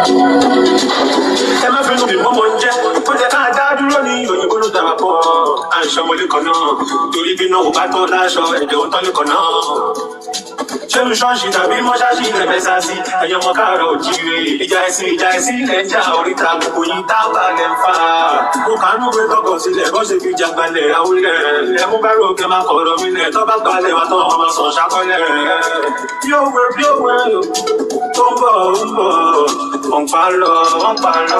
Ẹ má finú bí mọ́mọ́ ń jẹ́ ó jẹ́ ká dá dúró ní òyìnbó ló dára pọ̀. À ń ṣọmọlé kan náà torí bí náà ò bá tó láṣọ ẹ̀jẹ̀ ó tọ́lé kan náà. Ṣé ń ṣọ́ọ̀ṣì tàbí mọ́ṣáláṣí lẹ́fẹ̀ẹ́ sá sí? Ẹ̀yọ́ ọmọ káàárọ̀ òjíire, ìjà ẹ̀sìn, ìjà ẹ̀sìn ilẹ̀ ń jà. Oríta gbogbo yín tábà lẹ̀ ń fà. Mo kàánú pé tọkọ̀ sílẹ̀ bó ṣe fi jàgbalẹ̀ àwùlẹ̀. Ẹmú bá rò kẹ́ máa kọ̀rọ̀ mi lẹ̀ tó bá gbalẹ̀ wà tán ọmọ sàn ṣàkọlẹ̀. Bí òwe bí òwe tó ń bọ̀ ń bọ̀, wọ́n ń pa lọ, wọ́n ń pa lọ.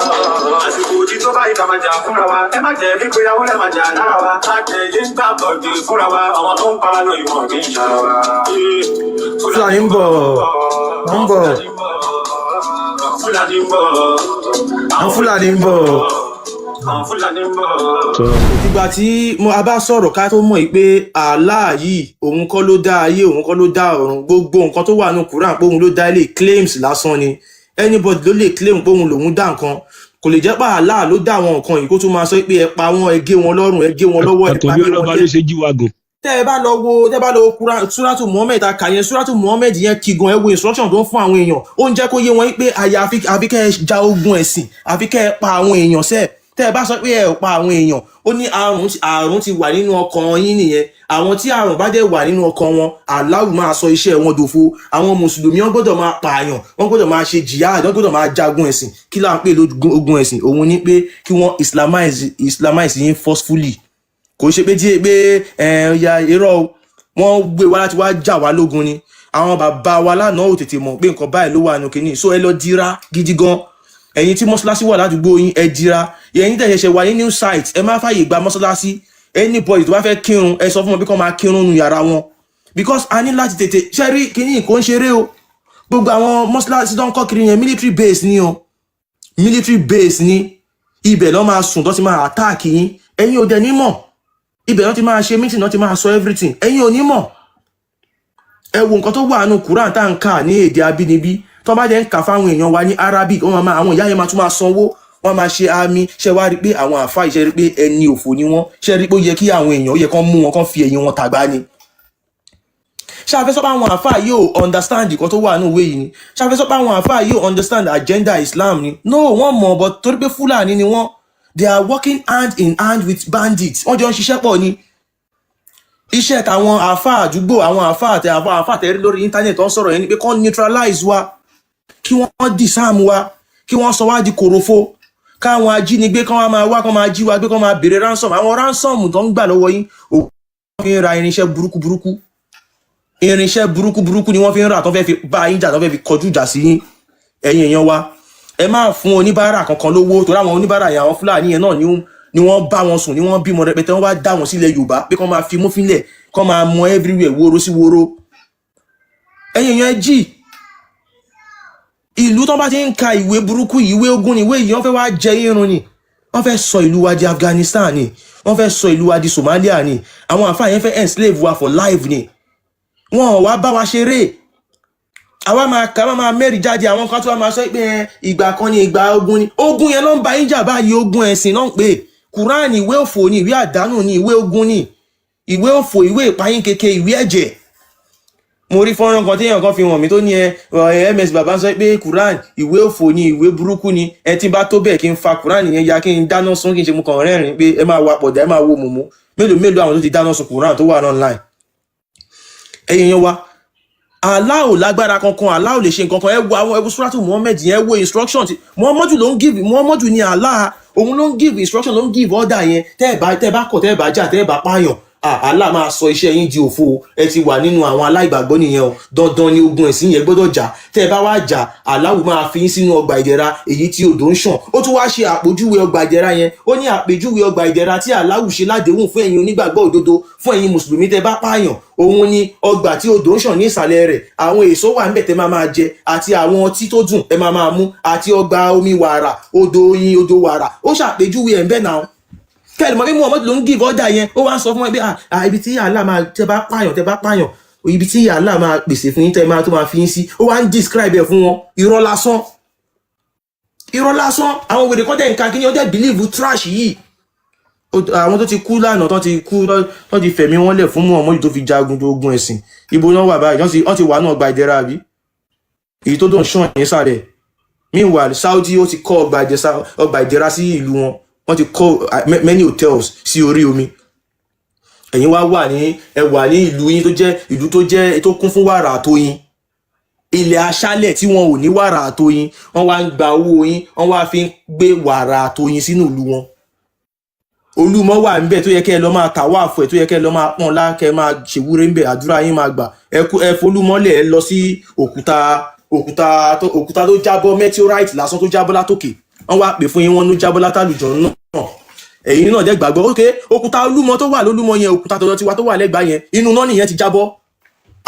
Àsìkò òjì tó báyìí ká máa jà fúnra wa. Ẹ má jẹ́ kí péyàwó lẹ́ máa jà lára wa. Má jẹ́ yé ń gbà bọ̀dé fúnra wa. Àwọn tó ń pa lọ ìwọ̀n kì í ṣara wa. Fúlàní ń bọ̀, wọ́n ń bọ̀. Fúlàní ń bọ̀. Àwọn Fúlàní ń bọ̀. Àwọn Fúlàní ń bọ̀. Ìgbà tí mo a bá sọ̀rọ̀ ká tó mọ̀ yìí pé Allah yìí, òun kọ́ ló dá ayé, òun kọ́ ló dá ọ̀run. Gbogbo nǹkan tó wà ní Quran pé òun ló dá ilé, claims lásán ni. Anybody ló lè claim pé òun lòun dá nǹkan. Kò lè jẹ́ pé Allah ló dá àwọn nǹkan yìí kó tún máa sọ pé ẹ pa wọ́n, ẹ gé wọn lọ́rùn, ẹ gé wọn lọ́wọ́, ẹ pa Àtòbí wọ́n ọlọ́ba jẹ́. Ló ṣe jí wagon. Tẹ́ ẹ bá lọ wo tẹ́ ẹ bá lọ wo Quran, Suratu Muhammed ta kà yẹn, Suratu Muhammed yẹn kí gan. Ẹ wo instruction tó ń fún àwọn èèyàn. Ó ń jẹ́ kó yé wọn pé àyàfi àfi kẹ́ ẹ ja ogun ẹ̀sìn, àfi kẹ́ ẹ pa àwọn èèyàn sẹ́ẹ̀. Tẹ́ ẹ bá sọ pé ẹ ò pa àwọn èèyàn, ó ní àrùn ti wà nínú ọkàn yín nìyẹn. Àwọn tí àrùn bá dẹ̀ wà nínú ọkàn wọn, Allahu máa sọ iṣẹ́ wọn dòfo. Àwọn mùsùlùmí, wọ́n gbọ́dọ̀ máa pààyàn, wọ́n gbọ́dọ̀ máa ṣe jihad, wọ́n gbọ́dọ̀ máa jagun ẹ̀sìn. Kí là ń pè lógun ogun ẹ̀sìn? Òun ni pé kí wọ́n islamize yín forcefully. Kò ṣe pé tí pé ẹ ya irọ́ o. Wọ́n gbé wa láti wá jà wá lógun ni. Àwọn bàbá wa lánàá ò tètè mọ̀ pé nǹkan báyìí ló wà nù kínní. So ẹ lọ dira gidi gan. Ẹ̀yin tí mọ́ṣáláṣí wà ládùúgbò yín, ẹ dira. Ẹ̀yin tẹ̀ ṣẹ̀ṣẹ̀ wà ní new site, ẹ má fàyè gba mọ́ṣáláṣí. Anybody tó bá fẹ́ kírun, ẹ sọ fún wọn bí kò máa kírun nu yàrá wọn, because a ní láti tètè ṣẹ́rí kínní kò ń ṣeré o. Gbogbo àwọn mọ́ṣáláṣí tó ń kọ́ kiri yẹn, military base ni o, military base ni. Ibẹ̀ lọ́ máa sùn tó ti máa attack yín, ẹ̀yin ò dẹ̀ ní mọ̀. Ibẹ̀ lọ́ ti máa ṣe meeting, lọ́ ti máa sọ everything, ẹ̀yin ò ní mọ̀. Ẹ wo nǹkan tó wà nù Quran tá à ń kà ní èdè abínibí, tó bá jẹ́ ń kà fáwọn èèyàn wa ní Arabic, wọ́n máa àwọn ìyá yẹn máa tún máa sanwó, wọ́n máa ṣe àmì. Ṣe wá rí pé àwọn àfa ìṣe rí pé ẹni òfò ni wọ́n? Ṣe rí pé ó yẹ kí àwọn èèyàn, ó yẹ kán mú wọn, kán fi ẹ̀yìn wọn tàgbá ni? Ṣàfẹ́ sọ pé àwọn àfa yóò understand nǹkan tó wà nínú ìwé yìí ni? Ṣàfẹ́ sọ pé àwọn àfa yóò understand agenda Islam ni? No, wọ́n mọ̀, but torí pé Fúlàní ni wọ́n, they are working hand in hand with bandits. Wọ́n jọ ń ṣiṣẹ́ pọ̀ ni. Iṣẹ́ tàwọn àfa àdúgbò, àwọn àfa àtẹ àwọn àfa àtẹrí lórí internet tó ń sọ̀rọ̀ yẹn ni pé kán neutralize wa, kí wọ́n disarm wa, kí wọ́n sọ wá di kòròfo, káwọn ajínigbé kán wá máa wá, kán máa jí wa gbé, kán máa béèrè ransom. Àwọn ransom tó ń gbà lọ́wọ́ yín, òun fi ń ra irinṣẹ́ burúkú burúkú. Irinṣẹ́ burúkú burúkú ni wọ́n fi ń rà tó fẹ́ fi bá yín jà, tó fẹ́ fi kọjú ìjà sí yín. Ẹ̀yin èèyàn wa, ẹ má fún oníbàárà kankan lówó, torí àwọn oníbàárà yẹn, àwọn Fúlàní yẹn náà ni wọ́n bá wọn sùn, ni wọ́n bímọ rẹpẹtẹ. Wọ́n wá dá wọn sílẹ̀ Yorùbá pé kán máa fi mú fínlẹ̀, kán máa mọ everywhere, wóró sí wóró. Ẹ̀yin èèyàn, ẹ jí. Ìlú tó bá ti ń ka ìwé burúkú yìí, ìwé ogun ni ìwé yìí. Wọ́n fẹ́ wá jẹ irun ni. Wọ́n fẹ́ sọ ìlú wa di Afghanistan ni. Wọ́n fẹ́ sọ ìlú wa di Somalia ni. Àwọn àfáà yẹn fẹ́ enslave wa for life ni. Wọn ò wá bá wa ṣeré. Àwa máa kà á, máa mẹ́rin jáde. Àwọn kan tó wá máa sọ pé ẹ, ìgbà kan ni ìgbà ogun ni. Ogun yẹn ló ń ba yín jà báyìí. Ogun ẹ̀sìn náà ń pè Quran. Ìwé òfò ni, ìwé àdánù ni, ìwé ogun ni, ìwé òfò, ìwé ìpayín keke, ìwé ẹ̀jẹ̀. Mo rí fọ́nrán kan téèyàn kan fi hàn mí tó ní ẹ ẹ ms bàbá sọ pé Quran, ìwé òfò ni, ìwé burúkú ni. Ẹ tí n bá tó bẹ́ẹ̀, kí n fa Quran yẹn ya, kí n dáná sun, kí n ṣe. Mo kàn rẹ́rìn pé ẹ máa wa pọ̀dà, ẹ máa wo mùmú. Mélòó mélòó àwọn tó ti dáná sun Quran tó wà online? Ẹ̀yin yẹn wa, Allah ò lágbára kankan, Allah ò lè ṣe nǹkan kan. Ẹ wo àwọn, ẹ wo Suratu Muhammad yẹn, ẹ wo instruction tí Muhammadu ló ń give. Muhammadu ni Allah, òun ló ń give instruction, ló ń give order yẹn. Tẹ́ ẹ bá kọ̀, tẹ́ ẹ bá jà, tẹ́ ẹ bá pààyàn, ah, Allah máa sọ iṣẹ́ yín di òfo. Ẹ ti wà nínú àwọn aláìgbàgbọ́ nìyẹn o. Dandan ni ogun ẹ̀sìn yẹn gbọ́dọ̀ jà. Tẹ́ ẹ bá wá jà, Allah máa fi yín sínú ọgbà ìdẹ̀ra èyí tí odò ń ṣàn. Ó tún wá ṣe àpèjúwe ọgbà ìdẹ̀ra yẹn. Ó ní àpèjúwe ọgbà ìdẹ̀ra tí Allah ṣe ládéhùn fún ẹ̀yin onígbàgbọ́ òdodo, fún ẹ̀yin mùsùlùmí tẹ́ bá pààyàn, òun ni ọgbà tí odò ń ṣàn ní ìsàlẹ̀ rẹ̀. Àwọn èso wà ńbẹ̀ tẹ́ máa máa jẹ, àti àwọn ọtí tó dùn ẹ máa máa mú, àti ọgbà omi wàrà, odò oyin, odò wàrà. Ó ṣàpèjúwe ẹ̀ ńbẹ̀ náà. Kẹ́lì mọ̀ pé Muhammad ló ń give order yẹn. Ó wá ń sọ fún wọn pé ah, ah, ibi tí Allah máa, tẹ́ bá pààyàn, tẹ́ bá pààyàn, ibi tí Allah máa pèsè fún yín, tẹ́ máa tó máa fi yín sí. Ó wá ń describe ẹ̀ fún wọn. Irọ́ lásán, irọ́ lásán. Àwọn wèrè kan tẹ̀ nǹkan kí ni wọ́n tẹ̀ believe trash yìí. Àwọn tó ti kú lánàá, tó ti kú, tó ti fẹ̀mí wọn lẹ̀ fún Muhammad tó fi jagun tó ogun ẹ̀sìn, ibo náà wà báyìí? Wọ́n ti wà náà gba ìdẹ̀ra àbí èyí tó dùn ṣàn nísàlẹ̀. Meanwhile, Saudi ó ti kọ́ ọgbà ìjẹsà, ọgbà ìdẹ̀ra sí ìlú wọn. Wọ́n ti kọ́ many hotels sí orí omi. Ẹ̀yin wá wà ní, ẹ wà ní ìlú yín tó jẹ́ ìlú tó jẹ́ tó kún fún wàrà àtoyin, ilẹ̀ aṣálẹ̀ tí wọn ò ní wàrà àtoyin. Wọ́n wá ń gba owó yín, wọ́n wá fi ń gbé wàrà àtoyin sínú ìlú wọn. Olúmọ wà níbẹ̀ tó yẹ kẹ́ ẹ lọ máa tàwáàfù ẹ̀, tó yẹ kẹ́ ẹ lọ máa pọ́n lá, kẹ́ ẹ máa ṣèwúre ńbẹ̀, àdúrà yín máa gbà. Ẹ kú, ẹ folúmọ́lẹ̀, ẹ lọ sí òkúta tó jábọ́, meteorite lásán tó jábọ́ látòkè. Wọ́n wá pè fún yín, wọ́n ló jábọ́ látàlùjọ náà. Ẹ̀yin náà dẹ́ gbàgbọ́. Ok, òkúta Olúmọ tó wà lólúmọ yẹn, òkúta tọ̀dọ̀ tiwa tó wà lẹ́gbàá yẹn, inú náà nìyẹn ti jábọ́.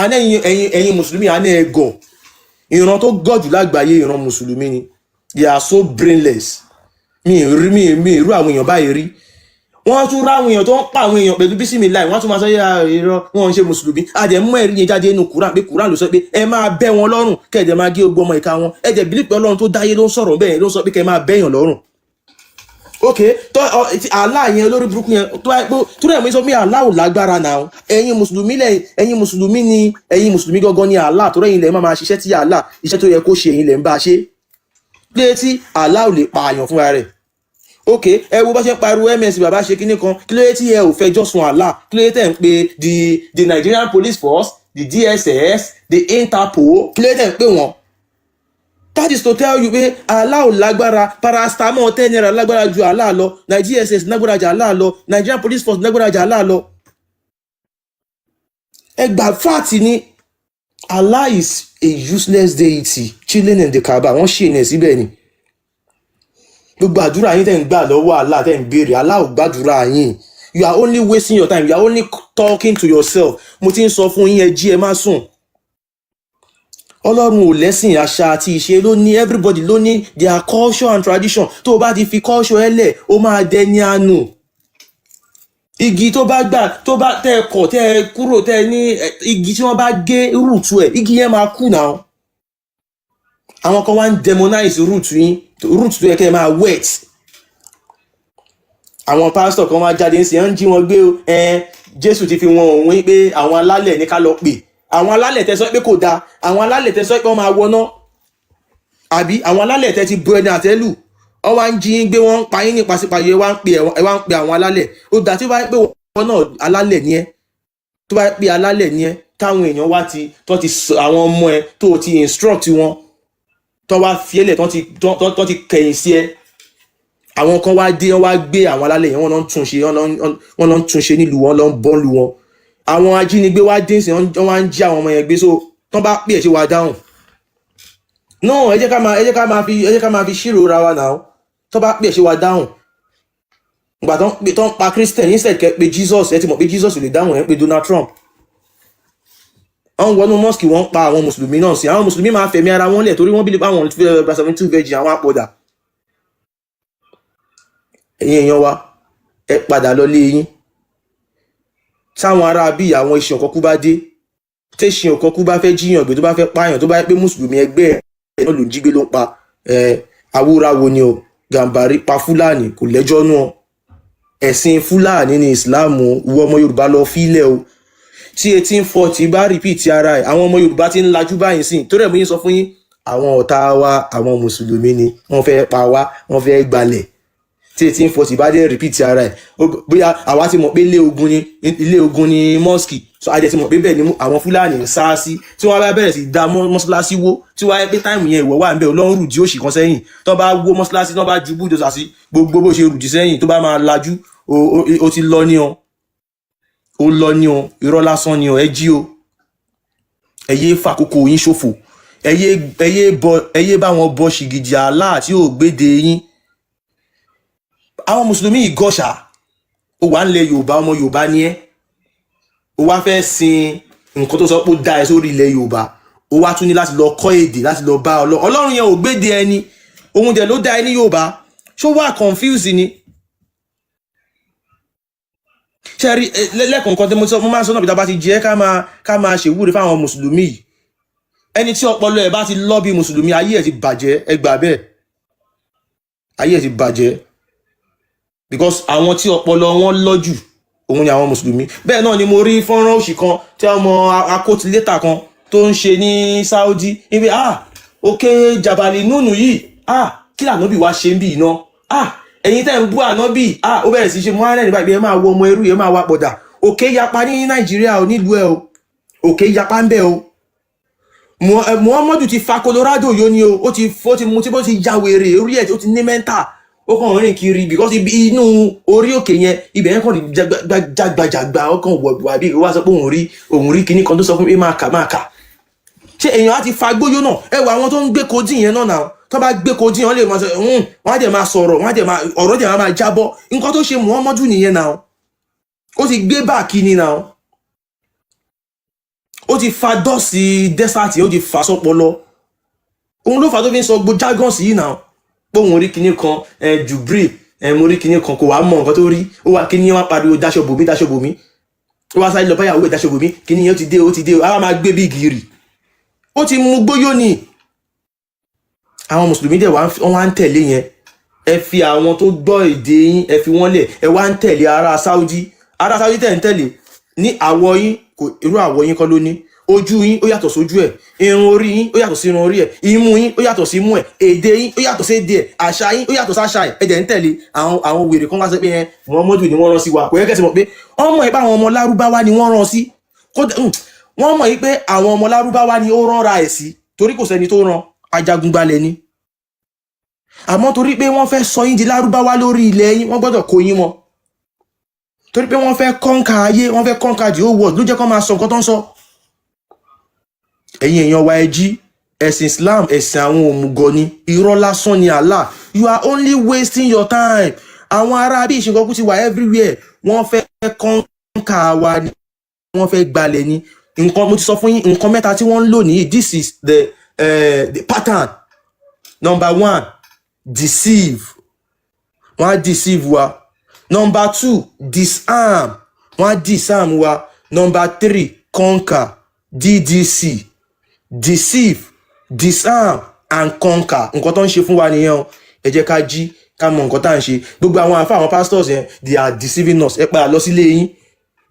Àná ẹ̀yin mùsùlùmí, àná ẹ gọ̀. Ìran tó gọ̀ jù lágbàáyé, ìran mùsùlùmí ni. They are so brainless. Mi ì rí mi ì rú àwọn èèyàn báyìí rí. Wọ́n tún ráwọn èèyàn tó ń pa àwọn èèyàn pẹ̀lú bísímìláì, wọ́n tún máa sọ yà irọ́, wọn ń ṣe mùsùlùmí. Àdẹ̀mú ẹ̀rí yẹn jáde nínú Kúrán pé Kúrán ló sọ pé ẹ máa bẹ́ wọn lọ́rùn, kẹ̀dẹ̀ máa gé ogbó ọmọ ìka wọn. Ẹ jẹ́ believe pé Ọlọ́run tó dáyé ló ń sọ̀rọ̀ bẹ́ẹ̀, ló ń sọ pé kẹ́ máa bẹ́yàn lọ́rùn. Ok, tó ọ ti Allah yẹn, olórí burúkú yẹn tó wáyé pé tó rẹ̀ mí sọ pé Allah ò lágbára náà. Ẹ̀yin mùsùlùmí lẹ̀, ẹ̀yin mùsùlùmí ni, ẹ̀yin mùsùlùmí gangan ni Allah tó rẹ̀yìn lẹ̀ máa ṣiṣẹ́ tí Allah, iṣẹ́ tó yẹ kó ṣe, ẹ̀yin lẹ̀ ń bá ṣe pé tí Allah ò lè pààyàn fúnra rẹ̀. Ok, ẹ wo bá ṣe ń pariwo ms bàbá ṣe kinní kan. Kí ló dé tí ẹ ò fẹjọ́ sùn Allah? Kí ló dé tẹ̀ ń pe the Nigerian Police Force, the DSS, the Interpol? Kí ló dé tẹ̀ ń pè wọ́n? That is to tell you pé Allah ò lágbára. Paracetamol 10 naira lágbára ju Allah lọ, DSS lágbára ju Allah lọ, Nigerian Police Force lágbára ju Allah lọ. Ẹ gbà fáàtì ni Allah is a useless deity chilling in the Kaaba. Wọ́n ṣì ní ẹ̀ síbẹ̀ ni. Gbogbo àdúrà yín tẹ̀ ń gbà lọ́wọ́ Allah, tẹ̀ ń béèrè, Allah ò gbàdúrà yín. You are only wasting your time. You are only talking to yourself. Mo ti ń sọ fún yín, ẹ jí, ẹ má sùn. Ọlọ́run ò lẹ́sìn, àṣà àti ìṣe ló ní. Everybody ló ní their culture and tradition. Tó o bá ti fi culture ẹ lẹ̀, ó máa dẹni àánú. Igi tó bá gbà, tó bá tẹ ẹ kọ̀, tẹ ẹ kúrò, tẹ ẹ ní igi tí wọ́n bá gé root ẹ̀, igi yẹn máa kú náà. Àwọn kan wá ń demonize root yín, root tó yẹ kẹ́ ẹ máa wet. Àwọn pásítọ̀ kan wá jáde ń sìn, ń jí wọn gbé o. Jésù ti fi wọn òun pé àwọn alálẹ̀ ní ká lọ pè. Àwọn alálẹ̀ tẹ sọ pé kò dáa, àwọn alálẹ̀ tẹ sọ pé wọ́n máa wọná, àbí àwọn alálẹ̀ tẹ ti bu ẹni àtẹ́lù, wọ́n wá ń jí yín gbé, wọ́n ń pa yín ní pàṣípààyè, ẹ wá ń pe àwọn alálẹ̀. Ó dà, tí ó bá pé wọn náà alálẹ̀ ni ẹ, tó bá pé alálẹ̀ ni ẹ, táwọn èèyàn wá ti tó ti sọ àwọn ọmọ ẹ, tó ti instruct wọn, tó wá fiẹ́lẹ̀, tó ti kẹ̀yìn sí ẹ, àwọn kan wá dé, wọ́n wá gbé àwọn alálẹ̀ yẹn, wọ́n lọ ń tún ṣe, wọ́n lọ ń tún ṣe nílùú wọn, lọ ń bọ́ lu wọn. Àwọn ajínigbé wá dé sí, wọ́n wá ń jí àwọn ọmọ yẹn gbé. So tán bá pè é, ṣe wá dáhùn? No, ẹ jẹ́ ká máa fi ṣírò ra wa náà. Tán bá pè é, ṣe wá dáhùn? Ìgbà tán pè, tán pa Christian, instead kẹ́ pé Jesus, ẹ ti mọ̀ pé Jesus ò lè dáhùn, ẹ ń pe Donald Trump. Wọ́n wọnú mosque, wọ́n pa àwọn mùsùlùmí náà sí. Àwọn mùsùlùmí máa fẹ̀mí ara wọn lẹ̀ torí wọ́n believe àwọn 72 virgin, àwọn àpọ̀dà. Ẹ̀yin èèyàn wa, ẹ padà lọ lé yín. Táwọn ará bí àwọn iṣan kọkú bá dé, tẹ̀sìn ọ̀kọ́kú bá fẹ́ jíyàn gbé, tó bá fẹ́ pààyàn, tó bá yẹ pé mùsùlùmí ẹgbẹ́ ẹ̀ náà ló ń jí gbé, ló ń pa ẹ̀, awúráwo ni o. Gàǹbàrí pa Fúlàní, kò lẹ́jọ́ nú ọ. Ẹ̀sìn Fúlàní ní Ìsìláàmù. Ìwọ ọmọ Yorùbá, lọ fílẹ̀ o. Tí 1840 bá repeat ara ẹ̀, àwọn ọmọ Yorùbá ti ń lajú báyìí sìn. Torí ẹ̀ mú yín sọ fún yín, àwọn ọ̀tá wa, àwọn mùsùlùmí ni wọ́n fẹ́ pa wá, wọ́n fẹ́ gbalẹ̀. Tí 1840 bá dé repeat ara ẹ̀, bóyá àwa ti mọ̀ pé ilé ogun ni mosque, so a jẹ́ ti mọ̀ pé bẹ́ẹ̀ ni àwọn Fúlàní ń sá sí. Tí wọ́n bá bẹ̀rẹ̀ sí da mọ́ṣáláṣí wó, tí wọ́n á pé time yẹn ìwọ wà ń bẹ̀, ọlọ́run rùdí òṣì kan sẹ́yìn, tó bá wó mọ́ṣáláṣí, tó bá ju bulldozer sí gbogbo bó ṣe rùdí sẹ́yìn, tó bá máa lajú, o ti lọ ní o, ó lọ ní o. Irọ́ lásán ni o. Ẹ jí o, ẹ yé fàkókò yín ṣòfò. Ẹ yé bá wọn bọ ṣìgìdì Allah tí ò gbéde yín. Àwọn mùsùlùmí ìgọ́ṣà, ó wà ń lẹ Yorùbá, ọmọ Yorùbá ni ẹ́, ó wá fẹ́ sin nǹkan tó sọ pé ó dá ẹ sórí ilẹ̀ Yorùbá, ó wá tún ní láti lọ kọ́ èdè, láti lọ bá Ọlọ́run. Ọlọ́run yẹn ò gbéde ẹni, òun dẹ̀ ló dá ẹ ní Yorùbá. Ṣó wà confuse ni? Ṣe rí lẹ́kọ̀ọ̀kan tí mo sọ, mo máa ń sọ náà bí tá a bá ti jẹ́ ká máa ṣèwúre fáwọn mùsùlùmí yìí. Ẹni tí ọpọlọ ẹ̀ bá ti lọ bí mùsùlùmí, ayé ẹ̀ ti bàjẹ́. Ẹ gbà bẹ́ẹ̀, ayé ẹ̀ ti bàjẹ́, because àwọn tí ọpọlọ wọn lọ́jù, òun ni àwọn mùsùlùmí. Bẹ́ẹ̀ náà ni mo rí fọ́nrán òṣì kan tí ọmọ akótilétà kan tó ń ṣe ní Saudi níbi òkè Jabali Nùnù yìí. Ah, kí lànàbì wá ṣe ń bì iná? Ah, ẹ̀yin tẹ́ ń bú ànábì. Ah, ó bẹ̀rẹ̀ sí ṣe mọ́ ní báyìí. Ẹ máa wọ ọmọ ẹrú yẹn, máa wá pọ̀dà. Òkè yapa ní Nàìjíríà o, nílùú ẹ o, òkè yapa ń bẹ o. Muhammadu ti fa Colorado yóò ní o, ó ti mu tí bó ti ya wèrè orí ẹ̀, ó ti ní mental, ó kàn ń rìn kiri because ibi inú orí òkè yẹn, ibẹ̀ yẹn kàn ní jágbajàgba. Ó kàn wọ̀ wà bí wá sọ pé òun rí kinní kan tó sọ fún mi, máa kà, máa kà. Ṣé èèyàn á ti fa gbóyó náà? Ẹ wọ àwọn tó ń gbé codeine yẹn náà tó bá gbé codeine, wọn lè máa sọ, wọn á dẹ̀ máa sọ̀rọ̀, wọn á dẹ̀ máa ọ̀rọ̀ dẹ̀ máa jábọ́. Nǹkan tó ṣe Muhammadu nìyẹn náà. Ó ti gbé báàkì ni náà, ó ti fa dust desert, ó ti fa sọpọlọ. Òun ló fà tó fi ń sọ gbó jargons yìí náà, pé òun rí kinní kan, ẹ Jubril, ẹ mo rí kinní kan. Kò wá mọ nǹkan tó rí. Ó wá kinní wá pariwo, "Daṣọ bòmí, daṣọ bòmí." Ó wá sáré lọ báyàwó ẹ, "Daṣọ bòmí, kinní yẹn ó ti dé, ó ti dé." Á wá máa gbé bí gírì, ó ti mú gbóyó ni. Àwọn mùsùlùmí dẹ̀ wọ́n wá ń tẹ̀lé yẹn. Ẹ fi àwọn tó gbọ́ èdè yín, ẹ fi wọ́n lẹ̀, ẹ wá ń tẹ̀lé ará Saudi. Ará Saudi tẹ̀ ń tẹ̀lé ní àwọ̀ yín, kò irú àwọ̀ yín kọ́ ló ní. Ojú yín ó yàtọ̀ sójú ẹ̀, irun orí yín ó yàtọ̀ sí irun orí ẹ̀, imú yín ó yàtọ̀ sí imú ẹ̀, èdè yín ó yàtọ̀ sí èdè ẹ̀, àṣà yín ó yàtọ̀ sáṣà ẹ̀. Ẹ dẹ̀ ń tẹ̀lé àwọn wèrè kan wá sọ pé ẹ Muhammadu ni wọ́n rán sí wa. Kò yẹ kẹ́sì mọ̀ pé wọ́n mọ̀ pé àwọn ọmọ Lárúbáwá ni wọ́n rán sí. Kódà wọ́n mọ̀ pé àwọn ọmọ Lárúbáwá ni ó ránra ẹ̀ sí, torí kò sẹ́ni tó rán ajagunbalẹ̀ ni. Àmọ́ torí pé wọ́n fẹ́ sọ yín di Lárúbáwá lórí ilẹ̀ yín, wọ́n gbọ́dọ̀ kó yín mọ́, torí pé wọ́n fẹ́ conquer ayé, wọ́n fẹ́ conquer the whole world, ló jẹ́ kó máa sọ nǹkan tó ń sọ. Ẹ̀yin èèyàn wa, ẹ jí. Ẹ̀sìn Islam, ẹ̀sìn àwọn òmùgọ̀ ni, irọ́ lásán ni. Allah, you are only wasting your time. Àwọn ará bí ìṣègùn ti wà everywhere. Wọ́n fẹ́ conquer wa ni, wọ́n fẹ́ gbalẹ̀ ni. Nǹkan mo ti sọ fún yín, nǹkan mẹ́ta tí wọ́n ń lò nìyí. This is the pattern. Number one, deceive. Wọ́n á deceive wa. Number two, disarm. Wọ́n á disarm wa. Number three, conquer. DDC: deceive, disarm and conquer. Nǹkan tó ń ṣe fún wa nìyẹn o. Ẹ jẹ́ ká jí, ká mọ nǹkan tá à ń ṣe. Gbogbo àwọn àfa, àwọn pastors yẹn, they are deceiving us. Ẹ padà lọ sílé yín.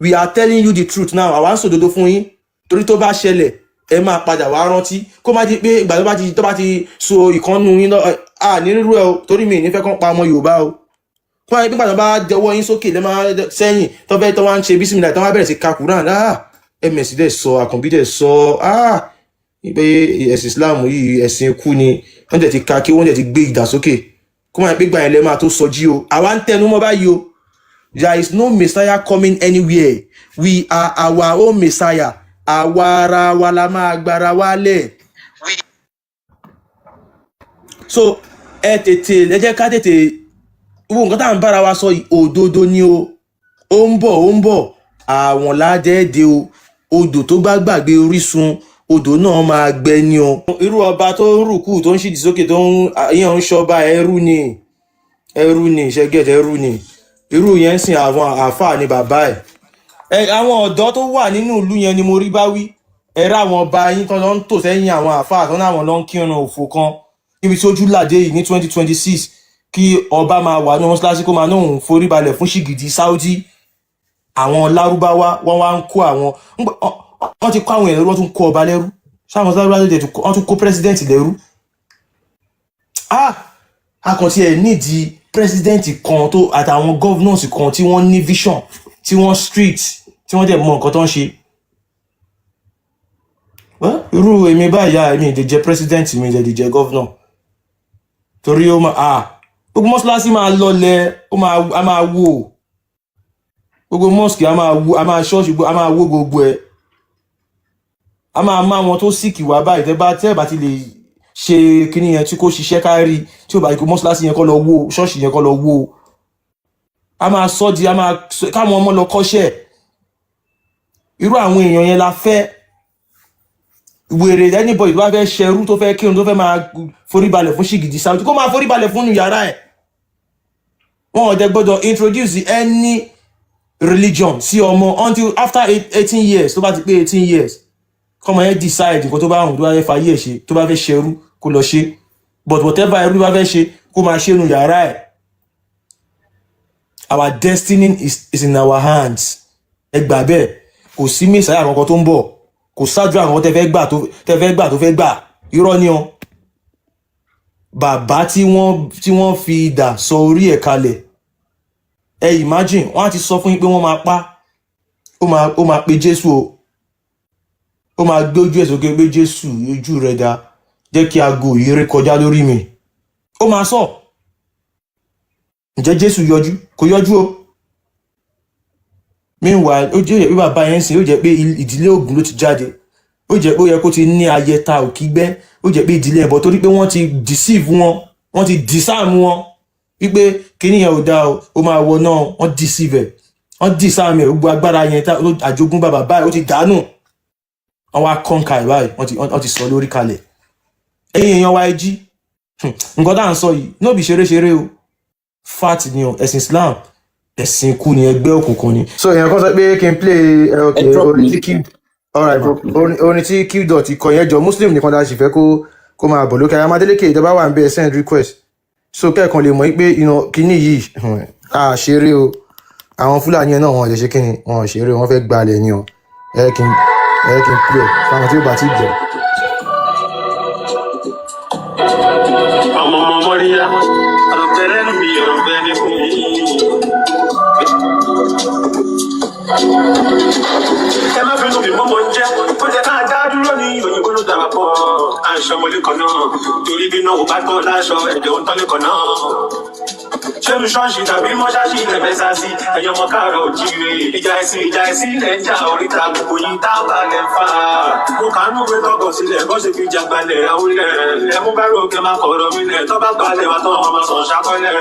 We are telling you the truth now. Àwa ń sòdodo fún yín, torí tó bá ṣẹlẹ̀, ẹ máa padà wá rántí. Kó má di pé ìgbà tó bá ti so ìkànnù yín lọ à ní rírú ẹ o, torí mi ì ní fẹ́ kán pa ọmọ Yorùbá o. Kó má di pé ìgbà tó bá jọwọ́ yín sókè lẹ́ máa sẹ́yìn tó fẹ́ tó wá ń ṣe bísímìlà, tó wá bẹ̀rẹ̀ sí ka Quran. Ah, ms dẹ̀ sọ, Àkànbí dẹ̀ sọ, ah, pé ẹ̀sìn Islam yìí, ẹ̀sìn ikú ni. Wọ́n dẹ̀ ti ka kí wọ́n dẹ̀ ti gbé ìdà sókè. Kó má di pé gbà yẹn lẹ́ máa tó sọ jí o. Àwa ń tẹnu mọ́ báyìí o. There is no messiah coming anywhere. We are our own messiah. Àwa ara wa la máa gbára wálẹ̀. So ẹ tètè, ẹ jẹ́ ká tètè wo nǹkan tá à ń bára wa sọ yìí. Òdodo ni o. Ó ń bọ̀, ó ń bọ̀, àwọn ládẹ́ẹ̀dẹ́ o. Odò tó bá gbàgbé orísun, odò náà máa gbẹ ni o. Irú ọba tó ń rùkú, tó ń ṣìdí sókè, tó ń yíyan ń ṣọba, ẹrú ni, ẹrú ni. Ṣẹgẹtẹ, ẹrú ni irú yẹn ń sìn. Àwọn àáfàá ni bàbá ẹ. Ẹ àwọn ọ̀dọ́ tó wà nínú ìlú yẹn ni mo rí bá wí. Ẹ rá àwọn ọba yín tó lọ ń tò sẹ́yìn àwọn àáfàá tó náwọn lọ ń kírun òfò kan níbi tí ojú làdé yìí ní 2026, kí ọba máa wà ní mọ́ṣáláṣí, kó máa náà forí balẹ̀ fún ṣìgìdì Saudi. Àwọn Lárúbáwá, wọ́n wá ń kó àwọn, wọ́n ti kó àwọn ẹ̀rú, wọ́n tún kó ọba lẹ́rú. Sáwọn Lárúbáwá tún wọ́n tún kó president lẹ́rú. Ah, akàntí ẹ̀ nídìí president kan tó àtàwọn governors kan tí wọ́n ní vision, tí wọ́n street, tí wọ́n dẹ̀ mọ nǹkan tó ń ṣe. Well, irú èmi báyìí, èmi ìdè jẹ president, mi ìdè jẹ governor, torí ó máa, ah, gbogbo mọ́ṣáláṣí máa lọlẹ̀, ó máa, a máa wó gbogbo mosque, a máa wó, a máa ṣọ́ọ̀ṣì, a máa wó gbogbo ẹ̀, a máa má wọn tó sick wá báyìí. Tẹ́ bá ti lè ṣe kíní yẹn tí kò ṣiṣẹ́ kárí, tí ò bá kó mọ́ṣáláṣí yẹn kọ́ lọ wó, ṣọ́ọ̀ṣì yẹn kọ́ lọ wó, a máa sọ di, a máa káwọn ọmọ lọ kọ́ṣẹ́. Irú àwọn èèyàn yẹn la fẹ́. Wèrè, anybody tó bá fẹ́ ṣẹrú, tó fẹ́ kírun, tó fẹ́ máa foríbalẹ̀ fún ṣìgìdì Saudi, kó máa foríbalẹ̀ fún yàrá ẹ̀. Wọn ò dẹ̀ gbọ́dọ̀ introduce any religion sí ọmọ until after 18 years. Tó bá ti pé 18 years, kọ́mọ yẹn decide nǹkan tó bá hùn, tó bá fẹ́ fàyè ẹ̀ ṣe. Tó bá fẹ́ ṣẹrú, kó lọ ṣe, but whatever ẹrú bá fẹ́ ṣe, kó máa ṣe nu yàrá ẹ̀. Our destiny is in our hands. Ẹ gbà bẹ́ẹ̀. Kò sí messiah kankan tó ń bọ̀, kò sáájú àwọn tẹ́ fẹ́ gbà tó tẹ́ fẹ́ gbà tó fẹ́ gbà. Irọ́ ni o. Bàbá tí wọ́n fi idà sọ orí ẹ̀ kalẹ̀, ẹ imagine, wọ́n á ti sọ fún yín pé wọ́n máa pa, ó máa pe Jésù o, ó máa gbé ojú ẹ̀ sókè pé, "Jésù, ojú rẹ̀ dá, jẹ́ kí aago yìí ré kọjá lórí mi." Ó máa sọ. Ǹjẹ́ Jésù yọjú? Kò yọjú o. Meanwhile, ó jẹ́ pé bàbá yẹn sìn, ó jẹ́ pé ìdílé Ògún ló ti jáde, ó jẹ́ pé ó yẹ kó ti ní ayẹta òkígbẹ́, ó jẹ́ pé ìdílé ẹ̀bọ̀, torí pé wọ́n ti deceive wọn, wọ́n ti disarm wọn wípé kíní yẹn ò dáa o, ó máa wọ náà. Wọ́n deceive ẹ̀, wọ́n disarm ẹ̀. Gbogbo agbára yẹn àjogúnbá bàbá ẹ̀, ó ti dànù. Wọ́n wá kọ́ńkà ẹ̀ báyìí, wọ́n ti sọ lórí kalẹ̀. Ẹ̀yin èèyàn wa, ẹ jí. Nǹkan tá à ń sọ yìí no be ṣeré-ṣeré o, fact ni o. Ẹ̀sìn Islam, ẹ̀sìn ikú ni, ẹgbẹ́ òkùnkùn ni. So èèyàn kan sọ pé kí n play ẹ, ok. Ẹ drop Orin mi. tí Q, alright, orin tí Q Dot kọ yẹn jọ Muslim nìkan la sì fẹ́ kó máa bọ̀ lókè. Ayamadélékè ìjọba wà ń bẹ, send request so kẹ́ẹ̀kan lè mọ̀ pé kíní yìí, a ṣeré o. Àwọn Fúlàní yẹn náà, wọn lè ṣe kíni, wọn ò ṣeré, wọn fẹ́ gbalẹ̀ ni o. Ẹ kí n play fáwọn tí ó bá ti gbọ́. Ọmọ ọmọ mọ́ríyá, ọ̀rọ̀ bẹ̀rẹ̀ nù mí, ọ̀rọ̀ bẹ́ẹ̀ ní fún mi. Ẹ má bínú bí mọ́mọ́ ń jẹ́ ó jẹ́ ká dá dúró ní òyìnbó ló dára pọ̀. À ń ṣọmọlé kan náà torí bí náà ò bá tọ́ láṣọ, ẹ̀jẹ̀ ò ń tọ́lé kan náà. Ṣẹ́nu ṣọ́ọ̀ṣì tàbí mọ́ṣáṣí ilẹ̀ fẹ́ sá sí? Ẹ̀yọ́ ọmọ káàárọ̀ òjíire, ìjà ẹ̀sìn, ìjà ẹ̀sìn ilẹ̀ ń jà oríta gbogbo yìí tá a bá lẹ̀ ń fà. Mo kàánú pé tọkọ̀ sílẹ̀ bọ́ ṣe fi jàgbalẹ̀ àwílẹ̀ ẹ̀mú bá rò kẹ́ máa kọ̀rọ̀ mi lẹ̀ tọ́ bá gbalẹ̀ wà tán ọmọ sàn ṣàkọlẹ̀.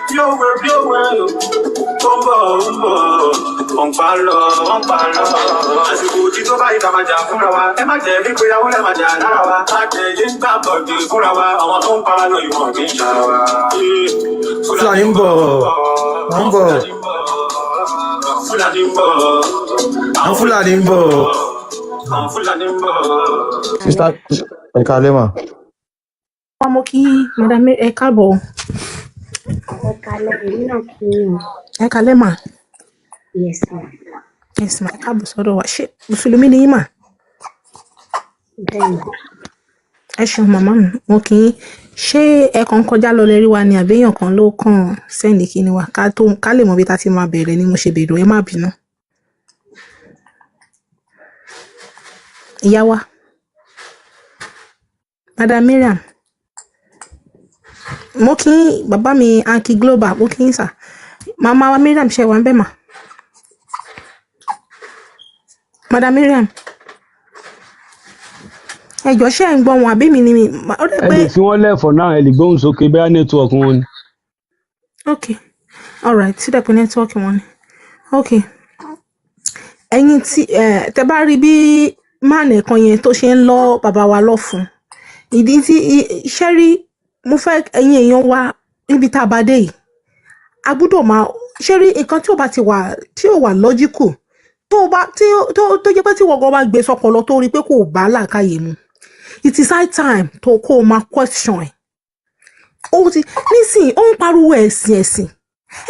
Bí òwe bí òwe, ó ń bọ̀, ó ń bọ̀, ó ń pa lọ, ó ń pa lọ. Àsìkò tí tó báyìí ká máa jà fúnra wa, ẹ má jẹ́ wípé àwọn lè máa jà lára wa. Má jẹ́ yé ń gbà bọ̀dé fúnra wa, àwọn tó ń pa wá lọ ìwọ̀n kì í ṣara wa. Fúlàní ń bọ̀, wọ́n ń bọ̀. Fúlàní ń bọ̀. Àwọn Fúlàní ń bọ̀. Àwọn Fúlàní ń bọ̀. Sister, ẹ káalẹ́ mà. Wọ́n mo kí Madam, ẹ káàbọ̀. Ẹ kalẹ̀, èmi náà kí yín o. Ẹ kálẹ́ mà. Yes ma. Yes ma, ẹ káàbọ̀ sọ́dọ̀ wa. Ṣé mùsùlùmí ni yín mà? Bẹ́ẹ̀ ni. Ẹ ṣeun màmá mi, mo kí yín. Ṣé ẹ kàn ń kọjá lọ lẹ́rí wa ni, àbí èèyàn kan ló kàn send kíni wa ká tó ká lè mọ bí ta ti máa bẹ̀rẹ̀ ni mo ṣe bèrè? Ẹ má bínú. Ìyá wa, Madam Mariam, mo kí yín. Bàbá mi Anki Global, mo kí yín sà. Màmá wa Mariam, ṣe wà ń bẹ̀ mà? Madam Mariam, ẹ jọ̀ọ́, ṣé ẹ̀ ń gbọ́ wọn àbí mi ni mi ó dẹ̀ Ẹ pé lè fi wọ́n lẹ̀ for now, ẹ lè gbóhùn sókè, bẹ́ẹ̀ network wọn ni. Ok, alright, tí dẹ̀ pé network wọn ni. Ok, ẹ̀yin tí ẹ tẹ bá rí bí máàlì ẹ̀kan yẹn tó ṣe ń lọ bàbá wa lọ́fun, ìdí tí ṣẹ́ rí, mo fẹ́ ẹ̀yin èèyàn wa, níbi tá a bá dé yìí, a gbọ́dọ̀ máa ṣe rí nǹkan tí ò bá ti wà, tí ò wà logical, tó bá tí tó jẹ́ pé tí wọ́n gan bá gbé sọpọlọ tó rí pé kò bá làákàyè mu, it is high time tó kó o máa question ẹ̀. Ó ti nísìnyí, ó ń pariwo ẹ̀sìn, ẹ̀sìn,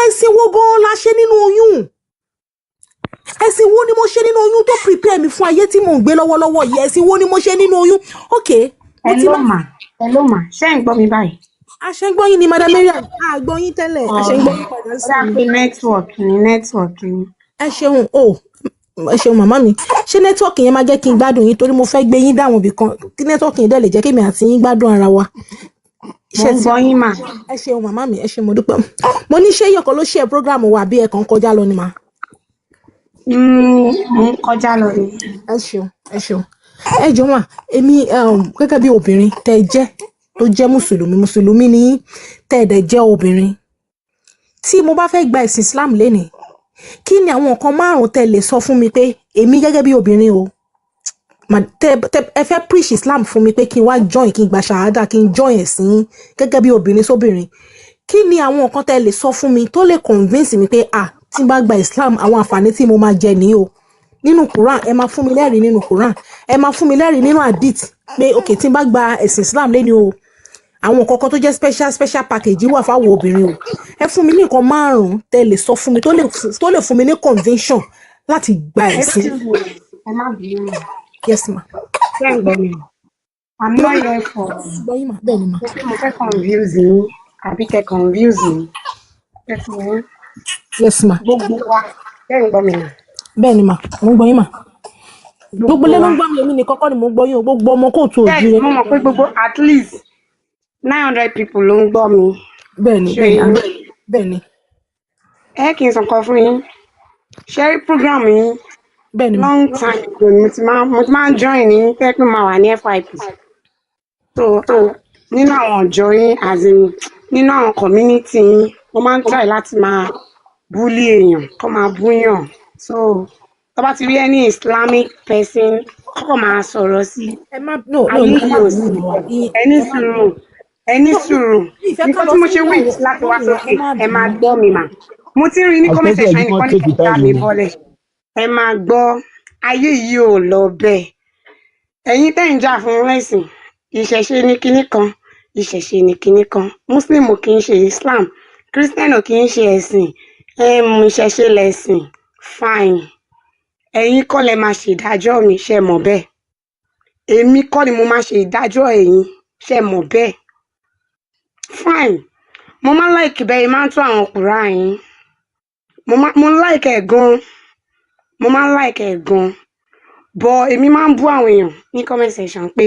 ẹ̀sìn wo gan la ṣe nínú oyún? Ẹ̀sìn wo ni mo ṣe nínú oyún tó prepare mi fún ayé tí mò ń gbé lọ́wọ́lọ́wọ́ yìí? Ẹ̀sìn wo ni mo ṣe nínú oyún? Ok, mo ti Hello máa ma. Hello ma. Ṣé ẹ̀ ń gbọ́ mi báyìí? Àṣẹgbọ́yìn ni, Madam Mariam, àgbọ́yìn tẹ́lẹ̀, àṣẹgbọ́yìn padà Ó sí dà mi. pé network ni, network ni. Ẹ ṣeun o, ẹ ṣeun màmá mi. Ṣé network yẹn máa jẹ́ kí n gbádùn yín? Torí mo fẹ́ gbé yín dáwọn ibì kan kí network yẹn dẹ̀ lè jẹ́ kémi àti yín gbádùn ara wa. Mo Ṣé ń ti gbọ́ yín mà. Ẹ ṣeun màmá mi, ẹ ṣe, mo dúpẹ́. Mo ní ṣé yọ̀kan ló ṣe program wa àbí ẹ kàn kọjá lọ ni mà? Mo ń kọjá lọ ni. Ẹ ṣeun, ẹ ṣeun. Ẹ jọ̀ọ́ mà, èmi gẹ́gẹ́ bí obìnrin tẹ́ ẹ jẹ́, tó jẹ́ mùsùlùmí, mùsùlùmí ni yín, tẹ́ ẹ dẹ̀ jẹ́ obìnrin, tí mo bá fẹ́ gba ẹ̀sìn Islam lénìí, kí ni àwọn nǹkan márùn-ún tẹ́ lè sọ fún mi pé èmi gẹ́gẹ́ bí obìnrin o, tẹ ẹ fẹ́ preach Islam fún mi pé kí n wá join, kí n gba ṣahada, kí n join ẹ̀sìn yín gẹ́gẹ́ bí obìnrin sóbìnrin, kí ni àwọn nǹkan tẹ́ lè sọ fún mi tó lè convince mi pé, ah, tí n bá gba Islam, àwọn àǹfààní tí mo máa jẹ nìyí o? Nínú Quran, ẹ máa fún mi lẹ́rìí nínú Quran, ẹ máa fún mi lẹ́rìí nínú Hadith pé ok, tí n bá gba ẹ̀sìn Islam lẹ́ni o, àwọn nǹkan kan tó jẹ́ special special package wà fáwọn obìnrin o. Ẹ fún mi ní nǹkan márùn-ún tẹ́ lè sọ fún mi tó lè fún mi ní conviction láti gba ẹ̀sìn. Excuse me, ẹ má bínú mà. Yes ma. Ṣé ẹ̀ ń gbọ́ mi? I'm not here for Gbọ́ yín mà, bẹ́ẹ̀ ni mà. pé mo fẹ́ confuse yín àbí kẹ́ confuse mi. Ẹ ti yín. Yes ma. Gbogbo wa, ṣé ń gbọ́ mi mà? Bẹ́ẹ̀ ni mà, mo ń gbọ́ yín mà. Gbogbo Gbogbo ilé ló wa. ń gbọ́ mi, èmi nìkan kọ́ ni mo ń gbọ́ yín o, gbogbo ọmọ kóòtù Yes, òjìrè. mo mọ̀ pé gbogbo at least 900 people ló ń gbọ́ mi. Bẹ́ẹ̀ ni, Ṣé bẹ́ẹ̀ ni, yín? bẹ́ẹ̀ ni. Ẹ kì í sọ nǹkan fún yín. Ṣé rí program yín? Bẹ́ẹ̀ ni mà. Long time ago ni mo ti máa ń join yín tẹ́ pé máa wà ní FYP. So nínú àwọn ọ̀jọ́ yín, as in nínú àwọn community yín, wọ́n máa ń try láti máa bully èèyàn, kọ́ máa búyàn. So tó bá ti rí any Islamic person, kọ́kọ́ máa sọ̀rọ̀ sí i. Ẹ má, no, no, Ayé ẹ má yìí ò bínú sí. wa. Ẹ ní sùúrù, ẹ ní sùúrù. Mi ìfẹ́ ká Nǹkan lọ tí mo sí ṣe ilé wish àwọn láti wá mummy wa, ẹ sókè, má ẹ máa bínú. gbọ́ mi mà. Mo ti ń rí ní comment Àtẹ́tẹ̀ section, yìí wọ́n ẹnìkan ní take kẹ́ dá time mi o. bọ́lẹ̀. Ẹ máa gbọ́, ayé yìí ò lọ bẹ́ẹ̀. Ẹ̀yin tẹ́ ń jà fún ẹ̀sìn, ìṣẹ̀ṣe ní kinní kan, ìṣẹ̀ṣe ní kinní kan. Muslim ò kì í ṣe Islam, Christian ò kì í ṣe ẹ̀sìn, ìṣẹ̀ṣe lẹ̀sìn. Fine. Ẹ̀yin kọ́ lẹ máa ṣèdájọ́ mi, ṣe mọ̀ bẹ́ẹ̀? Èmi kọ́ ni mo máa ṣe ìdájọ́ ẹ̀yin, ṣe mọ̀ bẹ́ẹ̀? Fine. Mo máa ń like bẹ́ẹ̀ máa ń tún àwọn Quran yín. Mo like ẹ̀ gan. Mo máa ń like ẹ̀ gan. But èmi máa ń bú àwọn èèyàn ní comment section pé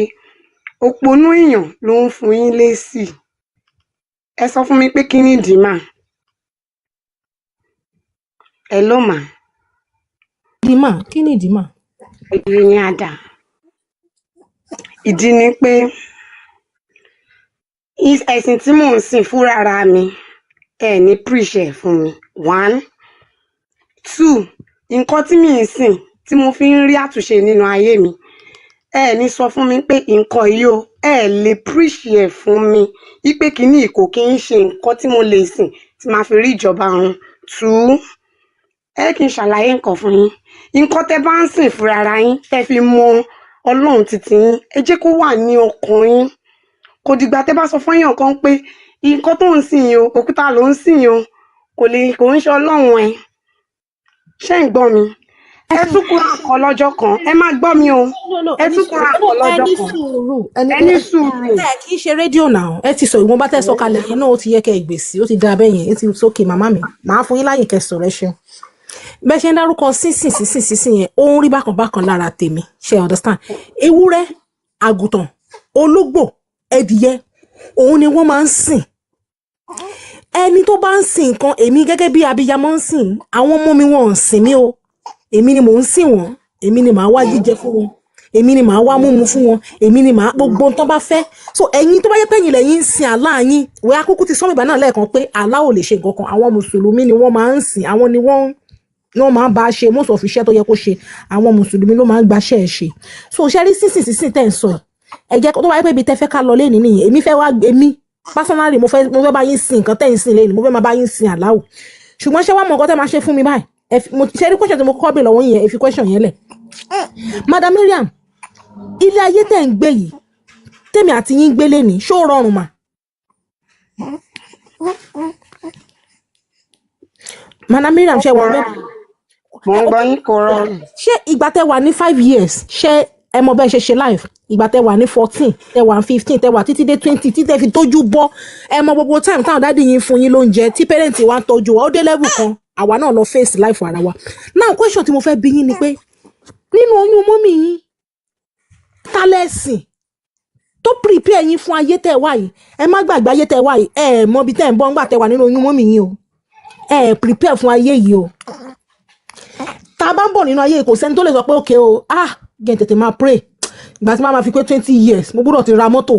òpònú èèyàn ló ń fún yín lésì. Ẹ sọ fún mi pé kí ni ìdí mà? Hello mà. Ìdí mà, kí ni ìdí mà? Ìdí ni àdá. Ìdí ni pé ẹ̀sìn tí mò ń sìn fúnra ra mi, ẹ ní preach ẹ̀ fún mi. One, two, nǹkan tí mi ń sìn tí mo fi ń rí àtúnṣe nínú ayé mi, ẹ ní sọ fún mi pé nǹkan yìí o, ẹ lè preach ẹ̀ fún mi wípé kíní kò kí ń ṣe nǹkan tí mo lè sìn tí màá fi rí ìjọba ọ̀run. Two, ẹ kí n ṣàlàyé nǹkan fún yín. Nǹkan tẹ́ bá ń sìn fúnra ara yín, tẹ́ fi mọ Ọlọ́run títí yín, ẹ jẹ́ kó wà ní ọkàn yín. Kò dìgbà tẹ́ bá sọ fún èèyàn kan pé nǹkan tó ń sìn yìí o, òkúta ló ń sìn yìí o, kò lè kò ń ṣe Ọlọ́run ẹ. Ṣé ń gbọ́ mi? Ẹ tún Quran kọ lọ́jọ́ kan, ẹ má gbọ́ mi o. No, no, Ẹ ẹ ní tún Quran sùúrù, kọ ẹ lọ́jọ́ ní kan. sùúrù, Ẹ ní sùúrù. Ẹ kì í ṣe rédíò náà. Ẹ ti sọ ìwọ̀nba tẹ́ sọ kalẹ̀ yẹn náà, ó ti yẹ kẹ́ ẹ gbèsè, ó ti dáa bẹ́ẹ̀ yẹn, ó ti sókè. Màmá mi, màá fún yín láyè kẹ́ sọ̀rọ̀. Ẹ ṣeun. Bẹ́ẹ̀ ṣe ń dárúkọ sínsìn sínsìn sínsìn yẹn, ó ń rí bákan bákan lára tèmi. Ṣe understand? Ewúrẹ́, àgùntàn, ológbò, ẹdìyẹ, òun ni wọ́n máa ń sìn. Ẹni tó bá ń sìn nǹkan, èmi gẹ́gẹ́ bí abiyamọ ń sìn àwọn ọmọ mi, wọn ò sìn mí o, èmi ni mò ń sìn wọ́n. Èmi ni màá wá jíjẹ fún wọn, èmi ni màá wá múmu fún wọn, èmi ni màá gbogbo ohun tó bá fẹ́. So ẹ̀yin tó bá yẹ pé ẹ̀yin lẹ́yìn ń sin Allah yín wẹ́, akúkú ti sọ́mìbà náà lẹ́ẹ̀kan pé Allah ò lè ṣe nǹkan kan. Àwọn mùsùlùmí ni wọ́n máa ń sìn, àwọn ni wọ́n máa ń bá a ṣe most of iṣẹ́ tó yẹ kó ṣe. Àwọn mùsùlùmí ló máa ń gbaṣẹ́ ẹ̀ ṣe. So ṣe rí sísìn sísìn tẹ̀ ń sọ yìí, ẹ jẹ́ tó bá yẹ pé ibi tẹ́ fẹ́ ká lọ lẹ́ni nìyẹn, èmi fẹ́ wá, èmi personally mo fẹ́ bá yín sin nǹkan tẹ́ ń sìn lẹ́ni, mo fẹ́ máa bá yín sin Allah. Ṣùgbọ́n ṣé wàá mọ nǹkan tẹ́ máa ṣe fún mi báyìí? Mo ṣe rí question tí mo kọ́kọ́ bèèrè lọ́wọ́ yín yẹn, ẹ fi question yẹn lẹ̀. Madam Mariam, ilé ayé tẹ̀ ń gbé yìí, tèmi àti yín gbé lẹ́ni, ṣó rọrùn mà? Madam Mariam, ṣe wà bẹ́ẹ̀? Mo ń gbọ́ yín, kò rọrùn. Ṣé ìgbà tẹ́ wà ní 5 years, ṣé ẹ mọ bẹ́ẹ̀ ṣe ṣe life? Ìgbà tẹ́ wà ní 14, tẹ́ wà ní 15, tẹ́ wà títí dé 20, títí tẹ́ fi tójú bọ́, ẹ mọ gbogbo time táwọn daddy yín fún yín lóúnjẹ, tí parent wa ń tọ́jú wa, ó dé level kan, àwa náà lọ face life ara wa. Now, question tí mo fẹ́ bí yín ni pé nínú oyún mummy yín, ta lẹ́sìn tó prepare yín fún ayé tẹ́ wà yìí? Ẹ má gbàgbé ayé tẹ́ wà yìí, ẹ mọ ibi tẹ́ ń bọ́ ńgbà tẹ́ wà nínú oyún mummy yín o. Ẹ prepare fún ayé yìí o. Tá a bá ń bọ̀ nínú ayé yìí, kò sẹ́ni tó lè sọ pé okay o, ah, jẹ́ n tètè máa pray, ìgbà tí màá máa fi pé 20 years, mo gbọ́dọ̀ ti ra mọ́tò,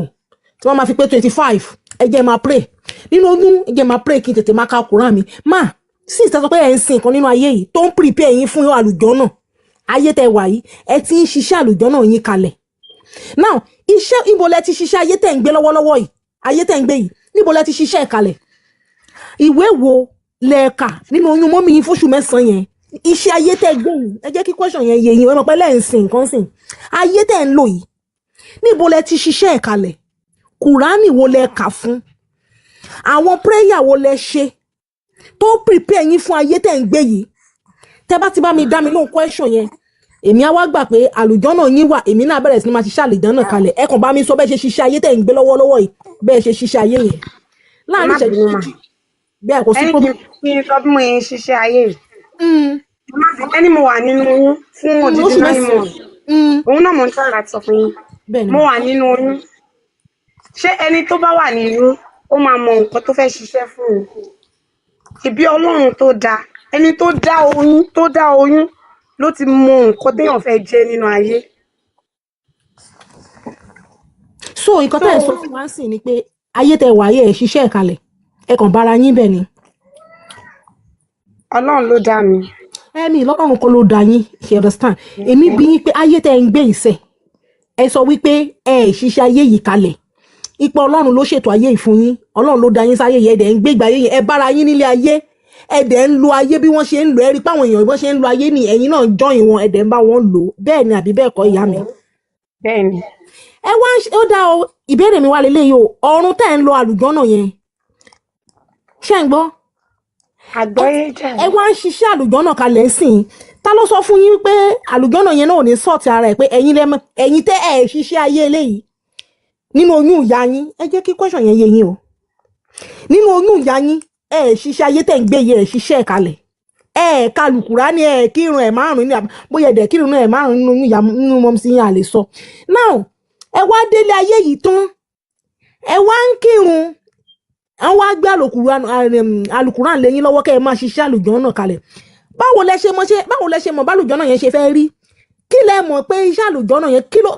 tí màá máa fi pé 25, ẹ jẹ́ máa pray nínú oyún, ẹ jẹ́ máa pray kí n tètè máa ka Quran mi. Má sí ìta sọ pé ẹ̀ ń sin nǹkan nínú ayé yìí tó ń prepare yín fún àlùjọ náà. Ayé tẹ́ wà yìí, ẹ ti ń ṣiṣẹ́ àlùjọ náà yín kalẹ̀. Now, iṣẹ́ ibo lẹ ti ṣiṣẹ́ ayé tẹ́ ń gbé lọ́wọ́lọ́wọ́ yìí? Ayé tẹ́ ń gbé yìí, níbo lẹ ti ṣiṣẹ́ kalẹ̀? Ìwé wo lẹ kà nínú oyún mummy yín fóṣù 9 yẹn? Iṣẹ́ ayé tẹ́ gbé yìí, ẹ jẹ́ kí question yẹn yé yín. Ẹ mọ̀ pé lẹ́yìn sìn nǹkan sìn, ayé tẹ́ ń lò yìí, níbo lẹ ti ṣiṣẹ́ ẹ̀ kalẹ̀? Kùránì wo lẹ kà fún? Àwọn prayer wo lẹ ṣe tó prepare yín fún ayé tẹ́ ń gbé yìí? Tẹ́ bá ti bá mi dá mi lóhùn question yẹn. Èmi á wá gbà pé àlùjọ́nà yín wà, èmi náà bẹ̀rẹ̀ sí ní máa ṣiṣẹ́ àlùjọ́nà kalẹ̀. Ẹ kàn bá mi sọ bẹ́ẹ̀ ṣe ṣiṣẹ́ ayé tẹ̀ ń gbé lọ́wọ́lọ́wọ́ yìí, bẹ́ẹ̀ ṣe ṣiṣẹ́ ayé yẹn Ẹ láàrin má ìṣẹ́jú bínú mà. 2 bẹ́ẹ̀ kò sí Ẹni kí problem. kí n sọ bí mo yẹn ń ṣiṣẹ́ ayé yìí. Ẹ má bínú, ẹni mo wà nínú oyún fún odidi Oṣù 9 9. months. Òun náà mo ń tọ́ láti sọ fún yín. Bẹ́ẹ̀ ni Mo mà. wà nínú oyún. Ṣé ẹni tó bá wà nínú ó máa mọ nǹkan tó fẹ́ ṣiṣẹ́ fún un? Ìbí Ọlọ́run tó dá ẹni tó dá oyún ló ti mọ nǹkan téèyàn fẹ́ jẹ́ nínú ayé. So nǹkan So tẹ́ ẹ̀ sọ fún wa sí ni pé ayé tẹ wà ayé ẹ̀ ṣiṣẹ́ ẹ̀ kalẹ̀, ẹ kàn bára yín bẹ̀ ni. Ọlọ́run ló dá mi. Ẹ̀mí lọ́rùn kan ló dá yín, ṣe understand? Èmi bí yín pé ayé tẹ́ ń gbé ìṣe, ẹ sọ wípé ẹ ẹ̀ ṣiṣẹ́ ayé yìí kalẹ̀, ipò Ọlọ́run ló ṣètò ayé yìí fún yín, Ọlọ́run ló dá yín sáyé yìí, ẹ dẹ̀ ń gbé ìgbà ayé yìí, ẹ bára yín nílé ayé, ẹ dẹ̀ ń lo ayé bí wọ́n ṣe ń lò. Ẹ rí i pé àwọn èèyàn bí wọ́n ṣe ń lo ayé ni ẹ̀yin náà join wọn, ẹ dẹ̀ ń bá wọn lò ó. Bẹ́ẹ̀ ni àbí bẹ́ẹ̀ kọ́, ìyá mi? Bẹ́ẹ̀ ni. Ẹ wá ń ṣe ó dá o. Ìbéèrè mi wá leléyìí o. Ọ̀run tẹ́ ń lo àlùjọ́nà yẹn, ṣé ń gbọ́? Àgbọ́yé jẹ́. Ẹ wá ń ṣiṣẹ́ àlùjọ́nà kalẹ̀ sìn, ta ló sọ fún yín pé àlùjọ́nà yẹn náà ò ní sort ara ẹ̀, pé ẹ̀yin lẹ́mọ ẹ̀yin tẹ́ ẹ̀ ṣiṣẹ́ ayé eléyìí nínú oyún ìyá yín? Ẹ jẹ́ kí question yẹn yé yín o. Nínú oyún ìyá yín, ẹ ṣiṣẹ́ ayé tẹ̀ ń gbé yẹ, ẹ̀ ṣiṣẹ́ ẹ̀ kalẹ̀, ẹ ka Àlùkùránì, ẹ kírun ẹ̀ márùn ní, bóyá ẹ̀dẹ̀ kírun ẹ̀ márùn nínú oyún ìyá, nínú mumsy yín, à lè sọ. Now, ẹ wá délé ayé yìí tán, ẹ wá ń kírun, àwọn wá gbé àlùkùrán lẹ́yìn lọ́wọ́ kẹ́ ẹ máa ṣiṣẹ́ àlùjọ́nà kalẹ̀. Báwo lẹ ṣe mọ̀ ṣe, báwo lẹ ṣe mọ̀ bálùjọ́nà yẹn ṣe fẹ́ rí? Kí lẹ mọ̀ pé iṣẹ́ àlùjọ́nà yẹn, kí ló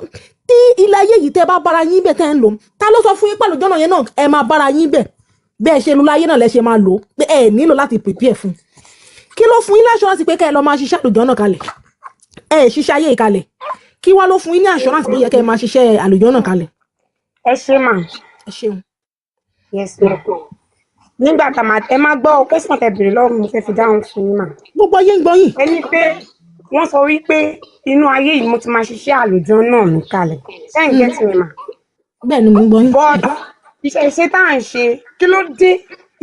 tí ilé ayé yìí tẹ́ bá bára yín bẹ̀ tẹ́ ń lò, ta ló sọ fún yín pàlùjọ́nà yẹn náà ẹ máa bára yín bẹ̀, bẹ́ẹ̀ ṣe lu láyé náà lẹ ṣe máa lò ó, pé ẹ nílò láti prepare fún? Kí ló fún yín l'assurance pé kẹ́ ẹ lọ máa ṣiṣẹ́ àlùjọ́nà kalẹ̀? Ẹ ṣiṣẹ́ ayé yìí kalẹ̀, kí wá ló fún yín ní assurance pé ó yẹ kẹ́ ẹ máa ṣiṣẹ́ àlùjọ́nà kalẹ̀? Ẹ ṣé mà. Ẹ ṣeun. Yes ma. Nígbà tá a máa, ẹ máa gbọ́ question tẹ́ béèrè lọ́wọ́ mi, mo fẹ́ fi dáhùn fún yín mà. Gbogbo ayé ń gbọ́ yín. Ẹni pé wọ́n sọ wípé inú ayé yìí mo ti máa ṣiṣẹ́ àlùjọ náà mi kalẹ̀, ṣé ń get mi mà? Bẹ́ẹ̀ ni, mo ń gbọ́ yín. But ìṣẹ̀ṣe tá à ń ṣe, kí ló dé?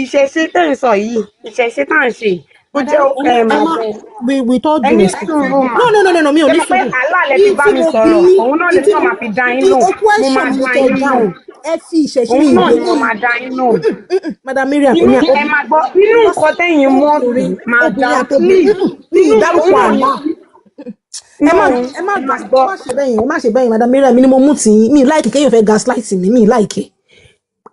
Ìṣẹ̀ṣe tẹ̀ ń sọ yìí, ìṣẹ̀ṣe tá à ń ṣe yìí, ó jẹ́ Ẹ má with all due ẹni respect. sùúrù mà. No, no, no, no, no, mi ò Ṣé ní mo pé sùúrù. Allah lẹ fi Ní bá tí mi mo bí sọ̀rọ̀, yín òun náà ní lèmi tí náà mo máa fi dá yín ní lóhùn. o Mo question máa mi dá kẹ́ yín dáhùn. lóhùn. Ẹ fi ìṣẹ̀ṣe Òun mi náà ìgbé ni mo máa dá yín lóhùn. Madam Mariam, Inú èmi ẹ máa gbọ́ inú nǹkan tẹ́yìn mọ́ sí máa obìnrin dá àtobìnrin please. mi Inú ìdárúkọ òun náà ni àlá. Ẹ má no. Ẹ má Ẹ máa gas gbọ́. Ẹ má ṣe bẹ́yìn, ẹ má ṣe bẹ́yìn. Madam Mariam, mi ni mo mú tì í, mi like kéèyàn fẹ́ gaslight mi, mi like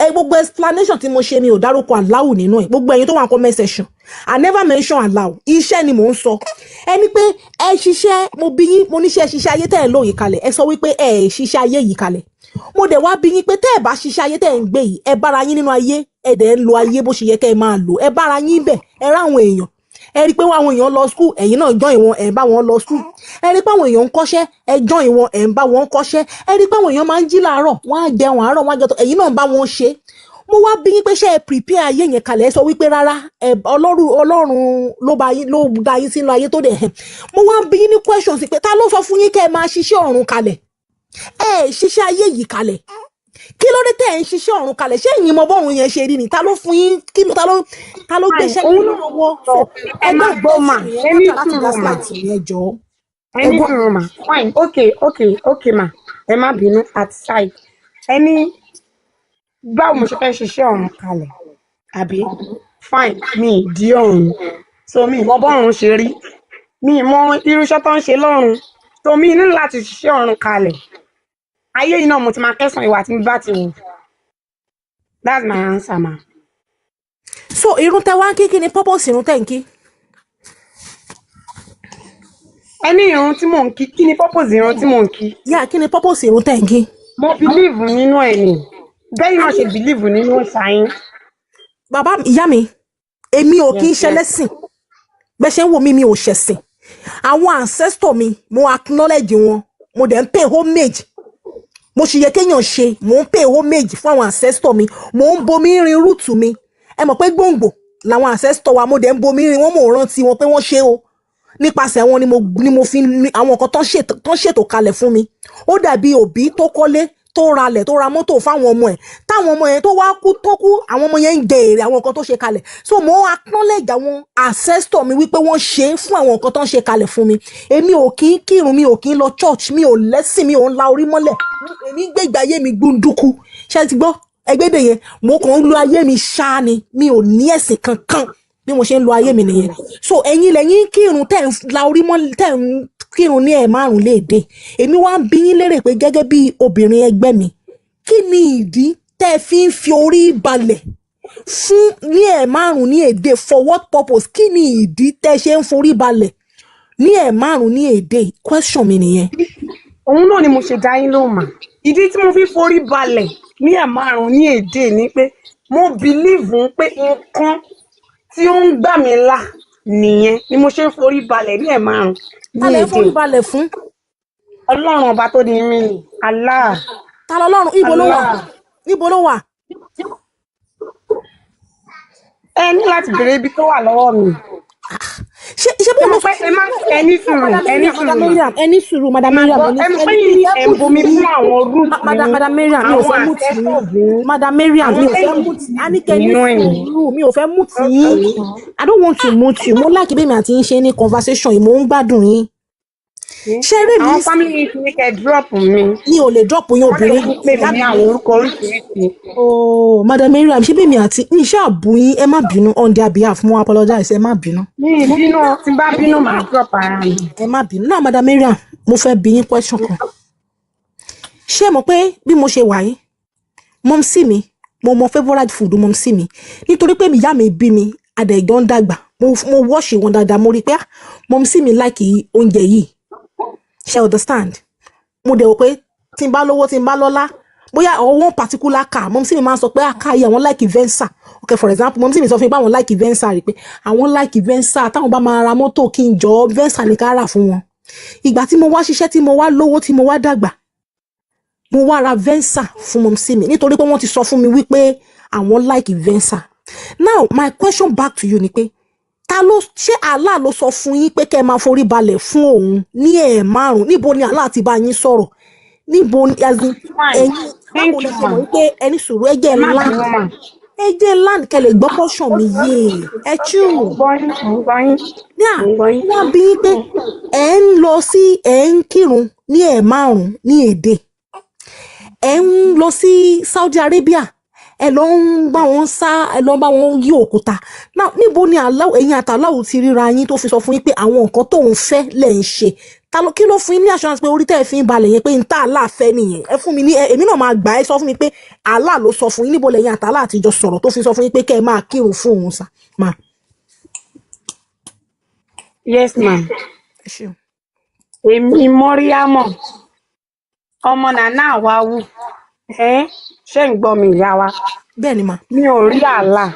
ẹ. Gbogbo explanation tí mo ṣe, mi ò dárúkọ Allahu nínú ẹ. Gbogbo ẹ̀yin tó wà ní comment section, I never mention Allahu. Iṣẹ́ ni mò ń sọ. Ẹni pé ẹ ṣiṣẹ́, mo bí yín, mo níṣẹ́ ṣiṣẹ́ ayé tẹ́ ẹ lò yìí kalẹ̀, ẹ sọ wípé ẹ ṣiṣẹ́ ayé yìí kalẹ̀. Mo dẹ̀ wá bí yín pé tẹ́ ẹ bá ṣiṣẹ́ ayé tẹ́ ẹ ń gbé yìí, ẹ bára yín nínú ayé, ẹ dẹ̀ ń lo ayé bó ṣe yẹ kẹ́ ẹ máa lò, ẹ bára yín bẹ̀, ẹ ráwọn èèyàn, ẹ rí i pé àwọn èèyàn lọ school, ẹ̀yin náà join wọn, ẹ̀ ń bá wọn lọ school. Ẹ rí i pé àwọn èèyàn ń kọ́ṣẹ́, ẹ join wọn, ẹ̀ ń bá wọn kọ́ṣẹ́. Ẹ rí i pé àwọn èèyàn máa ń jí láàárọ̀, wọ́n á jẹun àárọ̀, wọ́n á jẹun, ẹ̀yin náà ń bá wọn ṣe. Mo wá bí yín pé ṣé ẹ prepare ayé yẹn kalẹ̀? Ẹ sọ wípé rárá, ẹ Ọlọ́run, Ọlọ́run ló bá yín, ló dá yín sínú ayé tó dẹ̀ hẹ̀. Mo wá bí yín ní questions pé ta ló sọ fún yín kẹ́ ẹ máa ṣiṣẹ́ ọ̀run kalẹ̀? Ẹ ṣiṣẹ́ ayé yìí kalẹ̀, kí ló dé tẹ̀ ń ṣiṣẹ́ ọ̀run kalẹ̀? Ṣé ẹ̀yin mọ bọ́ọ̀run yẹn ṣe rí ni? Ta ló fún yín? Kí ló ta ló gbéṣẹ́ Òun yín náà lọ́wọ́? sọ ẹ Ẹgbẹ́ máa gbọ́ mà, ìgbésẹ̀ ẹ yẹn ní mọ́tà láti sùúrù mà. gaslight yẹn jọ. Ẹ ní Ẹgbọ́n. sùúrù mà. Fine, okay mà, ẹ má bínú. At side, ẹ ní báwo mo ṣe fẹ́ ṣiṣẹ́ ọ̀run kalẹ̀, àbí? Fine, mi ì di ọ̀run, so mi ì mọ bọ́run ṣe rí, mi ì mọ irú iṣẹ́ tó ń ṣe lọ́run, so mi ní láti ṣiṣẹ́ ọ̀run kalẹ̀. Ayé yìí náà mo ti máa kẹ́sàn-án ìwà tí mo bá ti wù. That's my answer, ma. So irun tẹ wá ń kí, kí ni purpose irun tẹ ń kí? Ẹ ní irun tí mò ń kí, kí ni purpose irun tí mò ń kí? Yà, kí ni purpose irun tẹ ń kí? Mo believe nínú ẹ̀ ni bẹ́ẹ̀ náà ṣe believe nínú òòṣà yín. Bàbá, ìyá mi, èmi ò kí ń Yes, ma. ṣẹlẹ́sìn. Bẹ́ẹ̀ ṣe ń wò mí, mi ò ṣẹ̀sìn. Àwọn ancestor mi, mo acknowledge wọn, mo dẹ̀ ń pay homage mo ṣì yẹ kéèyàn ṣe. Mò ń pay homage fún àwọn ancestor mi, mò ń bomi rin root mi. Ẹ mọ̀ pé gbòǹgbò làwọn ancestor wa. Mo dẹ̀ ń bomi rin wọn, mò ń rántí wọn pé wọ́n ṣe o. Nípasẹ̀ wọn ni mo fi ní àwọn nǹkan tán ṣètò kalẹ̀ fún mi. Ó dàbí òbí tó kọ́lé. Tó ralẹ̀, tó ra mọ́tò fáwọn ọmọ ẹ̀, táwọn ọmọ yẹn tó wá kú, tó kú, àwọn ọmọ yẹn ń jẹ èrè àwọn nǹkan tó ṣe kalẹ̀. So mo acknowledge àwọn ancestor mi wípé wọ́n ṣe é fún àwọn nǹkan tó ń ṣe kalẹ̀ fún mi. Èmi ò kí ń kírun, mi ò kí ń lọ church, mi ò lẹ́sìn, mi ò ń la orí mọ́lẹ̀. Èmi ń gbé ìgbé ayé mi gbúndúkú. Ṣé ẹ ti gbọ́ ẹgbẹ́dẹ̀ yẹn? Mo kàn ń lo ayé mi ṣáá ni, mi ò ní ẹ̀sìn kankan. Bí mo ṣe ń lo ayé mi nìyẹn. So ẹ̀yin lẹ́yìn kírun, tẹ̀ ń la orí mọ́, tẹ̀ ń kírun ní 5 léèdè. Èmi wá ń bi yín lérè pé, gẹ́gẹ́ bí obìnrin ẹgbẹ́ mi, kí ni ìdí tẹ́ ẹ fi ń fi orí balẹ̀ fún ní 5 ní èdè? For what purpose? Kí ni ìdí tẹ́ ẹ ṣe ń forí balẹ̀ ní 5 ní èdè? Question mi nìyẹn. Òun náà ni mo ṣe dá yín lóhùn mà. Ìdí tí mo fi forí balẹ̀ ní 5 ní èdè ni pé mo believe pé nǹkan tí ó ń gbà mí là nìyẹn ni mo ṣe ń forí balẹ̀ ní 5 ní Ta lẹ ń èdè. forí balẹ̀ fún? Ọlọ́run ọba tó ní mí ni Allah. Ta lọ́lọ́run? Ibo ló wà? Allah. Níbo ló wà? Ẹ ní láti béèrè ibi tó wà lọ́wọ́ mi. Ṣé bó Ẹ ló mọ̀ pé ẹ má, ẹ ní sùúrù, Madam ẹ ní Mariam, sùúrù Madam mà. Mariam, ẹ ní sùúrù. Madam Mariam, ẹ ní Ẹ mọ̀ pé yìí ẹ̀ ń bomi fún àwọn root Madam yín, Madam Mariam, mi ò àwọn fẹ́ mute yín. ancestors yín, Madam Mariam, mi àwọn ò fẹ́ tẹ́yìn mute. A ní kẹ́ ní nínú ẹ̀yìn. sùúrù, mi ò fẹ́ mute yín. I don't want to mute you. Mo like bí èmi àti yín ṣe ní conversation yìí, mo ń gbádùn yín. Ṣé eré mi Àwọn family yìí ti ní kẹ́ drop mi. Mi ò lè drop yín. Wọ́n lè Obìnrin tún pè mí ní àwọn orúkọ oríṣiríṣi. Oh, Madam Mariam, ṣé bẹ́ẹ̀ mi àti ní iṣẹ́ àbú yín? Ẹ má bínú. On their behalf, mo apologize, ẹ má bínú. Mi ì bínú, tí n bá bínú, màá drop ara mi. Ẹ má bínú náà. Madam Mariam, mo fẹ́ bi yín question kan. Ṣé ẹ mọ̀ pé bí mo ṣe wà yìí, mumsy mi, mo mọ favourite food mumsy mi, nítorí pé ìyá mi bí mi, adẹ̀jọ́ ń dàgbà, mo watch wọn dáadáa, mo rí i pé, ah, mumsy mi like oúnjẹ yìí. Ṣe understand? Mo dẹ̀ wò pé tí n bá lówó, tí n bá lọ́lá, bóyá or one particular car, mumsy mi máa ń sọ pé, ah, car yìí, àwọn like Venza. Okay, for example, mumsy mi sọ fún mi pé àwọn like Venza, rí pé àwọn like Venza, táwọn bá máa ra mọ́tò, kí n jọ, Venza ní ká rà fún wọn. Ìgbà tí mo wá ṣiṣẹ́, tí mo wá lówó, tí mo wá dàgbà, mo wá ra Venza fún mumsy mi, nítorí pé wọ́n ti sọ fún mi wípé àwọn like Venza. Now my question back to you ni pé, ta ló ṣé Allah ló sọ fún yín pé kẹ́ ẹ máa forí balẹ̀ fún òun ní 5? Níbo ni Allah ti bá yín sọ̀rọ̀? Níbo ni, as in, Fine. ẹ̀yin Thank báwo lẹ you, ṣe ma. mọ̀ wípé, ẹni sùúrù, ẹ jẹ́ Ẹ má ńlá, bínú mà. ẹ jẹ́ ńlá kẹ́ lè gbọ́ portion mi yé ẹ chú. Mo ń gbọ́ yín, mo ń gbọ́ yín, Ní à mo ń gbọ́ yín. Wọ́n bí yín pé ẹ̀ ń lọ sí, ẹ̀ ń kírun ní 5 ní èdè, ẹ̀ ń lọ sí Saudi Arabia, ẹ lọ ń bá wọn sá, ẹ lọ ń bá wọn yí òkúta. Now, níbo ni Allah, ẹ̀yin àtàláwò ti ríra yín tó fi sọ fún yín pé àwọn nǹkan tóun fẹ́ lẹ̀ ń ṣe? Ta ló, kí ló fún yín ní assurance pé orí tẹ́ ẹ fi ń balẹ̀ yẹn, pé n tá Allah fẹ́ nìyẹn? Ẹ fún mi ní èmi náà máa gbà. Ẹ sọ fún mi pé Allah ló sọ fún yín. Níbo lẹ̀yin àtàlá àtijọ́ sọ̀rọ̀ tó fi sọ fún yín pé kẹ́ ẹ máa kírun fún òun sà máa? Yes, ma. Ẹ ṣeun. Èmi Mọ́ríámọ̀, ọmọ Nàná Àwáwù. Ẹ́ ṣé ń gbọ́ mi, ìyá wa? Bẹ́ẹ̀ ni mà. Mi ò rí Allah.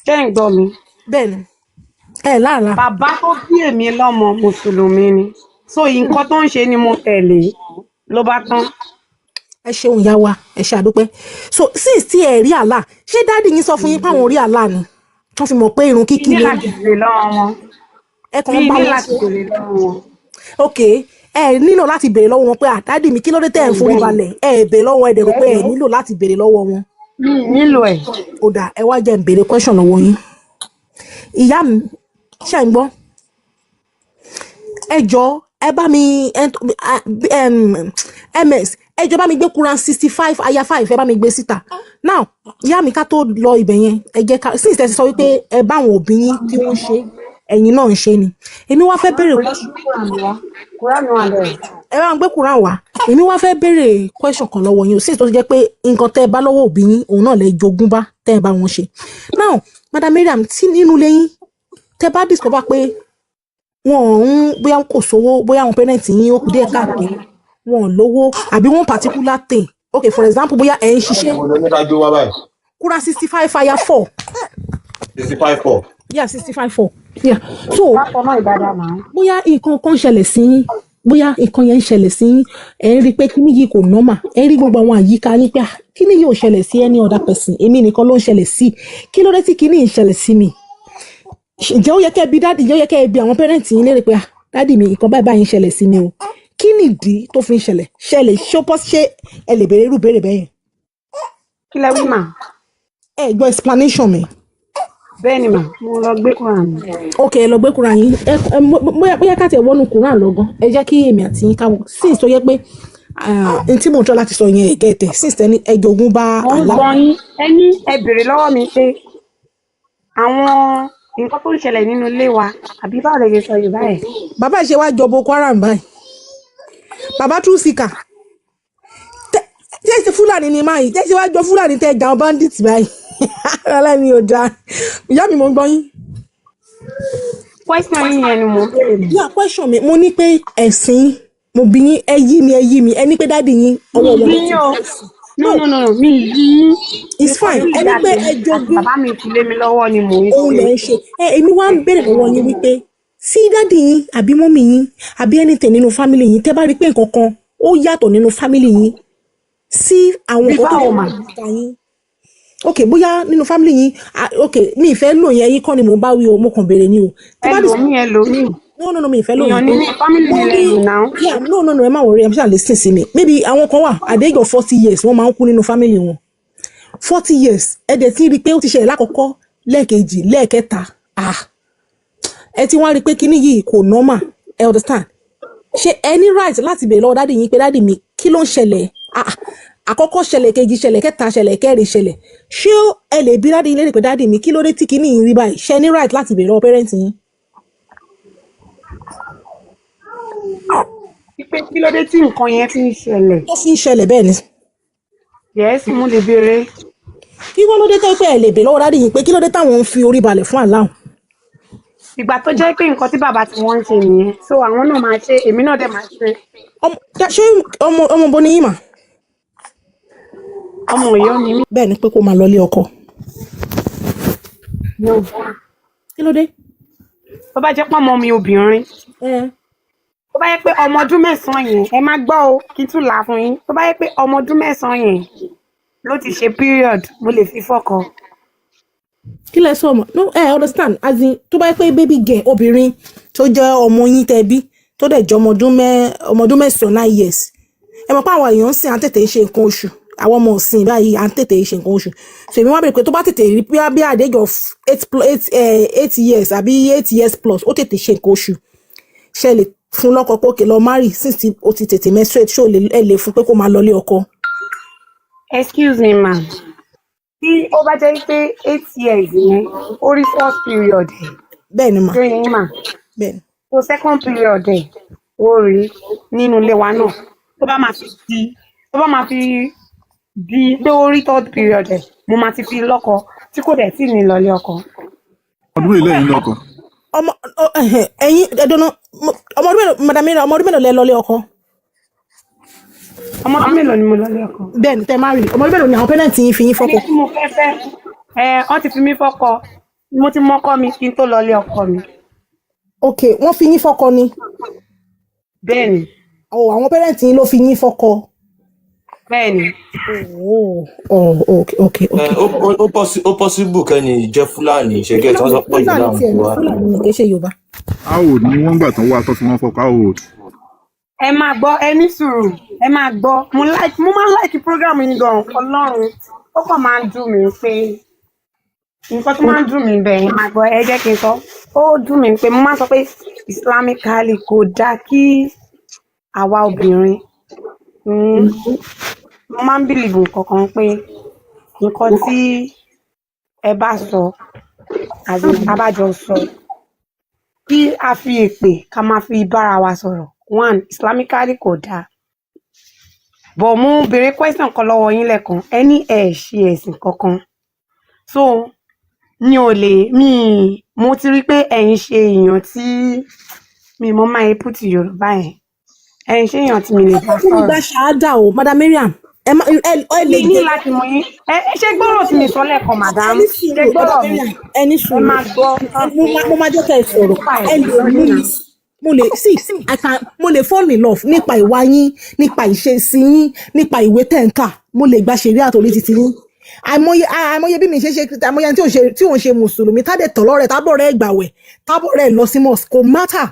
Ṣé ń gbọ́ mi? Bẹ́ẹ̀ ni, ẹ láàlá. Bàbá tó bí èmi lọ́mọ, mùsùlùmí ni. So nǹkan tó ń ṣe ni mo tẹ̀lé, ló bá tán. Ẹ ṣeun, ìyá wa, ẹ ṣe àdúpẹ́. So since tí ẹ rí Allah, ṣé daddy yín sọ fún yín páwọn rí Allah ni wọ́n fi mọ̀ pé irun Mi kíkí ní ló láti béèrè lọ́wọ́ wọn. Ẹ kàn Mi ń bá ní wọn láti ṣe. béèrè lọ́wọ́ wọn. Ok, ẹ nílò láti béèrè lọ́wọ́ wọn pé, ah, daddy mi, kí ló dé tẹ́ ẹ̀ ń forí balẹ̀? Ẹ béèrè lọ́wọ́, ẹ dẹ̀ rò pé ẹ nílò láti béèrè lọ́wọ́ wọn. Mi nílò ẹ̀. Ó dà, ẹ wá jẹ́ ń béèrè question lọ́wọ́ yín. Ìyá mi, ṣe ń gbọ́? Ẹ jọ, ẹ bá mi ms, ẹ jọ, bá mi gbé Quran 65 aya 5, ẹ bá mi gbé síta. Now, ìyá mi, ká tó lọ ibẹ̀ yẹn, ẹ jẹ́ ká, since ẹ ti sọ wípé ẹ bá àwọn òbí yín tí wọ́n ṣe, ẹ̀yin náà ń ṣe ni, èmi wá fẹ́ béèrè question. Kúránì wà bẹ́ẹ̀. Ẹ bá ń gbé Quran wá. Èmi wá fẹ́ béèrè question kan lọ́wọ́ yín o. Since tó ti jẹ́ pé nǹkan tẹ́ ẹ bá lọ́wọ́ òbí yín, òun náà lẹ jogún bá tẹ́ ẹ bá wọn ṣe. Now, Madam Mariam, tí nínú ilé yín, tẹ́ bá discover pé wọn ò ń, bóyá kò sówó, bóyá àwọn parents yín, ó kù díẹ̀ káàtó, wọn ò lówó, àbí one particular thing, okay, for example, bóyá ẹ̀ ń ṣiṣẹ́. Mo ní ká gbé wá báyìí. Quran 65 aya 4. 65 4. Yeah, 65 4, yeah. So Bákan náà, ìdáadáa màá. bóyá nǹkan kan ṣẹlẹ̀ sí yín, bóyá nǹkan yẹn ń ṣẹlẹ̀ sí yín, ẹ̀ ń rí i pé kíní yìí kò normal, ẹ̀ ń rí gbogbo àwọn àyíká yín pé, ah, kíní yìí ò ṣẹlẹ̀ sí any other person, èmi nìkan ló ń ṣẹlẹ̀ sí, kí ló dé tí kíní yìí ń ṣẹlẹ̀ sí mi? Ǹjẹ́ ó yẹ kẹ́ ẹ bi daddy, ǹjẹ́ ó yẹ kẹ́ ẹ bi àwọn parents yín léèrè pé, ah, daddy mi, nǹkan báyìí báyìí ń ṣẹlẹ̀ sí mi o, Kí nìdí tó fi ń ṣẹlẹ̀? Ṣẹlẹ̀ ṣó pọ́? Ṣé ẹ lè béèrè irú béèrè bẹ́ẹ̀ yẹn? Kí lẹ wí mà? Ẹ gbọ́ explanation mi? Bẹ́ẹ̀ ni mà, mo lọ gbé Quran mi. Ok, ẹ lọ gbé Quran yín. Ẹ bóyá ká tiẹ̀ wọnú Quran lọ gan. Ẹ jẹ́ kí èmi àti yín káwọ since tó yẹ pé n tí mò ń tọ́ láti sọ yẹn, ẹ̀gẹ́ tẹ̀ since tẹ́ni ẹ jogún bá Mo ń Allah. gbọ́ yín. Ẹ ní ẹ béèrè lọ́wọ́ mi pé àwọn nǹkan tó ń ṣẹlẹ̀ nínú ilé wa, àbí báwo lè ṣe sọ Yorùbá ẹ̀? Bàbá ṣe wá jọ Boko Haram báyìí, bàbá true seeker ṣé ṣe Fúlàní ni máa yìí? Ṣé ṣe wá jọ Fúlàní tẹ jà bandit báyìí? Aláìní ò dáa. Ìyá mi, mo ń gbọ́ yín. Question yín yẹn ni mò ń béèrè mọ́. Yeah, question mi, mo ní pé ẹ̀sìn, mo bí yín, ẹ yí mi, ẹ yí mi. Ẹ ní pé daddy yín Mi ọwọ́ wọn yí ló ti yín o. No, no, no, no, mi yí yín. It's Nǹkan fine. tí Ẹ ní ìyá pé tèmi ẹ àti jogún bàbá mi fi lé mi lọ́wọ́ ni mò ń òun ṣe. lẹ̀ ń ṣe. Ẹ èmi wá ń béèrè lọ́wọ́ yín wípé tí daddy yín àbí mummy yín àbí anything nínú family yín, tẹ́ bá rí pé nǹkan kan ó yàtọ̀ nínú family yín sí àwọn Bí nǹkan tó báwo wà mà? níta yín. Ok, bóyá nínú family yín, ah, ok, mi ì fẹ́ lò yẹn, yín kọ́ ni mò ń bá wí o, mo kàn béèrè ni o. Tẹ́ Ẹ bá lò mí, ẹ lò mí. No, no, no, mi ì fẹ́ lò Èèyàn yín. ní mí, family Mo mi lẹ rí lò náà. Yeah, no, no, no, ẹ má worry, ẹ ṣáà listen sí mi. Maybe àwọn kan wà at the age of 40 years, wọ́n máa ń kú nínú family wọn. 40 years, ẹ dẹ̀ ti rí i pé ó ti ṣẹlẹ̀ lákọ̀ọ́kọ́, lẹ́ẹ̀kejì, lẹ́ẹ̀kẹta. Ah, ẹ ti wá rí i pé kíní yìí kò normal, ẹ understand? Ṣé ẹ ní right láti béèrè lọ́wọ́ daddy yín pé, "Daddy mi, kí ló ń ṣẹlẹ̀?" Ah, àkọ́kọ́ ṣẹlẹ̀, kejì ṣẹlẹ̀, kẹta ṣẹlẹ̀, kẹrin ṣẹlẹ̀. Ṣé ẹ lè bí daddy yín léèrè pé, "Daddy mi, kí ló dé tí kíní yìí rí báyìí?" Ṣé ẹ ní right láti béèrè lọ́wọ́ parent yín? Pé kí ló dé tí nǹkan yẹn fi ń ṣẹlẹ̀? Tó fi ń ṣẹlẹ̀, bẹ́ẹ̀ ni. Yes, mo lè béèrè. Kí wọ́n ló dé tó pé ẹ lè béèrè lọ́wọ́ daddy yín pé kí ló dé táwọn ń fi orí balẹ̀ fún Allah? Ìgbà tó jẹ́ pé nǹkan tí bàbá tí wọ́n ń ṣe nìyẹn, so àwọn náà máa ṣe, èmi náà dẹ̀ máa ṣe. Ọmọ ṣé ọmọ bo ni yín mà? Ọmọ Ọ̀yọ́ ni mí. Bẹ́ẹ̀ ni, pé kó máa lọ ilé ọkọ. No. Kí ló dé? Tó bá jẹ́ pé ọmọ mi obìnrin, tó bá yẹ pé ọmọ ọdún 9 yẹn, ẹ má gbọ́ o, kí n tún là á fún yín, tó bá yẹ pé ọmọ ọdún 9 yẹn ló ti ṣe period, mo lè fi fọ́kọ. Kí lẹ sọ ọmọ? No, ẹ understand, as in, tó bá yẹ pé baby girl obìnrin tó jẹ́ ọmọ yín tẹ́ bí, tó dẹ̀ jẹ́ ọmọ ọdún 9, 9 years, ẹ mọ̀ pé àwọn èèyàn ń sìn à ń tètè ṣe nǹkan oṣù, àwọn ọmọ ọ̀sìn báyìí à ń tètè ṣe nǹkan oṣù. So èmi wá bèrè pé tó bá tètè rí bí at the age of 8 years àbí 8 years plus, ó tètè ṣe nǹkan oṣù, ṣe lè fún lọ́kọ pé okay, lọ marry, since tí o ti tètè menstruate? Ṣó ẹ lè fún pé kó máa lọ ilé ọkọ? Excuse me, ma, tí ó bá jẹ́ pé 8 years yẹn, ó rí first period ẹ̀, Bẹ́ẹ̀ ni mà. Tó yẹn mà? Bẹ́ẹ̀ ni. So second period ẹ̀, ó rí nínú ilé wa náà, tó bá máa fi di pé ó rí third period ẹ̀, mo máa ti fi lọ́kọ, tí kò dẹ̀ tí ní lọlé ọkọ. Ọdún mélòó lẹ́yìn lọ́kọ? Ọmọ ẹhẹn, ẹ̀yin ẹdọnà, ọmọ ọdún mélòó, Madam Mira, ọmọ ọdún mélòó lẹ lọlé ọkọ? Ọmọ ọdún mélòó ni mo lọlé ọkọ? Bẹ́ẹ̀ ni, tẹ má rí, ọmọ ọdún mélòó ni àwọn parents yín fi yín Ẹni fọ́kọ? tí mo fẹ́ fẹ́ ẹ, wọ́n ti fi mí fọ́kọ, mo ti mọ́kọ mi kí n tó lọlé ọkọ mi. Ok, wọ́n fi yín fọ́kọ ni? Bẹ́ẹ̀ ni. Ọ àwọn parents yín ló fi yín fọ́kọ? Bẹ́ẹ̀ ni. Oh, ok. Ẹ ó possible kẹ́ni jẹ́ Fúlàní ṣẹ́gẹ́ tí wọ́n sọ pé ìlú Fúlàní àwọn tiẹ̀ ní wà. Fúlàní ni, kì í ṣe Yorùbá. How old ni wọ́n gbà tán wá tó fi wọ́n fọkọ? How old? Ẹ máa gbọ́, ẹ ní sùúrù, ẹ máa gbọ́. Mo like, mo máa ń like program yìí gan. Ọlọ́run, ó kàn máa ń dùn mí pé nǹkan tó máa ń dùn mí bẹ́ẹ̀, ẹ máa gbọ́, ẹ jẹ́ kí n sọ. Ó dùn mí pé mo máa ń sọ pé islamically kò dáa kí àwa obìnrin, mo máa ń believe nǹkan kan pé nǹkan tí ẹ bá sọ, as in, tá a bá jọ sọ, kí a fi èpè ká máa fi bára wa sọ̀rọ̀, one, islamically kò dáa. But mo béèrè question kan lọ́wọ́ yín lẹ́ẹ̀kan, ẹ ní ẹ ṣe ẹ̀sìn kankan, so mi ò lè mi mo ti rí pé ẹ̀yin ṣe èèyàn tí mi mọ máa ń put Yorùbá yẹn, ẹ̀yin ṣe èèyàn tí mi lè bá Fún mi gba sọ̀rọ̀. Ṣáádà o, Madam Mariam, ẹ má ẹ lè Mi ní gbé láti mọ yín. Ẹ ṣe gbọ́rọ̀ tí mi sọ lẹ́ẹ̀kan, madam? Ẹ ní Ṣe sùúrù, gbọ́rọ̀ Madam mi? Mariam, ẹ ní Ẹ sùúrù. máa gbọ́. Mo máa jẹ́ kẹ́ ẹ sọ̀rọ̀. Ẹ lè mú mi, mo lè see, I can, mo lè fall in love nípa ìwà yín, nípa ìṣesí yín, nípa ìwé tẹ̀ ń kà. Mo lè gba ṣeré àtòrí titi yín. Àìmọye bí mi ṣe ṣe, àìmọye ẹni tí ò ń ṣe mùsùlùmí tá dẹ̀ tọ̀ lọ́rẹ̀, tábọ̀ rẹ̀ gbàwẹ̀, tábọ̀ rẹ̀ lọ sí mosque, kò matter.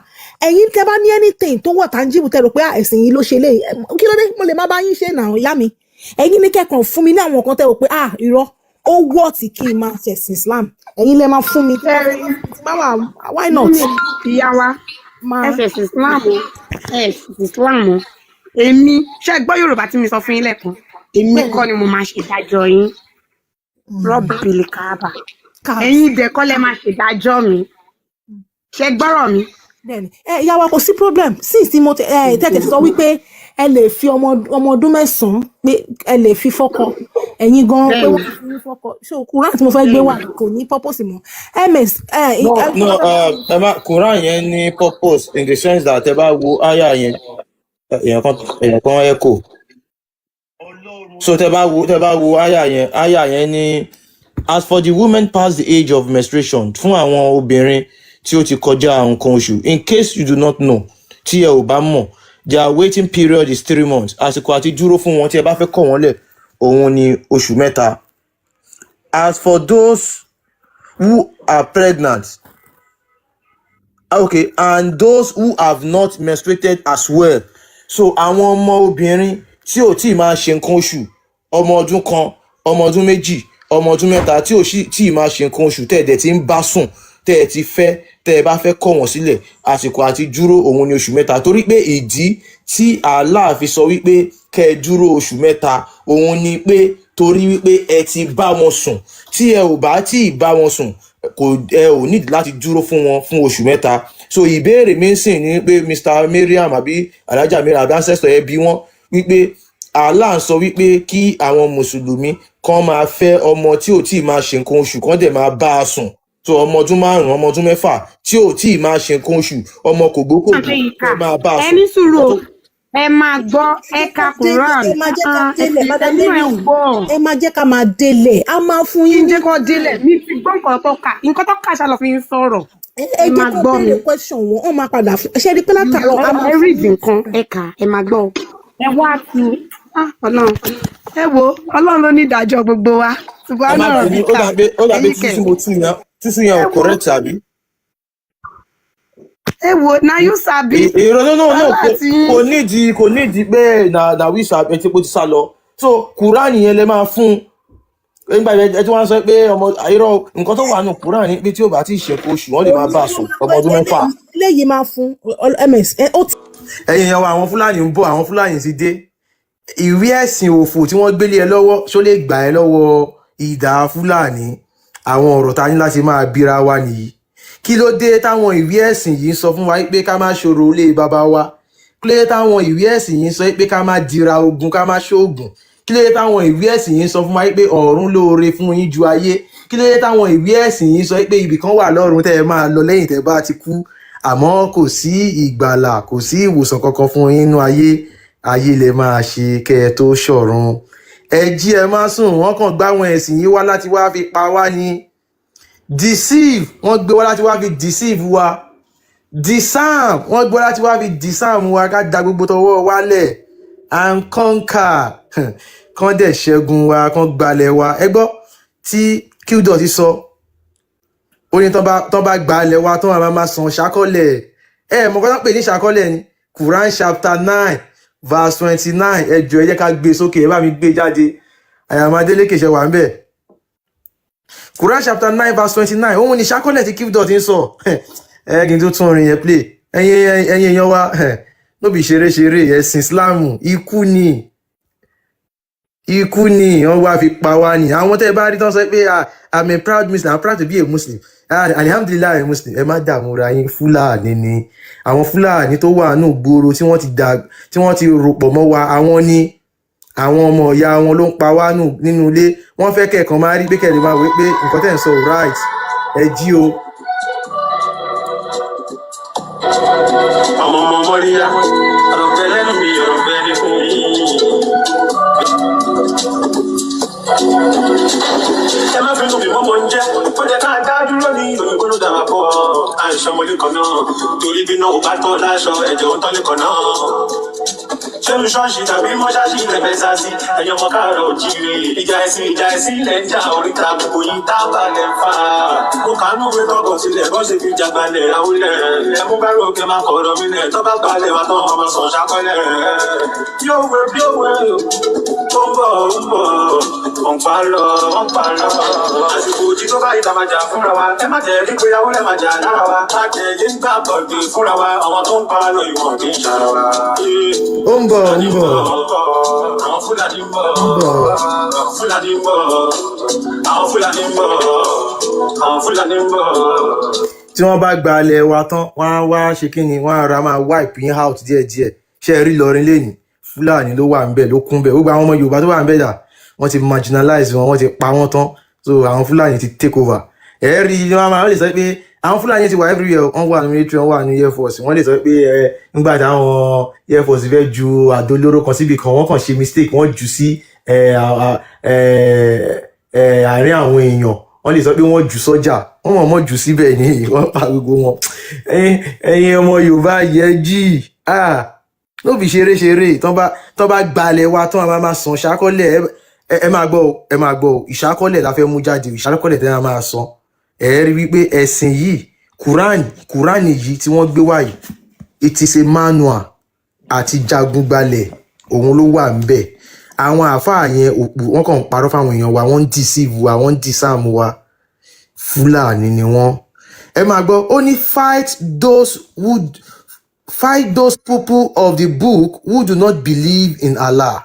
Ẹ̀yin tẹ́ bá ní anything tó wà tangible, tẹ́ rò pé, ah, ẹ̀sìn yìí ló ṣe léyìí, kí ló dé? Mo lè má bá yín ṣe náà, ìyá mi. Ẹ̀yin ní kẹ́kọ̀ọ́ fún mi ní àwọn nǹkan tẹ́ rò pé, ah, irọ́, ó wọ́ọ̀tì kí n máa ṣẹ̀sìn Islam. Ẹ̀yin lẹ máa fún mi tí Ṣẹ́rí bá wà, why not? Mummy, ìyá wa, Máa ẹ ṣẹ̀sìn Islam o, ẹ ṣẹ̀sìn Islam o. Èmi ṣe gbọ́ Yorùbá tí mi sọ fún yín lẹ́ẹ̀kan, èmi kọ́ ni mo máa ṣèdájọ́ yín, rọ́bìlì káàbà. Káàbà. Ẹ̀yin dẹ̀ kọ́ lẹ máa ṣèdájọ́ mi. Ṣe gbọ́rọ̀ mi? Bẹ́ẹ̀ni, ẹ ìyá wa, kò sí problem. Since tí mo ẹ tẹ̀tẹ̀ sọ wípé ẹ lè fi ọmọ ọdún 9 pé ẹ lè fi fọ́kọ ẹ̀yin gan pé wọ́n fi yín fọ́kọ, so Quran tí mo fẹ́ gbé wà kò ní purpose mọ́, ms ẹ. No, no, ẹ má, Quran yẹn ní purpose in the sense that ẹ bá wo aya yẹn, èèyàn kan echo. So tẹ bá wo aya yẹn ní, "As for the women past the age of menstruation," fún àwọn obìnrin tí ó ti kọjá nǹkan oṣù, "in case you do not know," tí ẹ ò bá mọ̀, "their waiting period is 3 months." Àsìkò àti dúró fún wọn tí ẹ bá fẹ́ kọ̀ wọ́n lẹ̀, òun ni oṣù 3. "As for those who are pregnant," okay, "and those who have not menstruated as well." So àwọn ọmọ obìnrin tí ò tí ì máa ṣe nǹkan oṣù, ọmọ ọdún 1, ọmọ ọdún 2, ọmọ ọdún 3, tí ò tí ì máa ṣe nǹkan oṣù, tẹ́ ẹ̀ dẹ̀ ti ń bá sùn, tẹ́ ẹ ti fẹ́, tẹ́ ẹ bá fẹ́ kọ̀ wọ́n sílẹ̀, àsìkò àti dúró òun ni oṣù 3, torí pé ìdí tí Allah fi sọ wípé kẹ́ ẹ dúró oṣù 3, òun ni pé torí wípé ẹ ti bá wọn sùn. Tí ẹ ò bá tí ì bá wọn sùn, kò ẹ ò nídìí láti dúró fún wọn fún oṣù 3. So ìbéèrè mi ń sìn ní pé Mr Mariam àbí Alhaja Mariam àbí ancestor, ẹ bí wọn wípé Allah ń sọ wípé kí àwọn mùsùlùmí kan máa fẹ́ ọmọ tí ò tí ì máa ṣe nǹkan oṣù, kan dẹ̀ máa bá a sùn. So ọmọ ọdún 5, ọmọ ọdún 6 tí ò tí ì máa ṣe nǹkan oṣù, ọmọ kògbókògbó, Àbẹ́yìká kó máa bá a ẹ sùn. ní sùúrù Nǹkan o. tó Ẹ máa gbọ́, ẹ ka Quran. Ẹ máa jẹ́ ká Ah, délẹ̀, madam ẹnu ẹ Mariam. Gbọ́. Ẹ máa jẹ́ ká máa délẹ̀, a máa fún Kí yín n ní jẹ́ kó délẹ̀, mi ti gbọ́ nǹkan tó kà, nǹkan tó kà ṣáà lọ fi ń sọ̀rọ̀. Ẹ Ẹ jẹ́ máa kó gbọ́ mi. béèrè question wọn, wọ́n máa padà fún ṣe rí pé látàárọ̀ a máa Ẹ fún read yín. Nǹkan ẹ kà, ẹ máa gbọ́ o. Ẹ wá tu, ah, Ọlọ́run, ẹ wo, Ọlọ́run ló ní ìdájọ́ gbogbo wa. Ẹ Ṣùgbọ́n má náà bínú, ó ríkà dàbí ó dàbí ẹ̀yin tútù kẹ̀. tí mo tú yẹn, tútù yẹn Ẹ ò wo correct àbí? Ẹ wo, na you sabi. Èrò, no, no, no. Wàhálà Kò tí kò nídìí, kò nídìí pé na we sabi ẹ ti kó ti sá lọ. So Quran yẹn lè máa fún un nígbà yẹn. Ẹ tí wọ́n sọ pé ọmọ irọ́, nǹkan tó wà nù Quran ni pé tí ó bá ti ṣe nǹkan oṣù, wọ́n lè máa bá a sùn, ọmọ ọdún 6. Eléyìí máa fún ms ó ti Ẹ̀yin èèyàn wa, àwọn Fúlàní ń bọ̀, àwọn Fúlàní ti dé. Ìwé ẹ̀sìn òfò tí wọ́n gbélé ẹ lọ́wọ́, ṣó lè gbà ẹ́ lọ́wọ́ ìdá Fúlàní? Àwọn ọ̀rọ̀ ta ní láti máa bíra wa nìyí. Kí ló dé táwọn ìwé ẹ̀sìn yìí ń sọ fún wa pé ká má ṣòro ilé bàbá wa? Kí ló dé táwọn ìwé ẹ̀sìn yìí ń sọ pé ká má dira ogun, ká má ṣoògùn? Kí ló dé táwọn ìwé ẹ̀sìn yìí ń sọ fún wa pé ọ̀run lóore fún yín ju ayé? Kí ló dé táwọn ìwé ẹ̀sìn yìí ń sọ pé ibì kan wà lọ́run tẹ́ ẹ máa lọ lẹ́yìn tẹ́ bá ti kú, àmọ́ kò sí ìgbàlà, kò sí ìwòsàn kankan fún yín nínú ayé? Ayé lè máa ṣe kẹ́ ẹ tó ṣọ̀run. Ẹ jí, ẹ má sùn. Wọ́n kàn gbá àwọn ẹ̀sìn yìí wá láti wá fi pa wá ní deceive. Wọ́n gbé wá láti wá fi deceive wa, disarm. Wọ́n gbé wá láti wá fi disarm wa, ká da gbogbo tọwọ́ wálẹ̀ and conquer, kán dẹ̀ ṣẹ́gun wa, kán gbalẹ̀ wa. Ẹ gbọ́ tí Qdot sọ, ó ní tán bá gbalẹ̀ wa tán, máa máa san ṣàkọlẹ̀. Ẹ mọ̀ kọ́ tán pè ní ṣàkọlẹ̀ ni Quran chapter 9 verse 29. Ẹ jọ̀ọ́, ẹ jẹ́ ká gbé e sókè, ẹ bá mi gbé e jáde. Àyàmádélé kèṣẹ wà ń bẹ̀. Quran chapter 9 verse 29, òun ni ṣàkọlẹ̀ tí Qdot ń sọ. Ẹ kí n tó tún orin yẹn play. Ẹ̀yin èèyàn wa, no be ṣeré ṣeré. Ẹ̀sìn Islam, ikú ni, ikú ni wọ́n wá fi pa wá ni. Àwọn tẹ́ ẹ bá rí tán sọ pé, "Ah, I'm a proud Muslim, I'm proud to be a Muslim, ah, alhamdulillahi, I'm a Muslim," ẹ má dààmú ra yín. Fúlàní ni àwọn Fúlàní tó wà nù gbòòrò tí wọ́n ti dà, tí wọ́n ti rò pọ̀ mọ́ wa. Àwọn ni àwọn ọmọ ìyá wọn ló ń pa wá nù nínú ilé. Wọ́n fẹ́ kẹ̀kan máa rí pé kẹ́ lè máa wí pé nǹkan tẹ́ ń sọ ò right. Ẹ jí o. Ọmọ ọmọ mọ́ríyá, ọ̀rọ̀ bẹ lẹ́nu mi, ọ̀rọ̀ bẹ ní fún yín. Ẹ má bínú bí mọ́mọ́ ń jẹ́, ó jẹ́ ká dá dúró ní òyìnbó ló dára pọ̀. Àìsàn ọmọlé kan náà, torí bí náà ò bá tọ́ láṣọ, ẹ̀jẹ̀ ó tọ́lé kan náà. Ṣé mi ṣọ́ọ̀ṣì tàbí mọ́ṣáṣí lẹ́fẹ̀ẹ́ sá sí? Ẹ̀yin ọmọ káàárọ̀ òjíire. Ìjà ẹ̀sìn, ìjà ẹ̀sìn ilẹ̀ ń jà, oríta gbogbo yìí tá a balẹ̀ ń fà. Mo kàánú wé tọkọ̀ sílẹ̀ bọ́ ṣe fi jagbalẹ̀ àwùlẹ̀. Ẹ̀mú bá rò kẹ́ máa kọ̀ọ̀rọ̀ mi lẹ̀ tó bá gbalẹ̀ wà tán ọmọ sàn ṣàkọlẹ̀. Bí òwe bí òwe, ó ń bọ̀, ó ń bọ̀, ó ń pa lọ, ó ń pa lọ. Àsìkò òjì tó bá ìta máa jà fúnra wa. Ẹ má jẹ́ rí pé awúlẹ̀ máa jà lára wa. Má jẹ́ yé ń gbà bọ̀dé fúnra wa. Àwọn tó ń pa lọ ìwọ̀n kì í ṣara wa. Ó ń bọ̀, ó ń bọ̀. Àwọn Fúlàní ń bọ̀. Ó ń bọ̀. Àwọn Fúlàní ń bọ̀. Àwọn Fúlàní ń bọ̀. Àwọn Fúlàní ń bọ̀. Tí wọ́n bá gba ilẹ̀ wa tán, wọ́n á wá ṣe kí ni, wọ́n á ra máa wipe yín out díẹ̀díẹ̀. Ṣé ẹ rí Ìlọrin lẹ́nìí? Fúlàní ló wà ńbẹ̀, ló kún bẹ̀. Gbogbo àwọn ọmọ Yorùbá tó wà ńbẹ̀ dà? Wọ́n ti marginalize wọn, wọ́n ti pa wọ́n tán. So àwọn Fúlàní ti take over. Ẹ rí i, wọ́n máa lè sọ pé àwọn Fúlàní ti wà everywhere. Wọ́n wà ní military, wọ́n wà ní air force. Wọ́n lè sọ pé ẹ nígbà táwọn air force fẹ́ ju àdó olóró kan síbi kan, wọ́n kàn ṣe mistake, wọ́n jù sí ẹ ẹ ẹ àárín àwọn èèyàn. Wọ́n lè sọ pé wọ́n jù sọ́jà, wọ́n mọ̀ mọ́ jù síbẹ̀ ní, wọ́n pa gbogbo wọn. Ẹ̀yin ọmọ Yorùbá yẹ jí, ah, ló fi ṣeré ṣeré. Tán bá gbalẹ̀ wa tán, a máa máa san ìṣákọ́lẹ̀. Ẹ máa gbọ́ o, ẹ máa gbọ́ o. Ìṣákọ́lẹ̀ la fẹ́ mú jáde, ìṣákọ́lẹ̀ tẹ́ ẹ máa san. Ẹ rí wípé ẹ̀sìn yìí, Quran yìí tí wọ́n gbé wá yìí, it is a manual àti jagun gbalẹ̀, òun ló wà ńbẹ̀. Àwọn àáfàá yẹn òpù, wọ́n kàn ń parọ́ fáwọn èèyàn wa, wọ́n ń deceive wa, wọ́n ń disarm wa. Fúlàní ni wọ́n. Ẹ máa gbọ́, ó ní fight those people of the book who do not believe in Allah,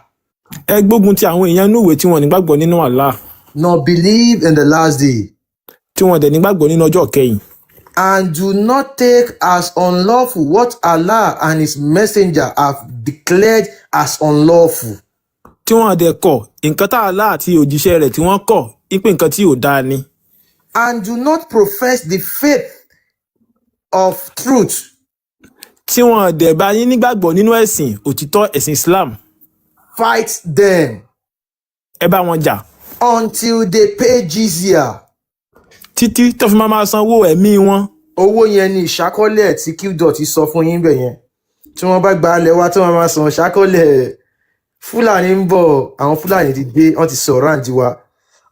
Ẹ gbógun ti àwọn èèyàn inú ìwé tí wọn nígbàgbọ́ nínú Allah, nor believe in the last day, tí wọn dẹ̀ nígbàgbọ́ nínú ọjọ́ kẹyìn, and do not take as unlawful what Allah and his messenger have declared as unlawful. Tí wọn dẹ̀ kọ̀ nǹkan tá Allah àti òjíṣẹ́ rẹ̀ tí wọ́n kọ̀ wípé nǹkan tí ò dáa ni, and do not profess the faith of truth, tí wọn dẹ̀ bá yín nígbàgbọ́ nínú ẹ̀sìn òtítọ́, ẹ̀sìn Islam, fight them ẹ bá wọn jà until they pay jizya. Títí tó fi máa sanwó ẹ̀mí wọn. Owó yẹn ni ìṣákọ́lẹ̀ tí Qdot sọ fún yín bẹ̀ yẹn. Tí wọ́n bá gba alẹ̀ wa tí wọ́n máa san ìṣákọ́lẹ̀. Fúlàní ń bọ̀, àwọn Fúlàní ti dé, wọ́n ti sọ̀rọ̀ àǹdí wa,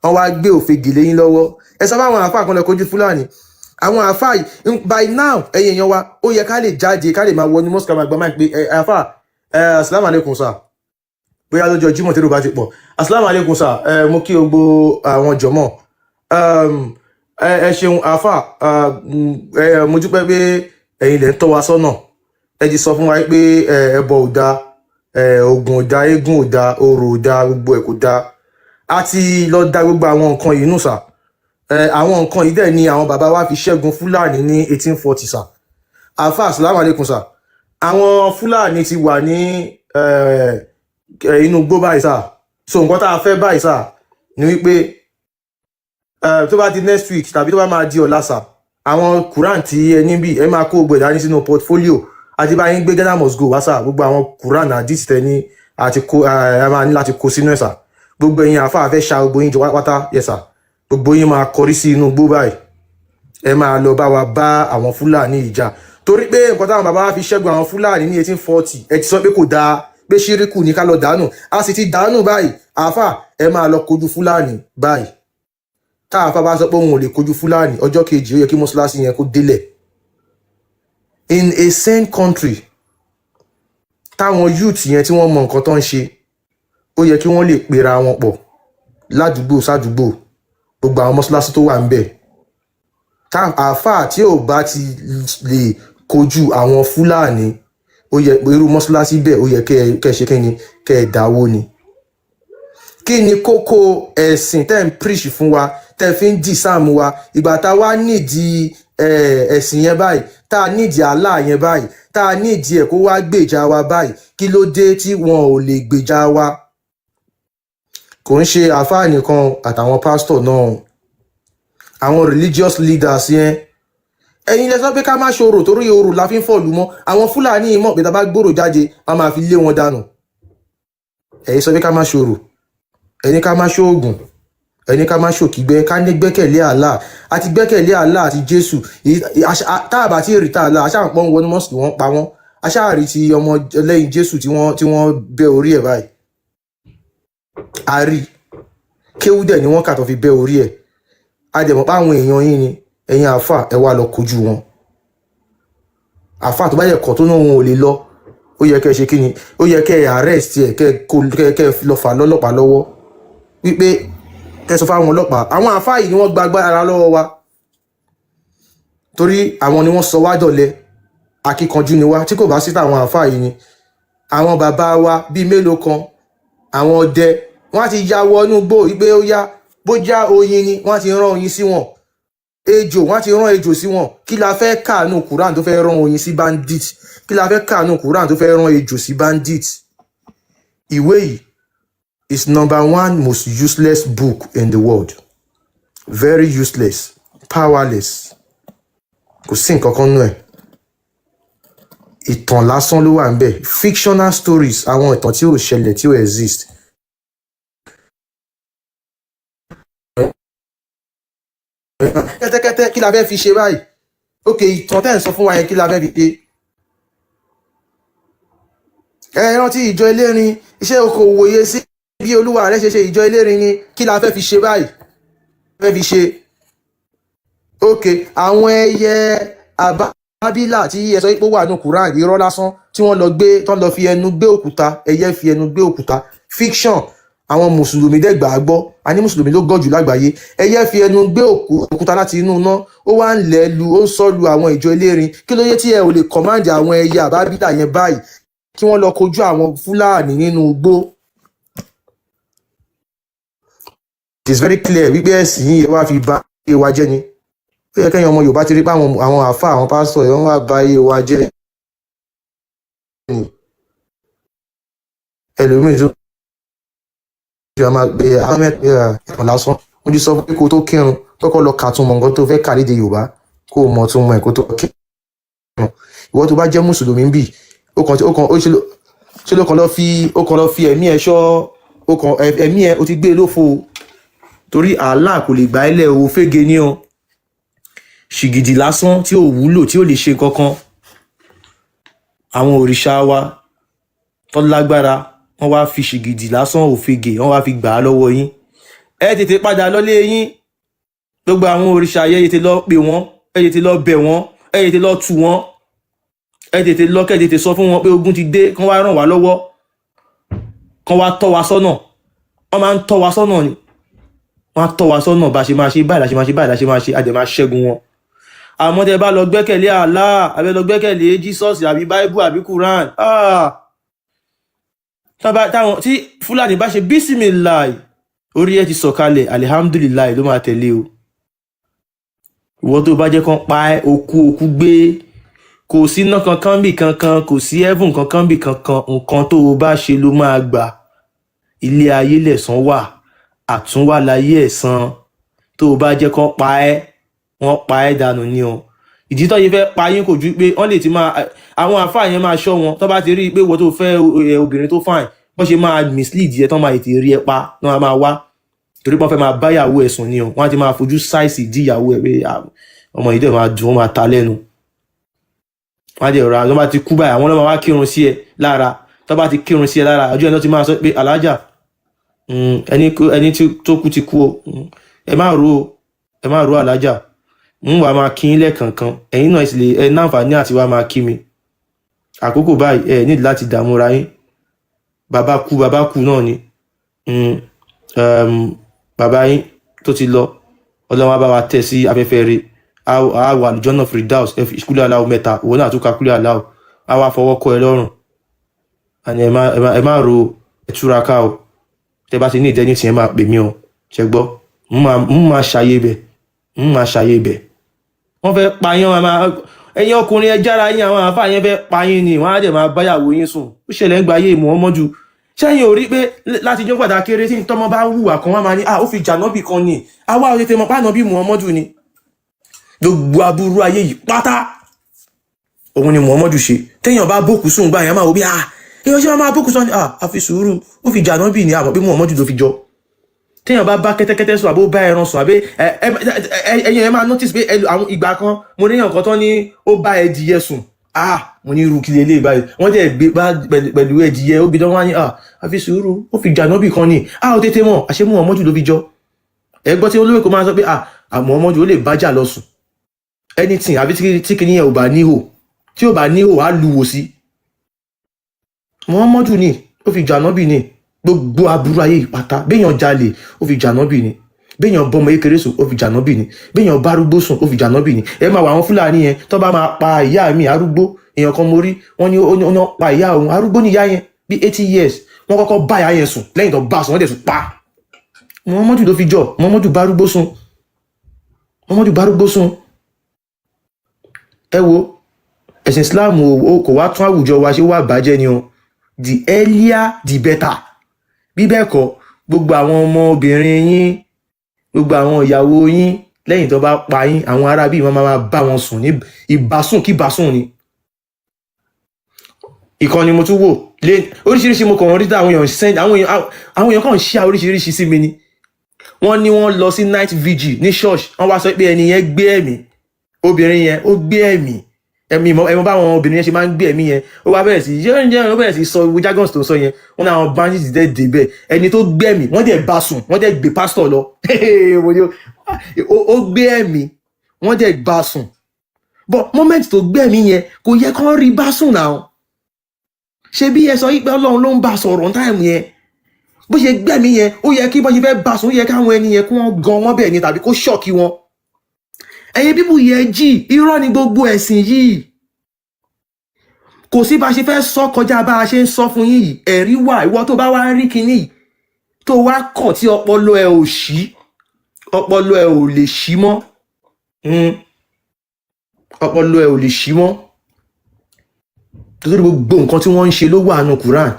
wọ́n wá gbé òfegè lé yín lọ́wọ́. Ẹ sọ fáwọn àáfàá kan lọ kojú Fúlàní. Àwọn àáfàá yìí, by now, ẹ̀yin èèyàn wa, ó yẹ ká lè jáde, ká lè máa wọ ní mosque, máa gba máa pé ẹ àáfàá ẹ, asalaamu aleykum sir. Bóyá lọ́jọ́ Jímọ̀ tí ló bá ti pọ̀, asalaamu aleykum sir, ẹ mo kí gbogbo àwọn jọmọ́, ẹ ṣeun àáfàá. Ẹ mo dúpẹ́ pé ẹ̀yin lẹ ń tọ́ wa sọ́nà. Ẹ ti sọ fún wa pé ẹbọ ò dáa, oògùn ò dáa, eégún ò dáa, orò ò dáa, gbogbo ẹ̀ kò dáa. A ti lọ da gbogbo àwọn nǹkan yìí nù sà. Àwọn nǹkan yìí dẹ̀ ni àwọn bàbá wa fi ṣẹ́gun Fúlàní ní 1840 sà. Àáfàá, asalaamu aleykum sà. Àwọn Fúlàní ti wà ní inú igbó báyìí sà. So nǹkan tá a fẹ́ báyìí sà ni wípé tó bá di next week tàbí tó bá máa di ọ̀la sà, àwọn Quran tí ẹ níbí, ẹ máa kó gbogbo ẹ̀ dání sínú portfolio àti bá yín gbé Ghana must go wá sà. Gbogbo àwọn Quran hadith tẹ ní àti kó, ẹ máa ní láti kó sínú ẹ̀ sà. Gbogbo ẹ̀yin àáfàá fẹ́ ṣa gbogbo yín jọ pátá yẹ sà. Gbogbo yín máa kọrí sí inú igbó báyìí, ẹ máa lọ bá wa bá àwọn Fúlàní ìjà, torí pé nǹkan táwọn bàbá wa fi ṣẹ́gun àwọn Fúlàní ní 1840, ẹ ti sọ pé kò dáa, pé ṣíríkù ní ká lọ dànù. A sì ti dànù báyìí. Àáfà, ẹ máa lọ kojú Fúlàní báyìí. Tá àáfà bá sọ pé òun ò lè kojú Fúlàní, ọjọ́ kejì ó yẹ kí mọ́ṣáláṣí yẹn kó délẹ̀. In a sane country, táwọn youth yẹn tí wọ́n mọ nǹkan tó ń ṣe, ó yẹ kí wọ́n lè pera wọn pọ̀ ládùúgbò sádùúgbò, gbogbo àwọn mọ́ṣáláṣí tó wà ń bẹ̀. Tá àáfàá tí ò bá ti lè kojú àwọn Fúlàní, ó yẹ irú mọ́ṣáláṣí bẹ́ẹ̀, ó yẹ kẹ́ ẹ ṣe kí ni, kẹ́ ẹ dáwó ni. Kí ni kókó ẹ̀sìn tẹ́ ń preach fún wa, tẹ́ fi ń disarm wa? Ìgbà tá a wá nídìí ẹ̀sìn yẹn báyìí, tá a nídìí Allah yẹn báyìí, tá a nídìí ẹ̀ kó wá gbèjà wa báyìí, kí ló dé tí wọn ò lè gbèjà wa? Kò ń ṣe àáfàá nìkan, àtàwọn pásítọ̀ náà, àwọn religious leaders yẹn. Ẹ̀yin lẹ sọ pé ká má ṣòro, torí orò la fi ń fọ̀lú mọ́. Àwọn Fúlàní yìí mọ̀ pé tá a bá gbòòrò jáde, a máa fi lé wọn dànù. Ẹ̀yin sọ pé ká má ṣòro, ẹni ká má ṣoògùn, ẹni ká má ṣòkígbẹ́, ká ní gbẹ́kẹ̀lé Allah àti gbẹ́kẹ̀lé Allah àti Jésù. Tá a bá ti rí tá Allah aṣáàpọ̀ wọnú mosque, wọ́n pa wọ́n. Aṣáàrí ti ọmọ lẹ́yìn Jésù tí wọ́n bẹ́ orí ẹ̀ báyìí. A rí kéwú dẹ̀ ni wọ́n kà tó fi bẹ́ orí ẹ̀. A dẹ̀ mọ̀ pé àwọn èèyàn yín ni. Ẹ̀yin àáfà, ẹ wá lọ kojú wọn. Àáfà tó bá yẹ kọ̀ tó náà wọn ò lè lọ, ó yẹ kẹ́ ẹ ṣe kí ni? Ó yẹ kẹ́ ẹ arrest ẹ, kẹ́ ẹ kó kẹ́ ẹ lọ fà lọ́lọ́pàá lọ́wọ́, wípé kẹ́ ẹ sọ fáwọn ọlọ́pàá, àwọn àáfà yìí ni wọ́n gba agbára lọ́wọ́ wa, torí àwọn ni wọ́n sọ wá dọ̀lẹ. Akíkanjú ni wá. Tí kò bá sí tàwọn àáfà yìí ni, àwọn bàbá wa bíi mélòó kan, àwọn ọdẹ, wọ́n á ti ya wọnú gbó wípé ó yá, bó já oyin ni, wọ́n á ti rán oyin sí wọn, ejò, wọ́n á ti rán ejò sí wọn. Kí la fẹ́ kàánú Quran tó fẹ́ rán oyin sí bandit? Kí la fẹ́ kàánú Quran tó fẹ́ rán ejò sí bandit? Ìwé yìí is number one most useless book in the world. Very useless, powerless. Kò sí nǹkan kan nú ẹ̀. Ìtàn lásán ló wà níbẹ̀, fictional stories, àwọn ìtàn tí ò ṣẹlẹ̀, tí ò exist. Kẹ́tẹ́kẹ́tẹ́, kí la fẹ́ fi ṣe báyìí? Ok, ìtàn tẹ́ ẹ̀ ń sọ fún wa yẹn, kí la fẹ́ fi ṣe? Ẹ rántí ìjọ elérin, iṣẹ́ oko wòye sí bí olúwa rẹ ṣe ṣe ìjọ elérin ni. Kí la fẹ́ fi ṣe báyìí? Fẹ́ fi ṣe? Ok, àwọn ẹyẹ àbábílà tí ẹ sọ pé ó wà ní Quran, irọ́ lásán, tí wọ́n lọ gbé, tán lọ fi ẹnu gbé òkúta, ẹyẹ fi ẹnu gbé òkúta, fiction. Àwọn mùsùlùmí dẹ́gbà á gbọ́. A ní mùsùlùmí ló gọ̀ jù lágbàáyé. Ẹyẹ fi ẹnu gbé òkúta láti inú iná, ó wá ń lẹ̀ lu, ó ń sọ lu àwọn ìjọ elérin. Kí ló yẹ tí ẹ ò lè command àwọn ẹyẹ àbábílà yẹn báyìí kí wọ́n lọ kojú àwọn Fúlàní nínú igbó? It is very clear wípé ẹ̀sìn yìí wá fi ba ayé wa jẹ́ ni. Ó yẹ kẹ́yìn ọmọ Yorùbá ti rí pé àwọn àáfàá, àwọn pásítọ̀ yẹn, wọ́n wá ba ayé wa jẹ́ ni. Ẹlòmíì tó fi máa gbé àwọn mẹ́ta ẹ̀kọ́ lásán, wọ́n ti sọ pé kó tó kírun, kọ́kọ́ lọ kà tún mọ̀ nǹkan tó fẹ́ kà lédè Yorùbá, kó o mọ̀ tún mọ̀ ẹ̀ kó tó kírun. Ìwọ tó bá jẹ́ mùsùlùmí bì, ó kàn ó ṣe ló kàn lọ fi, ó kàn lọ fi ẹ̀mí ẹ̀ ṣọ́, ó kàn ẹ̀mí ẹ̀ ó ti gbé e lófo, torí Allah kò lè gbà ẹ́ lẹ̀ o. Fẹ́ge ní o, ṣìgìdì lásán tí ò wúlò, tí ò lè ṣe kankan. Àwọn òrìṣà wa tó lágbára, wọ́n wá fi ṣìgìdì lásán, òfegè, wọ́n wá fi gbà á lọ́wọ́ yín. Ẹ tètè padà lọ́lé yín. Gbogbo àwọn òrìṣà yẹn, tètè lọ pè wọ́n, ẹ tètè lọ bẹ̀ wọ́n, ẹ tètè lọ tù wọ́n, ẹ tètè lọ kẹ́ tètè sọ fún wọn pé ogun ti dé, kán wá ràn wá lọ́wọ́, kán wá tọ́ wa sọ́nà. Wọ́n máa ń tọ́ wa sọ́nà ni. Wọ́n á tọ́ wa sọ́nà bá ṣe máa ṣe báyìí, la ṣe máa ṣe báyìí, la ṣe máa ṣe, a dẹ̀ máa ṣẹ́gun wọn. Àmọ́ tẹ́ bá lọ gbẹ́kẹ̀lé Allah, àbẹ́ lọ gbẹ́kẹ̀lé Jesus àbí Bible àbí Quran, ah, táwọn tí Fúlàní bá ṣe bísímìláì, orí ẹ ti sọ̀kalẹ̀, alihamdulilayi ló máa tẹ̀lé o. Ìwọ tó bá jẹ́ kán pa ẹ́, okú okú gbé. Kò sí iná kankan bì kankan, kò sí heaven kankan bì kankan. Nǹkan tó o bá ṣe ló máa gbà. Ilé ayé lẹ̀san wà, àtúnwà láyé ẹ̀san. Tó o bá jẹ́ kán pa ẹ́, wọ́n pa ẹ́ dànù ni o. Ìdí tó yẹ fẹ́ pa yín kò ju pé wọ́n lè ti máa, àwọn àáfàá yẹn máa ṣọ́ wọn. Tó bá ti rí i pé wọ́n tó fẹ́ obìnrin tó fine, wọ́n ṣe máa mislead ẹ, tó máa tètè rí ẹ pa náà, máa wá torí pé wọ́n fẹ́ máa bá ìyàwó ẹ̀ sùn ni o. Wọ́n á ti máa fojú size ìdí ìyàwó ẹ̀ pé, ah, ọmọ yìí dẹ̀ máa dùn, ó máa ta lẹ́nu. Wọ́n á dẹ̀ rọra, tó bá ti kú báyìí, àwọn ọlọ́mọ wá kírun sí ẹ lára. Tó bá ti kírun sí ẹ lára, ọjọ́ ẹ̀ náà ti máa sọ pé, "Alájà, ẹni tó kú ti kú o. Ẹ má ro o, ẹ má ro, alájà. Ń wàá máa kí yín lẹ́ẹ̀kọ̀ọ̀kan. Ẹ̀yin náà sì lè ẹ náǹfààní àti wàá máa kí mi àkókò báyìí. Ẹ nídìí láti dààmú ra yín. Bàbá kú, bàbá kú náà ni. Bàbá yín tó ti lọ, Ọlọ́run á bá wa tẹ̀ sí afẹ́fẹ́ rẹ̀, á wà àlùjọ́nà Firdaus." Ẹ fi kúlẹ̀ aláwọ̀ mẹ́ta, òun náà tún ka kúlẹ̀ aláwọ̀, á wá fọwọ́ kọ́ ẹ lọ́rùn àní, ẹ má ro, ẹ túraká o. Tẹ bá ti ní ìdẹ́ni tí ẹ máa pè mí o. Ṣẹ gbọ́? Ń máa ṣàyè bẹ̀, ń máa ṣàyè bẹ̀. Wọ́n fẹ́ pa yín. Wọ́n máa, ẹ̀yin ọkùnrin, ẹ jára yín. Àwọn àáfàá yẹn fẹ́ pa yín ni. Wọ́n á dẹ̀ máa báyàwó yín sùn. Ó ṣẹlẹ̀ ń gba ayé Muhammadu. Sẹ́yìn ò rí pé láti jọ́ pàtàkì kéré tí tọ́mọ bá hùwà kan, wọ́n máa ní, "Ah, ó fi jànábì kan ni." Àwa ò tètè mọ̀ pé ànábì Muhammadu ni. Gbogbo aburú ayé yìí pátá, òun ni Muhammadu ṣe. Téèyàn bá bókù sùn gbà yẹn, máa wò bí, ah, èèyàn ṣe máa máa bókù sùn ni. Ah, a fi sùúrù, ó fi jànábì ni, àmọ́ pé Muhammadu ló fi jọ. Téèyàn bá bá kẹ́tẹ́kẹ́tẹ́ sùn, àbó bá ẹran sùn, àbí ẹ̀yin ẹ máa notice pé àwọn ìgbà kan, mo ní èèyàn kan tán ní ó bá ẹdìyẹ sùn. Ah, mo ní irú kí lélẹ̀ báyìí? Wọ́n dẹ̀ gbé bá pẹ̀lú ẹ̀dìyẹ ó bí dán wá ní, ah, àfi sùúrù, ó fi jànábì kan ni. Ah, ó tètè mọ̀ àṣẹ Muhammadu ló fi jọ. Ẹ gbọ́ tí olóyè kò máa sọ pé, ah, Muhammadu ó lè bájà lọ sùn, anything, àbí tí kìíní yẹn ò bá níhò, tí ò bá níhò, á luwò sí. Muhammadu ni ó fi jànábì ni. Gbogbo aburú ayé ìpátá, béèyàn jalè, ó fi jànábì ni. Béèyàn bọmọ kékeré sùn, ó fi jànábì ni. Béèyàn bá arúgbó sùn, ó fi jànábì ni. Ẹ máa wọ àwọn Fúlàní yẹn tó bá máa pa ìyá mi arúgbó. Èèyàn kan mo rí, wọn ní ó ní ó pa ìyá òun arúgbó ní ìyá yẹn bí 80 years. Wọn kọ́kọ́ bá ìyá yẹn sùn, lẹ́yìn tó bá sùn, wọ́n dẹ̀ tún pa. Muhammadu ló fi jọ. Muhammadu bá arúgbó sùn, Muhammadu bá arúgbó sùn. Ẹ wo ẹ̀sìn Islam o, kò wá tún àwùjọ wa ṣe, wà bàjẹ́ ni o. The earlier the better. Bí bẹ́ẹ̀ kọ́, gbogbo àwọn ọmọbìnrin yín, gbogbo àwọn ìyàwó yín, lẹ́yìn tó bá pa yín, àwọn ará bíi wọn máa bá wọn sùn ní ìbásùn kí ìbásùn ni. Ìkànnì mo tún wò lé oríṣiríṣi, mo kàn ń rí tí àwọn èèyàn send, àwọn èèyàn kàn ń ṣe oríṣiríṣi sí mi ni. Wọ́n ní wọ́n lọ sí night vigil ní church, wọ́n wá sọ pé ẹni yẹn gbé ẹ̀mí, obìnrin yẹn ó gbé ẹ̀mí, ẹ̀mí ìmọ̀ ẹ̀mọ́ báwọn obìnrin yẹn ṣe máa ń gbé ẹ̀mí yẹn. Ó wá bẹ̀rẹ̀ sí yẹ́n, ó bẹ̀rẹ̀ sí sọ gbogbo jargons tó ń sọ yẹn. Wọ́n ní àwọn bandits dẹ̀ débẹ̀, ẹni tó gbé ẹ̀mí, wọ́n dẹ̀ bá sùn, wọ́n dẹ̀ gbé pásítọ̀ lọ. Mo ní ó gbé ẹ̀mí, wọ́n dẹ̀ bá sùn, but moment tó gbé ẹ̀mí yẹn, kò yẹ kán rí bá sùn náà. Ṣe bí ẹ sọ yí pé Ọlọ́run ló ń bá sọ̀rọ̀ ní time yẹn, bó ṣe gbẹ̀mí yẹn, ó yẹ kí bó ṣe fẹ́ bá sùn, ó yẹ káwọn ẹni yẹn kí wọ́n gan wọ́n bẹ̀ ni tàbí kó shock wọn. Ẹ̀yin bíbù yẹn jì, irọ́ ni gbogbo ẹ̀sìn yìí. Kò sí bá a ṣe fẹ́ sọ kọjá bá a ṣe ń sọ fún yín yìí. Ẹ̀rí wà. Ìwọ tó bá wá rí kinní yìí, tó wá kọ̀ tí ọpọlọ ẹ ò ṣí, ọpọlọ ẹ ò lè ṣí mọ́. Ọpọlọ ẹ ò lè ṣí mọ́, torí gbogbo nǹkan tí wọ́n ń ṣe ló wà nù Quran.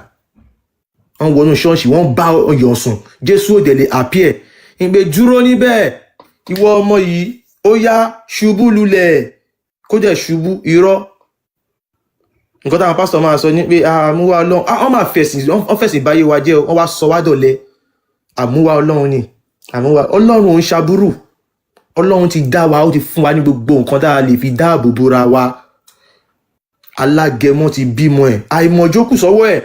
Wọ́n wọnú ṣọ́ọ̀ṣì, wọ́n bá ọyàn sùn. Jésù òdè lè appear ìgbé dúró níbẹ̀, ìwọ ọmọ yìí, ó yá, ṣubú lulẹ̀, kó dẹ̀ ṣubú. Irọ́. Nǹkan táwọn pásítọ̀ máa sọ ní pé àmúwá Ọlọ́run. Wọ́n máa fẹ̀sìn, wọ́n fẹ̀sìn báyé wa jẹ́ o, wọ́n wá sọ wá dọ̀lẹ. Àmúwá Ọlọ́run ni àmúwá Ọlọ́run ò ń ṣaburú. Ọlọ́run ti dá wa, ó ti fún wa ní gbogbo nǹkan tá a lè fi dáàbò bora wa. Alágẹmọ ti bímọ ẹ̀, àìmọ̀jókù sọ́wọ́ ẹ̀.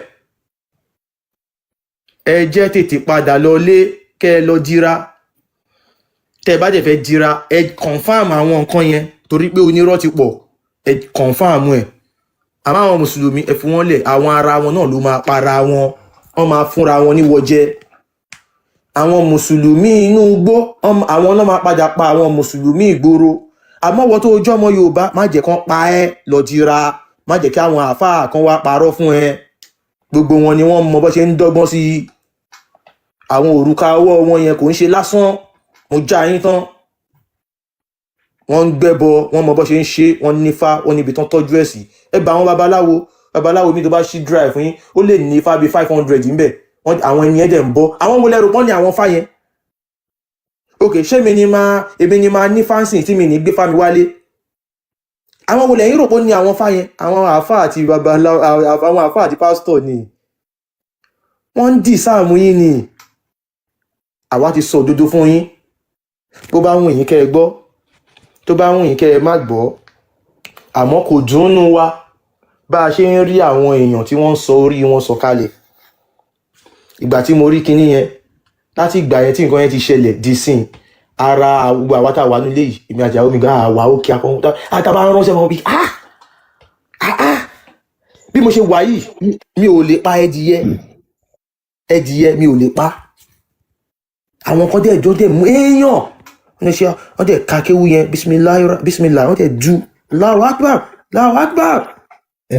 Ẹ jẹ́ tètè padà lọlé, kẹ́ ẹ lọ dira. Tẹ́ ẹ bá dẹ̀ fẹ́ dira, ẹ confirm àwọn nǹkan yẹn, torí pé onírọ́ ti pọ̀. Ẹ confirm ẹ̀. Àmọ́ àwọn mùsùlùmí, ẹ fi wọ́n lẹ̀, àwọn ara wọn náà ló máa para wọn, wọ́n máa fúnra wọn ní wọjẹ́. Àwọn mùsùlùmí inú igbó, àwọn náà máa padà pa àwọn mùsùlùmí ìgboro. Àmọ́ wọ́n tó ojú ọmọ Yorùbá, má jẹ́ kán pa ẹ́. Lọ dira, má jẹ́ kí àwọn àáfàá kan wá parọ́ fún ẹ. Gbogbo wọn ni wọ́n mọ bó ṣe ń dọ́gbọ́n sí i. Àwọn òrùka ọwọ́ wọn yẹn kò ń ṣe lásán. Mo já yín tán, wọ́n ń gbẹ́bọ, wọ́n mọ bó ṣe ń ṣe, wọ́n nífá, wọ́n níbi tán tọ́jú ẹ̀ sí. Ẹ bá àwọn babaláwo, babaláwo mi tó bá ṣí drive fún yín, ó lè ní ifá bíi 500 ńbẹ̀. Àwọn ẹni yẹn dẹ̀ ń bọ́. Àwọn wo lẹ́rù pọ́n ní àwọn fá yẹn? Ok, ṣé mi ni máa, èmi ni máa ní fáǹsì tí mi ní gbé fámi wálé? Àwọn wo lẹ́yìn rò pé ó ní àwọn fá yẹn? Àwọn àáfàá àti babaláwo, àwọn àáfàá àti pásítọ̀ ni wọ́n ń dì sáàmù yín ni. Àwa ti sọ òdodo fún yín. Bó bá wù yín kẹ́ ẹ gbọ́, tó bá wù yín kẹ́ ẹ má gbọ́, àmọ́ kò dùnnú wa bá a ṣe ń rí àwọn èèyàn tí wọ́n ń sọ orí wọn sọ̀kalẹ̀. Ìgbà tí mo rí kinní yẹn, láti ìgbà yẹn tí nǹkan yẹn ti ṣẹlẹ̀ di sin, ara gbogbo àwa tá a wà nílé yìí, èmi àti ìyàwó mi gan àwa òkè akọ àtàbà ránṣẹ́ wọn bí, ah ah ah, bí mo ṣe wà yìí, mi ò lè pa ẹdìyẹ. Ẹdìyẹ mi ò lè pa. Àwọn kan dẹ̀ jọ dẹ̀ mú èèyàn, wọ́n dẹ̀ ṣe, wọ́n dẹ̀ ka kéwú yẹn, bisimilahi bisimilahi, wọ́n dẹ̀ ju Allahu Akbar, Allahu Akbar.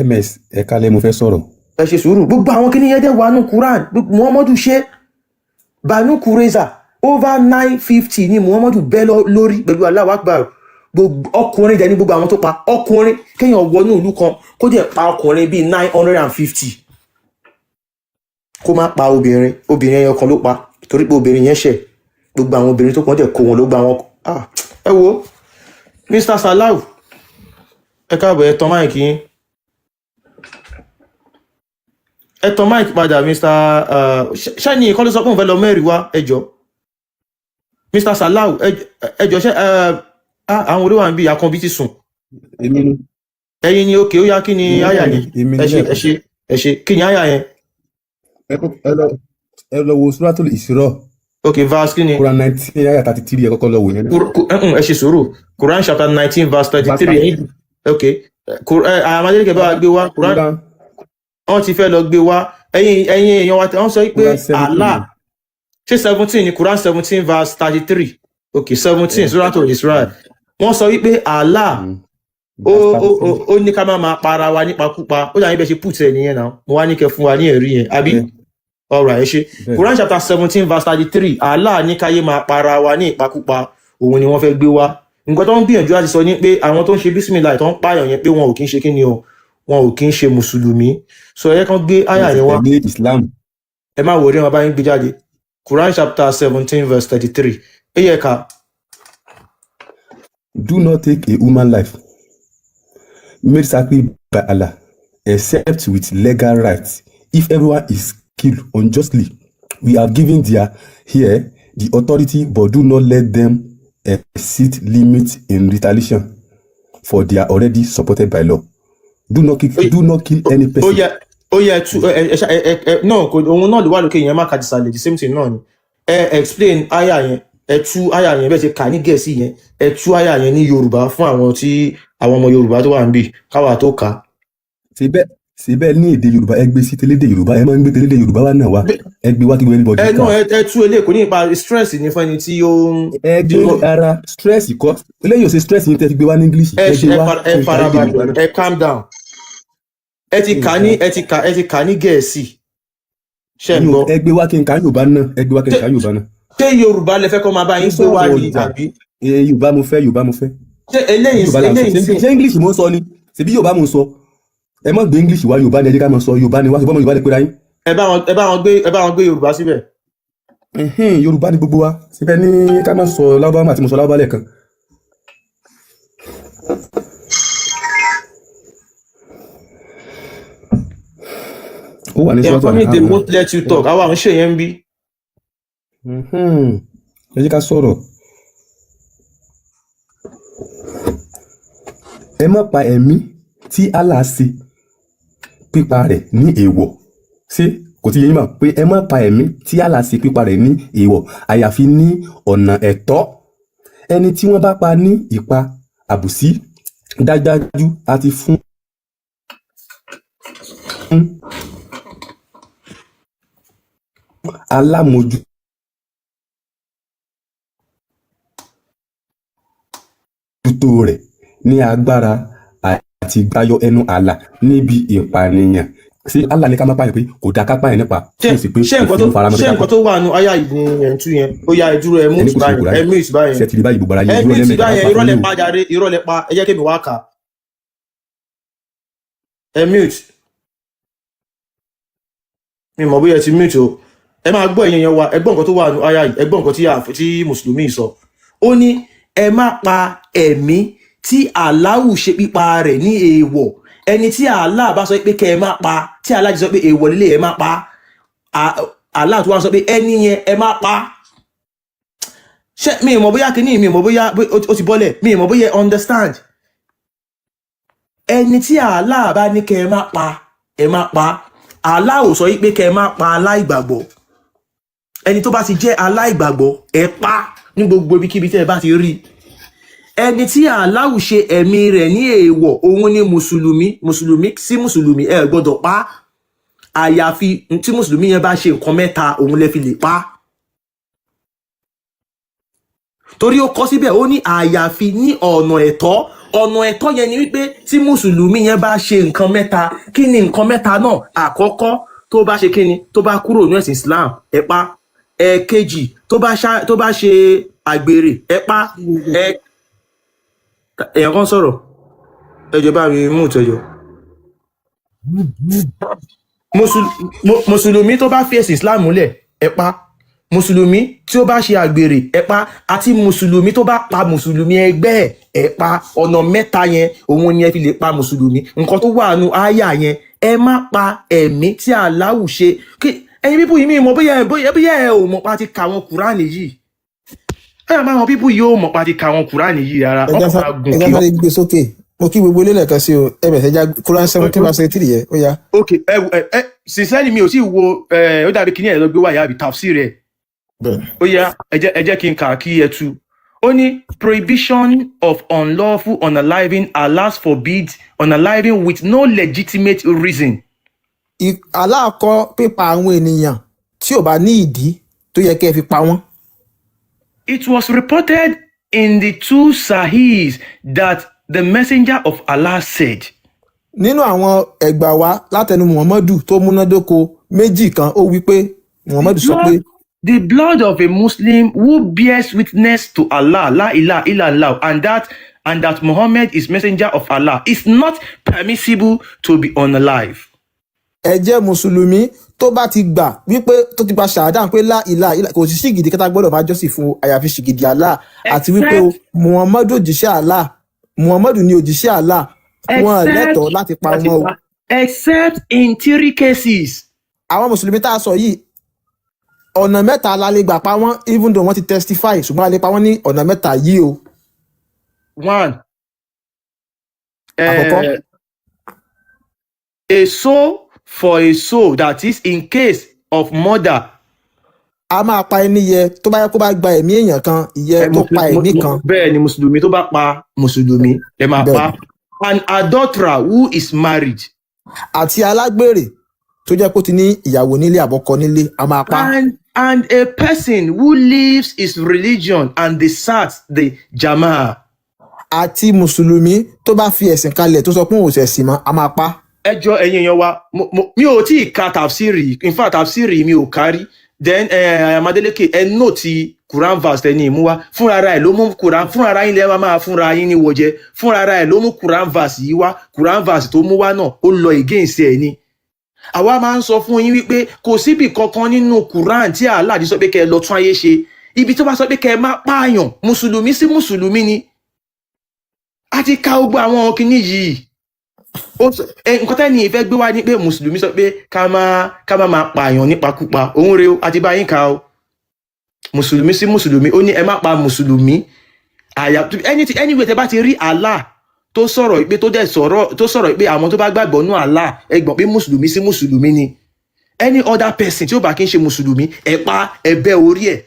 Ms ẹ kálẹ̀, mo fẹ́ sọ̀rọ̀. Ẹ ṣe sùúrù. Gbogbo àwọn kìnìyàn yẹn dẹ̀ wà nù Quran. Muhammadu ṣe Banu Kureza, over 950 ni Muhammadu bẹ́ lórí pẹ̀lú Allahu Akbar. Gbogbo ọkùnrin dẹ̀ ní gbogbo àwọn tó pa ọkùnrin. Kéèyàn wọnú ìlú kan, kó dẹ̀ pa ọkùnrin bíi 950, kó má pa obìnrin. Obìnrin ẹyọ kan ló pa, torí pé obìnrin yẹn ṣẹ̀. Gbogbo àwọn obìnrin tó kàn dẹ̀ kó wọn ló gba wọn. Ah, ẹ wo Mr Salau, ẹ káàbọ̀. Ẹ tan mic yín, ẹ tan mic padà. Mr ṣẹ́ni ìkọ́ ló sọ pé òun fẹ́ lọ mẹ́rin wá. Ẹ jọ, Mr Salau, ẹ jọ, ṣe àwọn olówó à ń bí akànbí ti sùn. Èmi ni. Ẹ̀yin ni. Òkè, ó yá, kí ni Èmi àyà náà ni, yẹn? èmi Ẹ ni ṣe, ẹ lẹ́ẹ̀kan. ṣe, ẹ ṣe. Kí ni àyà yẹn? Ẹ lọ wo Suratul Isra. Ok, verse kí ni? Quran 19 ayah 33. Ẹ kọ́kọ́ lọ wò yẹn náà. Ẹ ṣe sùúrù. Quran chapter 19 verse thirty Verse three. 33. Ẹ̀yin, ok. Àwọn Adeleke bá wa gbé wá Quran. Quran. Wọ́n ti fẹ́ lọ gbé wá. Ẹ̀yin èèyàn wa, wọ́n sọ pé Quran 17. Allah ṣé 17 ni? Quran 17 verse 33. Ok, 17, Suratul Isra. Wọ́n sọ wípé Allah ó Verse ó 33. ó ní ká má máa para wa nípakúpa. Ó dàbí bẹ́ẹ̀ ṣe put ẹ̀ nìyẹn náà. Mo wá ní kẹ́ fún wa ní ẹ̀rí yẹn, àbí? Bẹ́ẹ̀. Ọ̀rọ̀ ẹ̀ ṣe. Bẹ́ẹ̀. Quran chapter 17 verse 33, Allah ní káyé máa para wa ní ìpakúpa. Òun ni wọ́n fẹ́ gbé wá. Nǹkan tó ń gbìyànjú láti sọ ni pé àwọn tó ń ṣe bísímìlà tó ń pààyàn yẹn, pé wọn ò kí ń ṣe kí ni o, wọn ò kí ń ṣe mùsùlùmí. So ẹ kàn gbé àyà Wọ́n ti yẹn wá. tẹ̀lé Islam. Ẹ má wọlé, wọn bá yín gbé jáde. Quran chapter 17 verse 33, ẹ yẹ ká. Do not take a human life made sacred by Allah except with legal rights. If everyone is killed unjustly, we have given their here the authority, but do not let them exceed limits in retaliation, for they are already supported by law. Do not kill any Ó person. yẹ, ó yẹ tú ẹ ẹ ẹ ẹ náà kò. Òun náà ló wà lókè yẹn, má kàdí sàlẹ̀. The same thing náà ni. Ẹ explain àyà yẹn, ẹ tú àyà yẹn bẹ́ẹ̀ ṣe kà ní Gẹ̀ẹ́sì yẹn. Ẹ tú àyà yẹn ní Yorùbá fún àwọn tí àwọn ọmọ Yorùbá tó wà níbí, káwa tó kà á. Síbẹ̀ ní èdè Yorùbá, ẹ gbé sí tẹlédè Yorùbá. Ẹ máa ń gbé tẹlédè Yorùbá wá náà wá. Ẹ gbé wá kí everybody Ẹ kà. náà ẹ tú eléyìí, kò ní ipa stress ní fún ẹni tí ó ń Ẹ tí gbé ó ara stress kọ́ eléyìí, ò ṣe stress yín tẹ́ fi gbé wá ní English. Ẹ Ẹ ṣe gbé ẹ wá fara ẹ kí n ka lédè farabalẹ̀. Yorùbá náà. Ẹ calm down. Ẹ ti kà ní ẹ ti kà ní Gẹ̀ẹ́sì, ṣe ń Mi ò gbọ́? Ẹ gbé wá kí n kà Yorùbá náà. Ẹ gbé wá kí n ṣé kà Yorùbá náà. Ṣé Yorùbá lẹ fẹ́ kọ́ máa bá Ń yín gbé wá sọ̀rọ̀ ní ọjà. àbí? Ẹ, Yorùbá mo fẹ́, Yorùbá mo fẹ́. Ṣé eléyìí Yorùbá là ń sọ. eléyìí Ṣé sì ṣé English mo ń sọ ni? Ṣebí Yorùbá mo ń sọ. Ẹ má gbé English wá, Yorùbá ni ẹ jẹ́ ká máa sọ. Yorùbá ni wá, ṣùgbọ́n ọmọ Yorùbá lè pera yín. Ẹ bá wọn gbé Yorùbá síbẹ̀. Ẹhẹ́n, Yorùbá ni gbogbo wa. Síbẹ̀ ní ká má sọ Lárúbáwá àti mo sọ Lárúbáwá lẹ́ẹ̀kan. Ó wà ní They are Suratul coming, they An'am náà. won't let you talk. Àwa ò ń ṣe yẹn ń bí. Ẹ jẹ́ ká sọ̀rọ̀. Ẹ má pa ẹ̀mí tí Allah ṣe pípa rẹ̀ ní èèwọ̀. Ṣé kò ti yé yín mọ̀ pé ẹ má pa ẹ̀mí tí Allah ṣe pípa rẹ̀ ní èèwọ̀ àyàfi ní ọ̀nà ẹ̀tọ́? Ẹni tí wọ́n bá pa ní ìpa àbùsí, dájúdájú a ti fún alámòjútó rẹ̀ ní agbára àti tayọ ẹnu ààlà níbi ìpànìyàn. Ṣé Allah ní ká má pààyàn, pé kò dáa ká pààyàn nípa Ṣé tí ò sì pé ṣé nǹkan òfin tó faramọ́ ṣé pé ká nǹkan pa? tó wà nù àyà yìí ni ẹ̀ ń tú yẹn? Ó yá, ẹ dúró, ẹ Ẹni mute kò sí báyẹn, ẹ Kùránì. mute báyẹn. Ṣé ti rí báyìí, gbogbo ara Ẹ yé irọ́ mute lẹ́mẹ̀ẹ́ta báyẹn. pa Irọ́ fún lẹ yín o. pa jàre, irọ́ lẹ pa. Ẹ jẹ́ kémi wá kà á. Ẹ mute. Mi mọ̀ bóyá ẹ ti mute o. Ẹ máa gbọ́, ẹ̀yin yẹn wa, ẹ gbọ́ nǹkan tó wà nù àyà yìí. Ẹ gbọ́ nǹkan tí mùsùlùmí sọ. Ó ní ẹ má pa ẹ̀mí tí Aláwù ṣe pípa rẹ̀ ní èèwọ̀. Ẹni tí Allah bá sọ pé kẹ́ ẹ má pa, tí Allah ti sọ pé èèwọ̀ lílé, ẹ má pa. Allah tó wá sọ pé ẹni yẹn, ẹ má pa. Ṣé mi ì mọ̀ bóyá kíní, mi ì mọ̀ bóyá ó ti bọ́lẹ̀, mi ì mọ̀ bóyá ẹ understand. Ẹni tí Allah bá ní kẹ́ ẹ má pa, ẹ má pa. Allah ò sọ yí pé kẹ́ ẹ má pa aláìgbàgbọ́. Ẹni tó bá ti jẹ́ aláìgbàgbọ́, ẹ pa ní gbogbo ibikíbi tẹ́ ẹ bá ti rí. Ẹni tí Allah ṣe ẹ̀mí rẹ̀ ní èèwọ̀, òun ni mùsùlùmí. Mùsùlùmí sí mùsùlùmí, ẹ gbọ́dọ̀ pa, àyàfi tí mùsùlùmí yẹn bá ṣe nǹkan mẹ́ta, òun lè fi lè pa. Torí ó kọ síbẹ̀, ó ní àyàfi ní ọ̀nà ẹ̀tọ́. Ọ̀nà ẹ̀tọ́ yẹn ni wípé tí mùsùlùmí yẹn bá ṣe nǹkan mẹ́ta. Kí ni nǹkan mẹ́ta náà? Àkọ́kọ́, tó bá ṣe kíni, tó bá kúrò ní ẹ̀sìn Islam, ẹ pa. Ẹ̀ẹ̀kejì, tó bá ṣe àgbèrè, ẹ pa. Ẹ èèyàn kan sọ̀rọ̀, ẹ jọ̀ọ́, bá mi mú ìtẹ́jọ́. Mùsùlùmí tó bá fi ẹ̀sìn Islam múlẹ̀, ẹ pa. Mùsùlùmí tí ó bá ṣe àgbèrè, ẹ pa. Àti mùsùlùmí tó bá pa mùsùlùmí ẹgbẹ́ ẹ̀, ẹ pa. Ọ̀nà mẹ́ta yẹn, òun ni ẹ fi lè pa mùsùlùmí. Nǹkan tó wà nù áyà yẹn, ẹ má pa ẹ̀mí tí Aláwù ṣe kí. Ẹ̀yin people yìí, mi mọ̀ bóyá ẹ ò mọ̀ pa ti kà wọn Kùránì yìí. Ẹ máa wọn people yìí ò mọ̀ pa ti kà wọn Kùránì yìí rárá. Ẹ Wọn já kàn máa gùn ẹ já kí sáré gbé sókè. Mo kí gbogbo ilé lẹ́ẹ̀kan sí o. Ẹ bẹ̀rẹ̀ já Quran 17 verse 3 yẹ, ó yá. Ok, ẹ sincerely, mi ò tí ì wo ẹ. Ó dàbí kíní ẹ lọ gbé wáyà àbí tafsir rẹ. Bẹ́ẹ̀. Ó yá, ẹ jẹ́ kí n kà á kí ẹ tú. Ó ní prohibition of unlawful unaliving. Allah forbids unaliving with no legitimate reason. Allah kọ̀ pípa àwọn ènìyàn tí ò bá ní ìdí tó yẹ kẹ́ ẹ fi pa wọ́n. It was reported in the two Sahihs that the messenger of Allah said, Nínú àwọn ẹgbà wa látẹnu Muhammadu tó múnádóko méjì kan, ó wí pé Muhammadu sọ pé, "The blood of a Muslim who bears witness to Allah, la ilaha illallah, and that Muhammad is messenger of Allah is not permissible to be unalive." Ẹ̀jẹ̀ mùsùlùmí tó bá ti gbà wípé, tó ti gba ṣàdá pé la ilaha illa, kò sí ṣìgìdì kẹta gbọ́dọ̀ máa jọ́sìn fún o, àyàfi ṣìgìdì Allah, àti wípé o Except Muhammadu òjíṣẹ́ Allah, Muhammadu ni òjíṣẹ́ Allah, wọn except lẹ́tọ̀ọ́ láti pa láti wọn o. pa, except in three cases. Àwọn mùsùlùmí tá a sọ yìí, ọ̀nà mẹ́ta la lè gbà pa wọ́n, even though wọ́n ti testify, ṣùgbọ́n a lè pa wọ́n ní ọ̀nà mẹ́ta yìí o. One, Àkọ́kọ́, a soul for a soul, that is, in case of murder. A máa pa ẹni yẹ tó bá yẹ kó bá gba ẹ̀mí èèyàn kan, ìyẹn tó pa ẹ̀mí kan. Bẹ́ẹ̀ ni, mùsùlùmí tó bá pa mùsùlùmí, ẹ máa pa. An adulterer who is married. Àti alágbèrè tó jẹ́ kó ti ní ìyàwó nílé àbọ́kọ nílé, a máa pa. And a person who leaves his religion and deserts the Jama'ah. Àti mùsùlùmí tó bá fi ẹ̀sìn kalẹ̀, tó sọ pé òun ò ṣẹ̀sìn mọ́, a máa pa. Ẹ jọ, ẹ̀yin èèyàn wa, mi ò tí ì ka tafsiri. In fact, tafsiri mi ò kárí. Then Amadeleke, ẹ note Quran verse ẹni ìmú wa. Fúnra ara ẹ ló mú Quran, fúnra ara yín lẹ́wọ̀n máa fúnra yín ní wọ̀jẹ. Fúnra ara ẹ ló mú Quran verse yìí wá. Quran verse tó mú wá náà, ó lọ against ẹ ni. Àwa máa ń sọ fún yín wípé kò síbì kankan nínú Quran tí Allah ti sọ pé kẹ́ ẹ lọ tún ayé ṣe. Ibi tó bá sọ pé kẹ́ ẹ má pààyàn, mùsùlùmí sí mùsùlùmí ni. A ti ka gbogbo àwọn kinní yìí. Nǹkan tẹ́ni ìfẹ́ gbé wá ní pé mùsùlùmí sọ pé ká má máa pààyàn nípakúpa. Òun rèé o, àti bá yín ka o. Mùsùlùmí sí mùsùlùmí, ó ní ẹ má pa mùsùlùmí. Àyà anyway, tẹ bá ti rí Allah tó sọ̀rọ̀ pé, tó dẹ̀ sọ̀rọ̀, tó sọ̀rọ̀ pé àwọn tó bá gbàgbọ́ nú Allah, ẹ gbọ́n pé mùsùlùmí sí mùsùlùmí ni. Any other person tí ó bá kí ń ṣe mùsùlùmí, ẹ pa, ẹ bẹ́ orí ẹ̀.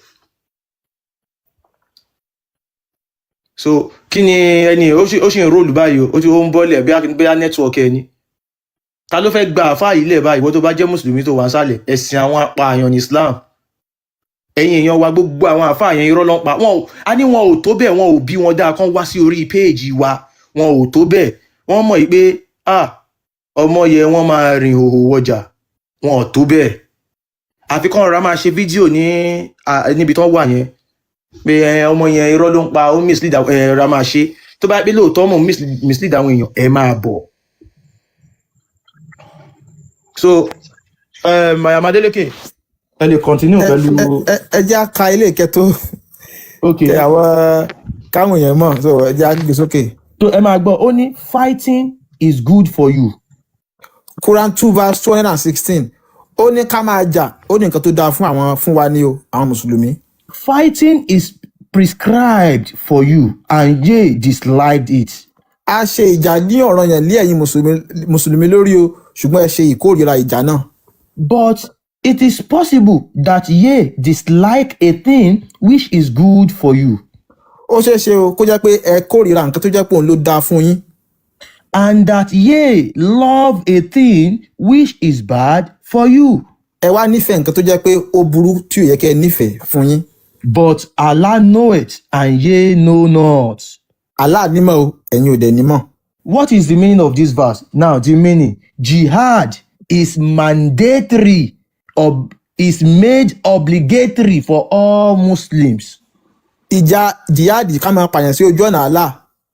So kí ni ẹni ó sì ń roll báyìí o? Ó ti ó ń bọ́lẹ̀ bí bóyá network ẹ ni. Ta ló fẹ́ gba àfáà yìí lẹ̀ báyìí? Ìwọ tó bá jẹ́ mùsùlùmí tó wà sálẹ̀, ẹ̀sìn àwọn apààyàn ní Islam. Ẹ̀yin èèyàn wa, gbogbo àwọn àfáà yẹn, irọ́ ló ń pa wọn ò. A ní wọn ò tó bẹ́ẹ̀, wọn ò bí wọn dáa kán wá sí orí péèjì wa. Wọn ò tó bẹ́ẹ̀. Wọ́n mọ̀ yìí pé, ah, ọmọ yẹ wọ́n máa rìn hòhò wọjà. Wọn ò tó bẹ́ẹ̀. Àfi kán rọra máa ṣe fídíò ní níbi tán wà yẹn pé ọmọ yẹn, irọ́ ló ń pa, ó mislead ẹ. Rọra máa ṣe. Tó bá pé lóòótọ́ mọ̀ mislead àwọn èèyàn, ẹ máa bọ̀. So Mayamadélèké, ẹ lè continue Ẹ pẹ̀lú. Ẹ jẹ́ á ka ilé ìkẹtó kẹ àwọn káwọn èèyàn mọ̀, so ẹ jẹ́ á gbé sókè. So ẹ máa gbọ́, ó ní fighting is good for you. Quran 2 verse 216, ó ní ká máa jà, ó ní nǹkan tó dáa fún àwọn, fún wa ní o, àwọn mùsùlùmí. Fighting is prescribed for you and ye disliked it. A ṣe ìjà ní ọ̀ranyàn lé ẹ̀yin mùsùlùmí lórí o, ṣùgbọ́n ẹ ṣe ìkórìíra ìjà náà. But it is possible that ye dislike a thing which is good for you. Ó ṣeé ṣe o kó jẹ́ pé ẹ kórìíra nǹkan tó jẹ́ pé òun ló dáa fún yín. And that ye love a thing which is bad for you. Ẹ wá nífẹ̀ẹ́ nǹkan tó jẹ́ pé ó burú, tí ò yẹ kẹ́ ẹ nífẹ̀ẹ́ fún yín. But Allah knoweth and ye know not. Allah nímọ̀ o, ẹ̀yin ò dẹ̀ nímọ̀. What is the meaning of this verse? Now, the meaning: jihad is mandatory, is made obligatory for all Muslims. Ìjà jihad, ká máa pààyàn sí ojú ọ̀nà Allah,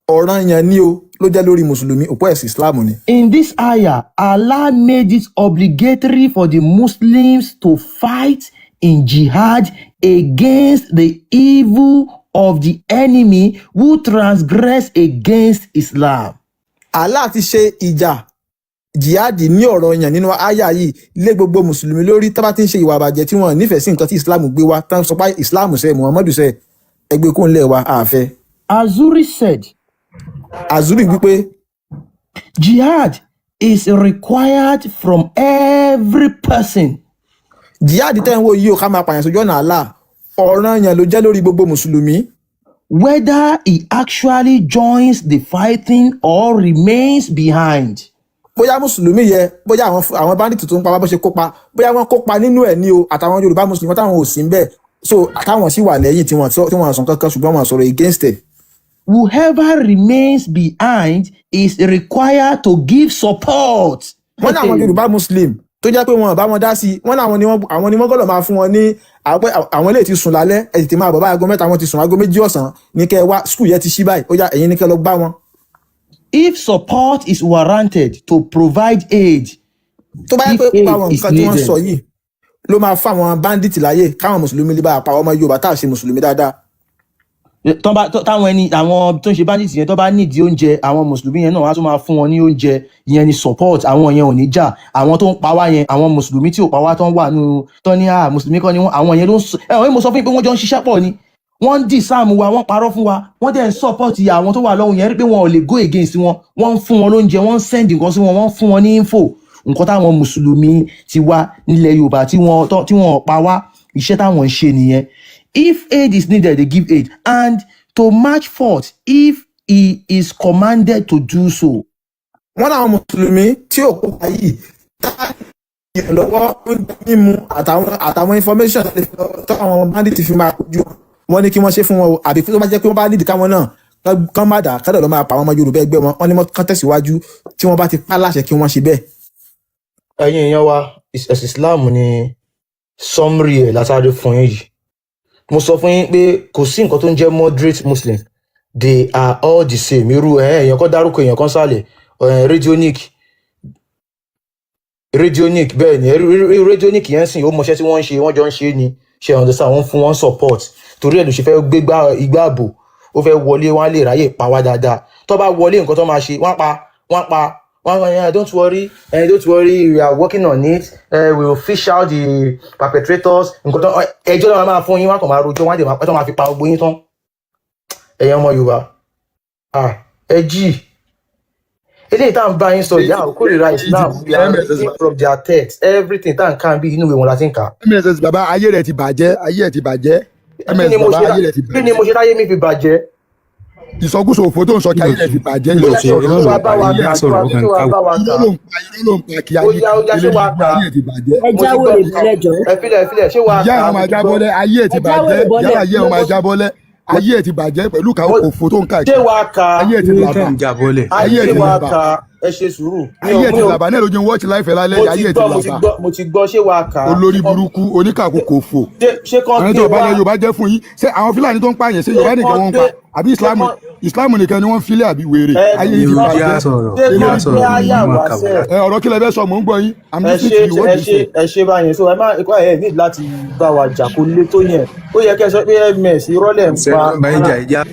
ọ̀ranyàn ni o, ló jẹ́ lórí mùsùlùmí. Òpó ẹ̀sìn Islam ni. In this ayah, Allah made it obligatory for the Muslims to fight in jihad against the evil of the enemy who transgress against Islam. Allah ti ṣe ìjà jihad ní ọ̀ranyàn nínú àyà yìí lé gbogbo mùsùlùmí lórí, tó bá ti ń ṣe ìwà àbàjẹ́, tí wọ́n nífẹ̀ẹ́ sí nǹkan tí Islam gbé wá, tán sọ pé Islam ṣe, Muhammadu ṣe, ẹgbẹ́ kó ń lẹ̀ wá àfẹ́. Azuri said, Azuri wípé, Jihad is required from every person. Jihad tẹ́ ń wò yìí o, ká máa pààyàn sójú ọ̀nà Allah, ọ̀ranyàn ló jẹ́ lórí gbogbo mùsùlùmí. Whether he actually joins the fighting or remains behind. Bóyá mùsùlùmí yẹ, bóyá àwọn bandit tó ń pa wá, bó ṣe kópa, bóyá wọ́n kópa nínú ẹ̀ ní o, àtàwọn Yorùbá mùsùlùmí táwọn ò sí ń bẹ̀, so táwọn sì wà lẹ́yìn tí wọ́n sọ kankan, ṣùgbọ́n wọ́n sọ̀rọ̀ against it. Whoever remains behind is required to give support. Wọ́n ní àwọn Yorùbá Muslim tó jẹ́ pé wọn ò bá wọn dá sí i, wọ́n ní àwọn ni wọ́n gbọ́dọ̀ máa fún wọn ní àwọn pé àwọn eléyìí ti sùn lálẹ́, ẹ tètè máa bọ̀ bá aago 3, wọ́n ti sùn, aago 2 ọ̀sán ní kẹ́ ẹ wá, school yẹn ti ṣí báyìí, ó yá, ẹ̀yin ní kẹ́ ẹ lọ gbá wọn. If support is warranted, to provide aid. Tó bá yẹ pé gbogbo àwọn nǹkan tí wọ́n sọ yìí ló máa fún àwọn bandit láyè káwọn mùsùlùmí lè bá a pa ọmọ Yorùbá tá a ṣe mùsùlùmí dáadáa. Tán bá táwọn ẹni àwọn tó ń ṣe bandit yẹn tó bá nídìí oúnjẹ, àwọn mùsùlùmí yẹn náà wọ́n á tún máa fún wọn ní oúnjẹ. Ìyẹn ni support. Àwọn yẹn ò ní jà. Àwọn tó ń pa wá yẹn, àwọn mùsùlùmí tí ò pa wá, tó ń wà nù tó ní à mùsùlùmí kọ́ ni wọ́n, àwọn yẹn ló ń sọ. Ẹ wọ́n, mo sọ fún yín pé wọ́n jọ ń ṣiṣẹ́ pọ̀ ni. Wọ́n ń disarm wa, wọ́n parọ́ fún wa, wọ́n dẹ̀ ń support àwọn tó wà lọ́hùn yẹn, rí pé wọn ò lè go against wọn. Wọ́n ń fún wọn lóúnjẹ, wọ́n ń send nǹkan sí wọn, wọ́n ń fún wọn ní info. Nǹkan táwọn mùsùlùmí ti wá nílẹ̀ Yorùbá tí wọ́n pa wá, iṣẹ́ táwọn ń ṣe nìyẹn. If aid is needed, they give aid, and to march forth if he is commanded to do so. Wọ́n láwọn mùsùlùmí tí ò kópa yìí tá ìrànlọ́wọ́, oúnjẹ, mímu àtàwọn information tó àwọn bandit fi máa kojú wọn, ní kí wọ́n ṣe fún wọn o, àbí tó bá jẹ́ pé wọ́n bá nídìí káwọn náà kán má dà kádà lọ́ máa pa àwọn ọmọ Yorùbá ẹgbẹ́ wọn, wọ́n ní wọ́n kán tẹ̀síwájú tí wọ́n bá ti pa láṣẹ kí wọ́n ṣe bẹ́ẹ̀. Ẹ̀yin èèyàn wa, ẹ̀sìn Islam ni summary ẹ̀ látàrí fún yín yìí. Mo sọ fún yín pé kò sí nǹkan tó ń jẹ́ moderate Muslim, they are all the same. Irú ẹ̀ èèyàn kan dárúkọ èèyàn kan sálẹ̀ ẹ̀, Radionic, Radionic, bẹ́ẹ̀ ni. Irú Radionic yẹn sìn, ó mọṣẹ́ tí wọ́n ń ṣe, wọ́n jọ ń ṣe ni. Ṣe understand? Wọ́n fún wọn support, torí ẹ̀ ló ṣe fẹ́ gbégbá igbá ààbò, ó fẹ́ wọlé, wọ́n á lè ráyè pa wá dáadáa. Tó bá wọlé, nǹkan tó máa ṣe, wọ́n á pa, wọ́n á pa wọ́n á pa. "Don't worry, don't worry, we are working on it, we will fish out the perpetrators." Nǹkan tó ẹjọ́ náà máa fún yín, wọ́n á kàn máa rojọ́, wọ́n á dẹ̀ máa tó máa fi pa gbogbo yín tán. Ẹ̀yin ọmọ Yorùbá, ah, ẹ jí. Eléyìí tá à ń bá yín sọ yìí, àwọn kórìíra Islam. We are reading from their text. Everything tá à ń kà bí inú ìwé wọn la ti ń kà. MSS bàbá, ayé rẹ̀ ti bàjẹ́, ayé ẹ̀ ti bàjẹ́. Kí MS ni mo bàbá, ṣe? ayé rẹ̀ ti Kí ni mo ṣe táyé mi fi bàjẹ́? Ìsọkúsọ òfò tó ń sọ kí ayé rẹ̀ ti bàjẹ́. Bóyá Ìsọkúsọ ṣé ló ń wàá bá wa pa kà, ṣé wàá bá wa kà? Irọ́ ló ń pa, irọ́ ló ń pa kí Ó ayé yá, ó yá, ṣé wàá kà? Ayé ẹ̀ ti bàjẹ́. Ẹ Mo ti jáwé gbọ́. rè bọ́lẹ̀ jọ. Ẹ filẹ̀, ẹ filẹ̀, ṣé wàá Ìyá kà? ẹ̀ Mo máa ti gbọ́. jábọ́lẹ̀, ayé ẹ̀ ti Ẹ jáwé bàjẹ́. rè bọ́lẹ̀. Yálà ayé ẹ̀ máa jábọ́lẹ̀, ayé ẹ̀ ti bàjẹ́ pẹ̀lú ká òfò tó ń Ṣé káàkiri. wàá kà? Ayé ẹ̀ ti làbà, ayé ẹ̀ Ṣé ti wàá làbà. kà? Ẹ ṣe sùúrù. Mi Ayé ò ẹ̀ mi ti ò làbà náà lójú watch live lálẹ́. Mo ti Ayé ẹ̀ ti gbọ́, mo ti làbà. gbọ́, mo ti gbọ́. Ṣé wàá kà? Olórí burúkú, oníkàkókò òfò. Ṣé kán Àwọn gbé tó bá wá? lẹ Yorùbá jẹ́ fún yín, ṣé àwọn Fúlàní tó ń pààyàn, ṣé Ṣé Yorùbá nìkan kán wọ́n ń gbé pa àbí ṣé Islam? kán Islam nìkan ni wọ́n ń filẹ̀ àbí wèrè? Ẹ Ayé yìí ti ṣé bàjẹ́. ṣé kán gbé àyà wá sẹ́? Ẹ ọ̀rọ̀ kí lẹ fẹ́ sọ? Mò ń gbọ́ yín. I'm Ẹ listening ṣe to you. What ẹ do you ṣe say? Ẹ ṣe báyẹn. So ẹ má ẹ ní láti bá wa jà, kó lé tó yẹn. Ó yẹ kẹ́ ẹ sọ pé ms, irọ́ lẹ̀ ń pa.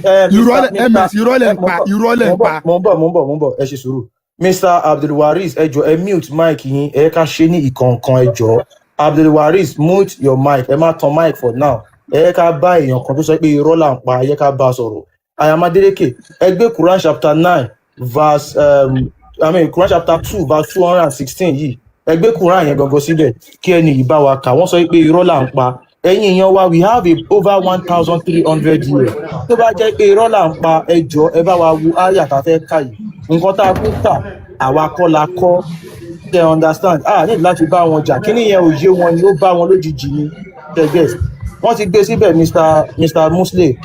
Ẹ Irọ́ Mr. lẹ Mr. ms, irọ́ lẹ̀ Ẹ ń mò ń pa, bọ̀, irọ́ lẹ̀ mò ń ń bọ̀, pa. mò ń bọ̀, mò ń bọ̀, mò ń bọ̀. Ẹ ṣe sùúrù. Mr Abdulwaris, ẹ jọ̀ọ́, ẹ mute mic yín. Ẹ ká ṣe ní ìkọ̀ọ̀kan, ẹ jọ̀ọ́. Abdulwaris, mute your mic. Ẹ má tan mic for now. Ẹ ká bá èèyàn kan tó sọ pé irọ́ là ń pa, ẹ ká bá a sọ̀rọ̀. Ayamadélèké, ẹ gbé Quran chapter 9 verse I mean Quran chapter 2 verse 216 yìí. Ẹ gbé Quran yẹn gangan síbẹ̀ kí ẹni yìí bá wa kà. Wọ́n sọ pé irọ́ là ń pa. Ẹ̀yin èèyàn wa, we have a over 1300 years. Tó bá jẹ́ pé irọ́ là ń pa, ẹ jọ̀ọ́, ẹ bá wa wo àyà tá a fẹ́ kà yìí. Nǹkan tá a kú kà, àwa kọ́ la kọ́. Ṣe understand? Ah, ní láti bá wọn jà, kíní yẹn ò yé wọn ni, ó bá wọn lójijì ni. Ṣe get? Wọ́n ti gbé síbẹ̀. Mr Musle,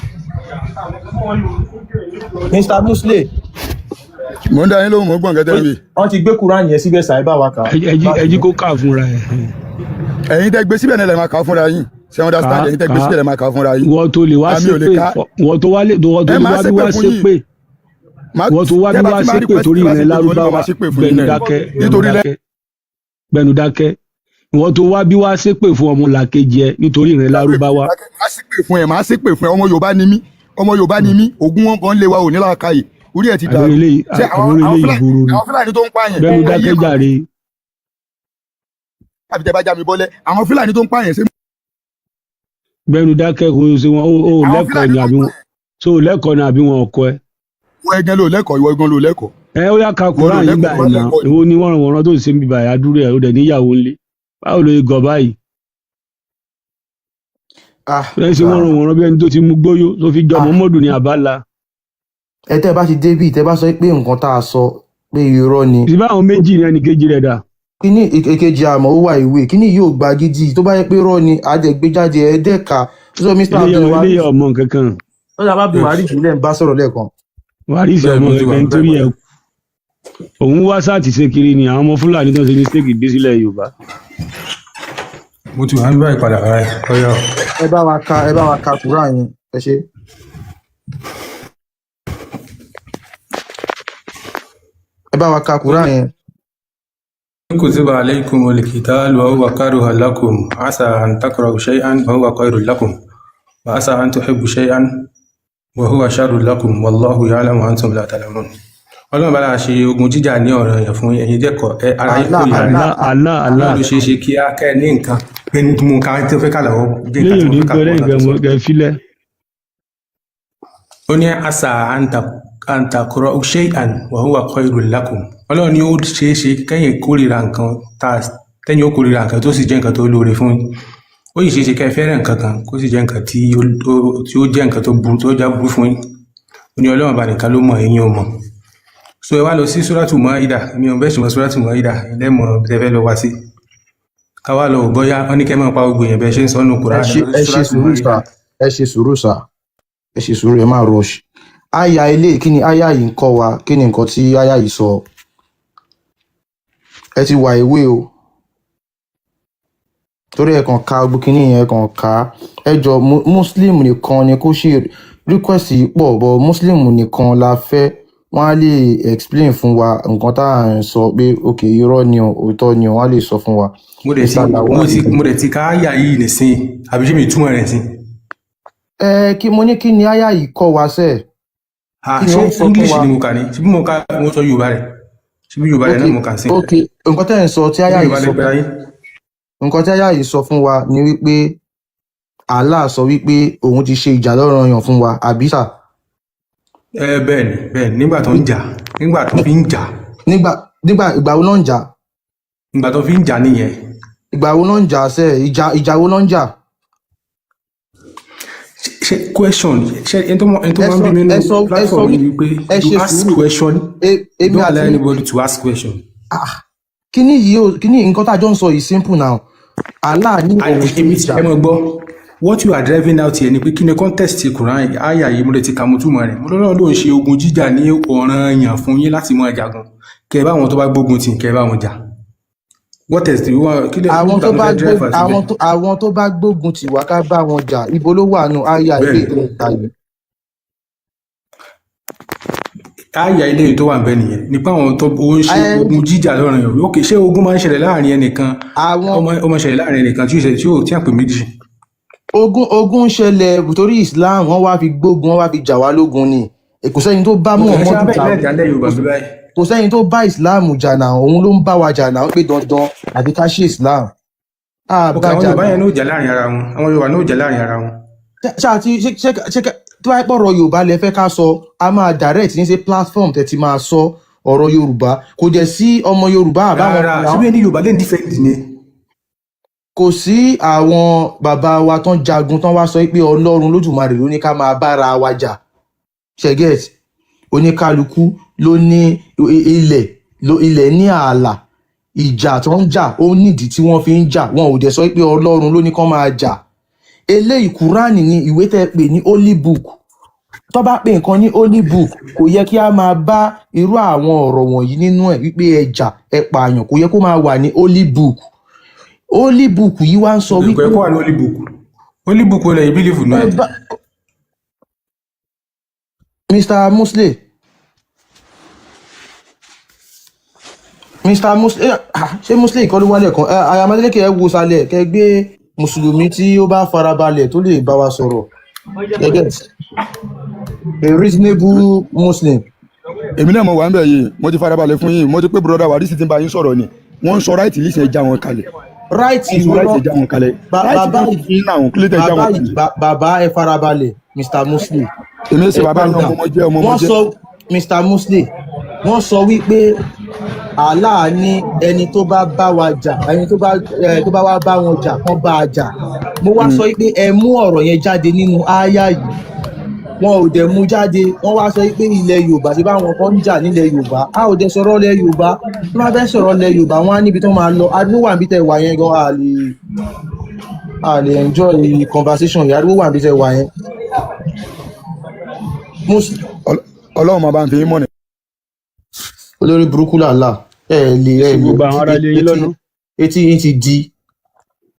Mr Musle. Mò ń dá yín lóhùn, mò ń gbọ́ nǹkan tẹ́ ń wí. Wọ́n ti gbé Quran yẹn síbẹ̀, sàì bá wa kà. Ẹ jí kó kà fúnra ẹ. Ẹ̀yin tẹ́ gbé síbẹ̀ náà lè máa kà á fúnra yín. Ṣe understand? Ẹ̀yin tẹ́ gbé Kà. síbẹ̀ lè máa kà á fúnra yín. Ìwọ tó lè wá Àmì ò lè ṣépè ká. ìwọ tó wá lè ìwọ tó Ẹ lè máa wá bí ṣépè wá fún yín. ṣépè, ìwọ tó wá Tẹ́ bí bá wá ti máa ṣépè request torí tẹ́ bá ìrìn ṣépè fún yín, lárúbáwá, máa ṣépè fún yín gbẹnu náà ni. dákẹ́, gbẹnu Nítorí dákẹ́, gbẹnu dákẹ́. Ìwọ tó wá bí wá ṣépè fún ọmọ làkejì ẹ nítorí ìrìn lárúbáwá. Máa ṣépè fún ẹ, máa ṣépè fún ẹ. Ọmọ Yorùbá ni mí, ọmọ Yorùbá ni mí. Ògún wọn kan lé wa ò ní làákàyè, orí ẹ ti Àbúrò dàrú. eléyìí, Ṣé àwọn àbúrò àwọn eléyìí Fúlàní burú ni. àwọn Fúlàní tó ń pààyàn, Gbẹnu ayé dákẹ́ jàre. Àbí tẹ́ bá já mi bọ́lẹ̀, àwọn Fúlàní tó ń pààyàn ṣé Gbẹnu dákẹ́. Kò ṣe wọn ó àwọn lẹ́kọ̀ọ́ Fúlàní ni tó ń àbí wọn so lẹ́kọ̀ọ́ ni àbí wọn ọkọ ẹ. Ìwọ ẹgan ló lẹ́kọ̀ọ́, ìwọ ẹgan ló lẹ́kọ̀ọ́. Ẹ ó yá ka Ìwọ ló Quran yìí lẹ́kọ̀ọ́ gbà tó bá ẹ̀ náà. lẹ́kọ̀ọ́ ni. Èwo ni wọ́nranwọ̀nran tó ń ṣe ń bíbá ẹ̀ adúrú ẹ̀ ó dẹ̀ níyàwó ńlé. Báwo ló gọ̀ báyìí? Ah, Ẹ ṣe ah, wọ́nranwọ̀nran bí ẹni tó ti mú gbóyó tó fi jọ ah. Mọ́mọ́dù ní àbálá. Ẹ tẹ́ bá ti débì, tẹ́ bá sọ pé nǹkan tá a sọ pé irọ́ ni. Ìbá àwọn méjì ní ẹnì kejì rẹ̀ dà. Kíní èkejì àmọ́ ó wà ìwé kíní yóò gba gidi tó bá yẹ pé irọ́ ni àdẹ̀gbéjáde ẹ̀ẹ́dẹ́ka. So Mr. Eléyà Abdulwaris, eléyà ọmọ nǹkan kan. lọ́dọ̀ Abdulwaris ilẹ̀ ń bá sọ̀rọ̀ lẹ́ẹ̀kan. Wàrísì Bẹ́ẹ̀ ọmọ mo ti wà nǹkan bẹ́ẹ̀ nítorí padà. ẹ̀ òun wá sáàtì ṣe kiri ni àwọn ọmọ Fúlàní tó ń ṣe mistake dé sílẹ̀ Yorùbá. Mo ti wà ń báyìí padà báyìí. Ọ̀yá o. Ẹ bá wa ka Quran yẹn, ẹ ṣe. Ẹ bá wa ka Quran yẹn. كتب عليكم القتال وهو كره لكم عسى أن تكرهوا شيئا وهو خير لكم وعسى أن تحبوا شيئا وهو شر لكم والله يعلم وأنتم لا تعلمون. Ọlọ́run bá lára ṣe ogun jíjà ní ọ̀rọ̀ yẹn fún ẹ̀yin jẹ́kọ̀ọ́ ẹ ara yín Allah kórìíra rẹ̀. Allah Allah Allah Allah. Ọlọ́run ló ṣeé ṣe kí á kẹ́ ẹ ní nǹkan pé ní mú ká tó fẹ́ kà lọ́wọ́ jẹ́ nǹkan Léyìn tí ò mo ní fẹ́ kà gbọ́ pọ̀ lẹ́yìn náà tó sọ. kẹ filẹ̀. Ó ní asa antakọrọ shay'an wa huwa khairul lakum. Ọlọ́run ní ó ṣeé ṣe kẹ́yìn kórìíra nǹkan tá tẹ́yìn ó kórìíra nǹkan tó sì jẹ́ nǹkan tó lóore fún yín. Ó sì ṣeé ṣe kẹ́ ẹ fẹ́ràn nǹkan kan kó sì jẹ́ nǹkan tí ó jẹ́ nǹkan tó burú tó já burú fún yín. Ó ní Ọlọ́run bá nìkan ló mọ̀, ẹ̀yin ò mọ̀. So ẹ wá lọ sí Súrátù Máídà, mi ò bẹ́ẹ̀ ṣùgbọ́n Súrátù Máídà lẹ́mọ̀ tẹ́ fẹ́ lọ wá sí. Ká wá lọ wò bóyá wọ́n ní kẹ́ máa pa gbogbo èèyàn bẹ́ẹ̀ ṣe ń sọ nínú Ẹ Kùránì ṣe lọ sí ẹ ṣe Súrátù sùúrù Máídà. sà, ẹ ṣe sùúrù sà, ẹ ṣe sùúrù, ẹ má rush. Àyà ilé kí ni àyà yìí ń kọ́ wa? Kí ni nǹkan tí àyà yìí sọ? Ẹ ti wà ìwé o. Torí ẹ kàn ka gbogbo kíní yẹn, ẹ kàn ká. Ẹ jọ Muslim nìkan ni kó ṣe request yìí pọ̀, but Muslim nìkan la fẹ́. Wọ́n á lè explain fún wa nǹkan tá à ń sọ pé ok irọ́ ni o, òótọ́ ni o, wọ́n á lè sọ fún wa. Mo dẹ̀ ti Mr. mo Lawal. ti mo dẹ̀ ti ká àyà yìí nísìn àbí ṣé mi túmọ̀ rẹ̀ sí. Ẹ kí mo ní kí ni àyà yìí kọ́ wa sẹ́ẹ̀? Ah, Kí ni ṣé ó ń sọ fún English wa? ni mo kà ní? Ṣé bí mo ka mo sọ Yorùbá rẹ̀? Ṣé bí Yorùbá rẹ̀ Ok náà mo kà sí? ok, nǹkan tẹ́ ẹ̀ ń sọ tí Ṣé àyà bí yìí Yorùbá lẹ sọ pera yín? nǹkan tí àyà yìí sọ fún wa ni wípé Allah sọ wípé òun ti ṣe ìjà lọ́ranyàn fún wa, àbí sà? Ẹ bẹ́ẹ̀ ni bẹ́ẹ̀ ni nígbà tó ń jà nígbà tó fi ń jà Nígbà nígbà ìgbà wo náà ń jà? nígbà tó fi ń jà nìyẹn. Ìgbà wo náà ń jà sẹ́? Ìjà wo náà ń jà? Ṣé question ṣé ẹni tó Ẹ máa ń sọ bí mi ẹ nínú sọ ẹ sọ platform yìí ni pé ẹ you ṣe ask sùúrù. question, you Èmi don't àti allow anybody to ask question. Ah, kíní yìí ò kíní nǹkan tá a jọ ń sọ yìí simple now. Allah ní òun ṣe Èmi ti ìjà. ẹ mọ̀ gbọ́ what you are driving out here ni pé kí ni context Quran àyà yìí mo lè ti kà mo túmọ̀ rẹ̀. Mo lọ́lọ́ ló ń ṣe ogun jíjà ní ọ̀ranyàn fún yín láti máa jagun. Kẹ́ ẹ bá àwọn tó bá gbógun tì kẹ́ ẹ bá wọn jà. What else do you want? Kí lè Àwọn nígbà tó tó bá fẹ́ drive gbógun àti bẹ́ẹ̀. àwọn tó bá gbógun tì wá ká bá wọn jà, ibo ló wà nù àyà ilé Bẹ́ẹ̀ni, ìtẹ̀ ìta yìí? àyà ilé yìí tó wà níbẹ̀ nìyẹn nípa àwọn tó ó ń ṣe Ẹ ogun jíjà lọ́ranyàn. Ok, ṣé ogun máa ń ṣẹlẹ̀ láàrin ẹnìkan àwọn ó máa ń ṣẹlẹ̀ láàrin ẹnìkan tí ó ṣe tí ó tí àpè méjì. ogun ń ṣẹlẹ̀ torí Islam wọ́n wá fi gbógun, wọ́n wá fi jà wá lógun ni. Kò sẹ́ni tó bá Ok, ṣé Muhammadu abẹ́ jà, ilé ìjà ńlẹ̀ Yorùbá bí báyìí? kò sẹ́ni tó bá Islam jà náà, òun ló ń bá wa jà náà pé dandan àti ká ṣe Islam. A Ok, bá àwọn jà Yorùbá náà. yẹn náà ò jà láàrin ara wọn. Àwọn Yorùbá náà ò jà láàrin ara wọn. Ṣáà tí ṣé tó bá yẹ pọ̀rọ̀ Yorùbá lẹ fẹ́ ká sọ, a máa direct ní ṣe platform tẹ́ ti máa sọ ọ̀rọ̀ Yorùbá. Kò dẹ̀ sí ọmọ Yorùbá àbáwọn Rárá, ṣé bí ẹni Yorùbá lè ń defend ni? Kò sí àwọn bàbá wa tán jagun tán wá sọ pé Ọlọ́run Lódùmarè ló ní ká máa bára wa jà. Ṣẹgẹt oníkálukú ló ní ilẹ̀ ilẹ̀ ní ààlà ìjà tó ń jà ó nídìí tí wọ́n fi ń jà, wọn ò dẹ̀ sọ pé Ọlọ́run ló ní kán máa jà. Eléyìí Kúránì ni ìwé tẹ́ pè ní holy book. Tó bá pè nǹkan ní holy book, kò yẹ kí a máa bá irú àwọn ọ̀rọ̀ wọ̀nyí nínú ẹ̀ wípé ẹ jà ẹ pààyàn, kò yẹ kó máa wà ní holy book. Holy book yìí wá ń sọ Kò yẹ wípé kó wà ní holy book. Holy book wo lẹ̀yin believe nínú ẹ ẹ̀? bá Mr. Musle, Mr. Musle, ṣé Musle kọ́ ló wálẹ̀ kan? Ayamadéleke, ẹ wo sálẹ̀ kẹ gbé mùsùlùmí tí ó bá farabalẹ̀ tó lè bá wa sọ̀rọ̀. Ẹ get a reasonable Muslim. Èmi náà mo wà ń bẹ̀ yìí, mo ti farabalẹ̀ fún yín, mo ti pé broda Warisi ti ń bá yín sọ̀rọ̀ ni. Wọ́n ń sọ ráìtì yìí ṣe já wọn kalẹ̀. Right Wọ́n ń sọ wo ráìtì lọ já wọn kalẹ̀. Ráìtì bàbá náà fún yín náà, kí ló tẹ̀ já bàbá wọn kalẹ̀? bàbá ẹ farabalẹ̀, Mr. Muslim. Èmi ṣe Ẹ bàbá calm yín, ọmọ down. ọmọ jẹ́ ọmọ ọmọ Wọ́n jẹ́. sọ Mr. Muslim, Wọ́n sọ wípé Allah ní ẹni tó bá bá wa jà, ẹni tó bá tó bá wá bá wọn jà, kán bá a jà. Mo wá sọ wípé ẹ mú ọ̀rọ̀ yẹn jáde nínú ááyá yìí. Wọn ò dẹ̀ mú jáde. Wọ́n wá sọ pé ilẹ̀ Yorùbá ṣe báwọn kan ń jà nílẹ̀ Yorùbá. A ò dẹ̀ sọ̀rọ̀ ilẹ̀ Yorùbá. Tí wọ́n bá fẹ́ sọ̀rọ̀ ilẹ̀ Yorùbá, wọ́n á níbi tó máa lọ. Ariwo wà níbi tẹ́ wà yẹn gan. A lè enjoy conversation yìí. Ariwo wà níbi tẹ́ wà yẹn. Ọlọ́run máa bá ń fi yín mọ̀nà. Olórí burúkú làlà, ẹ lè ẹ Sí lè gbogbo àwọn ará ilé yín etí lọ́nà. Etí yín ti di.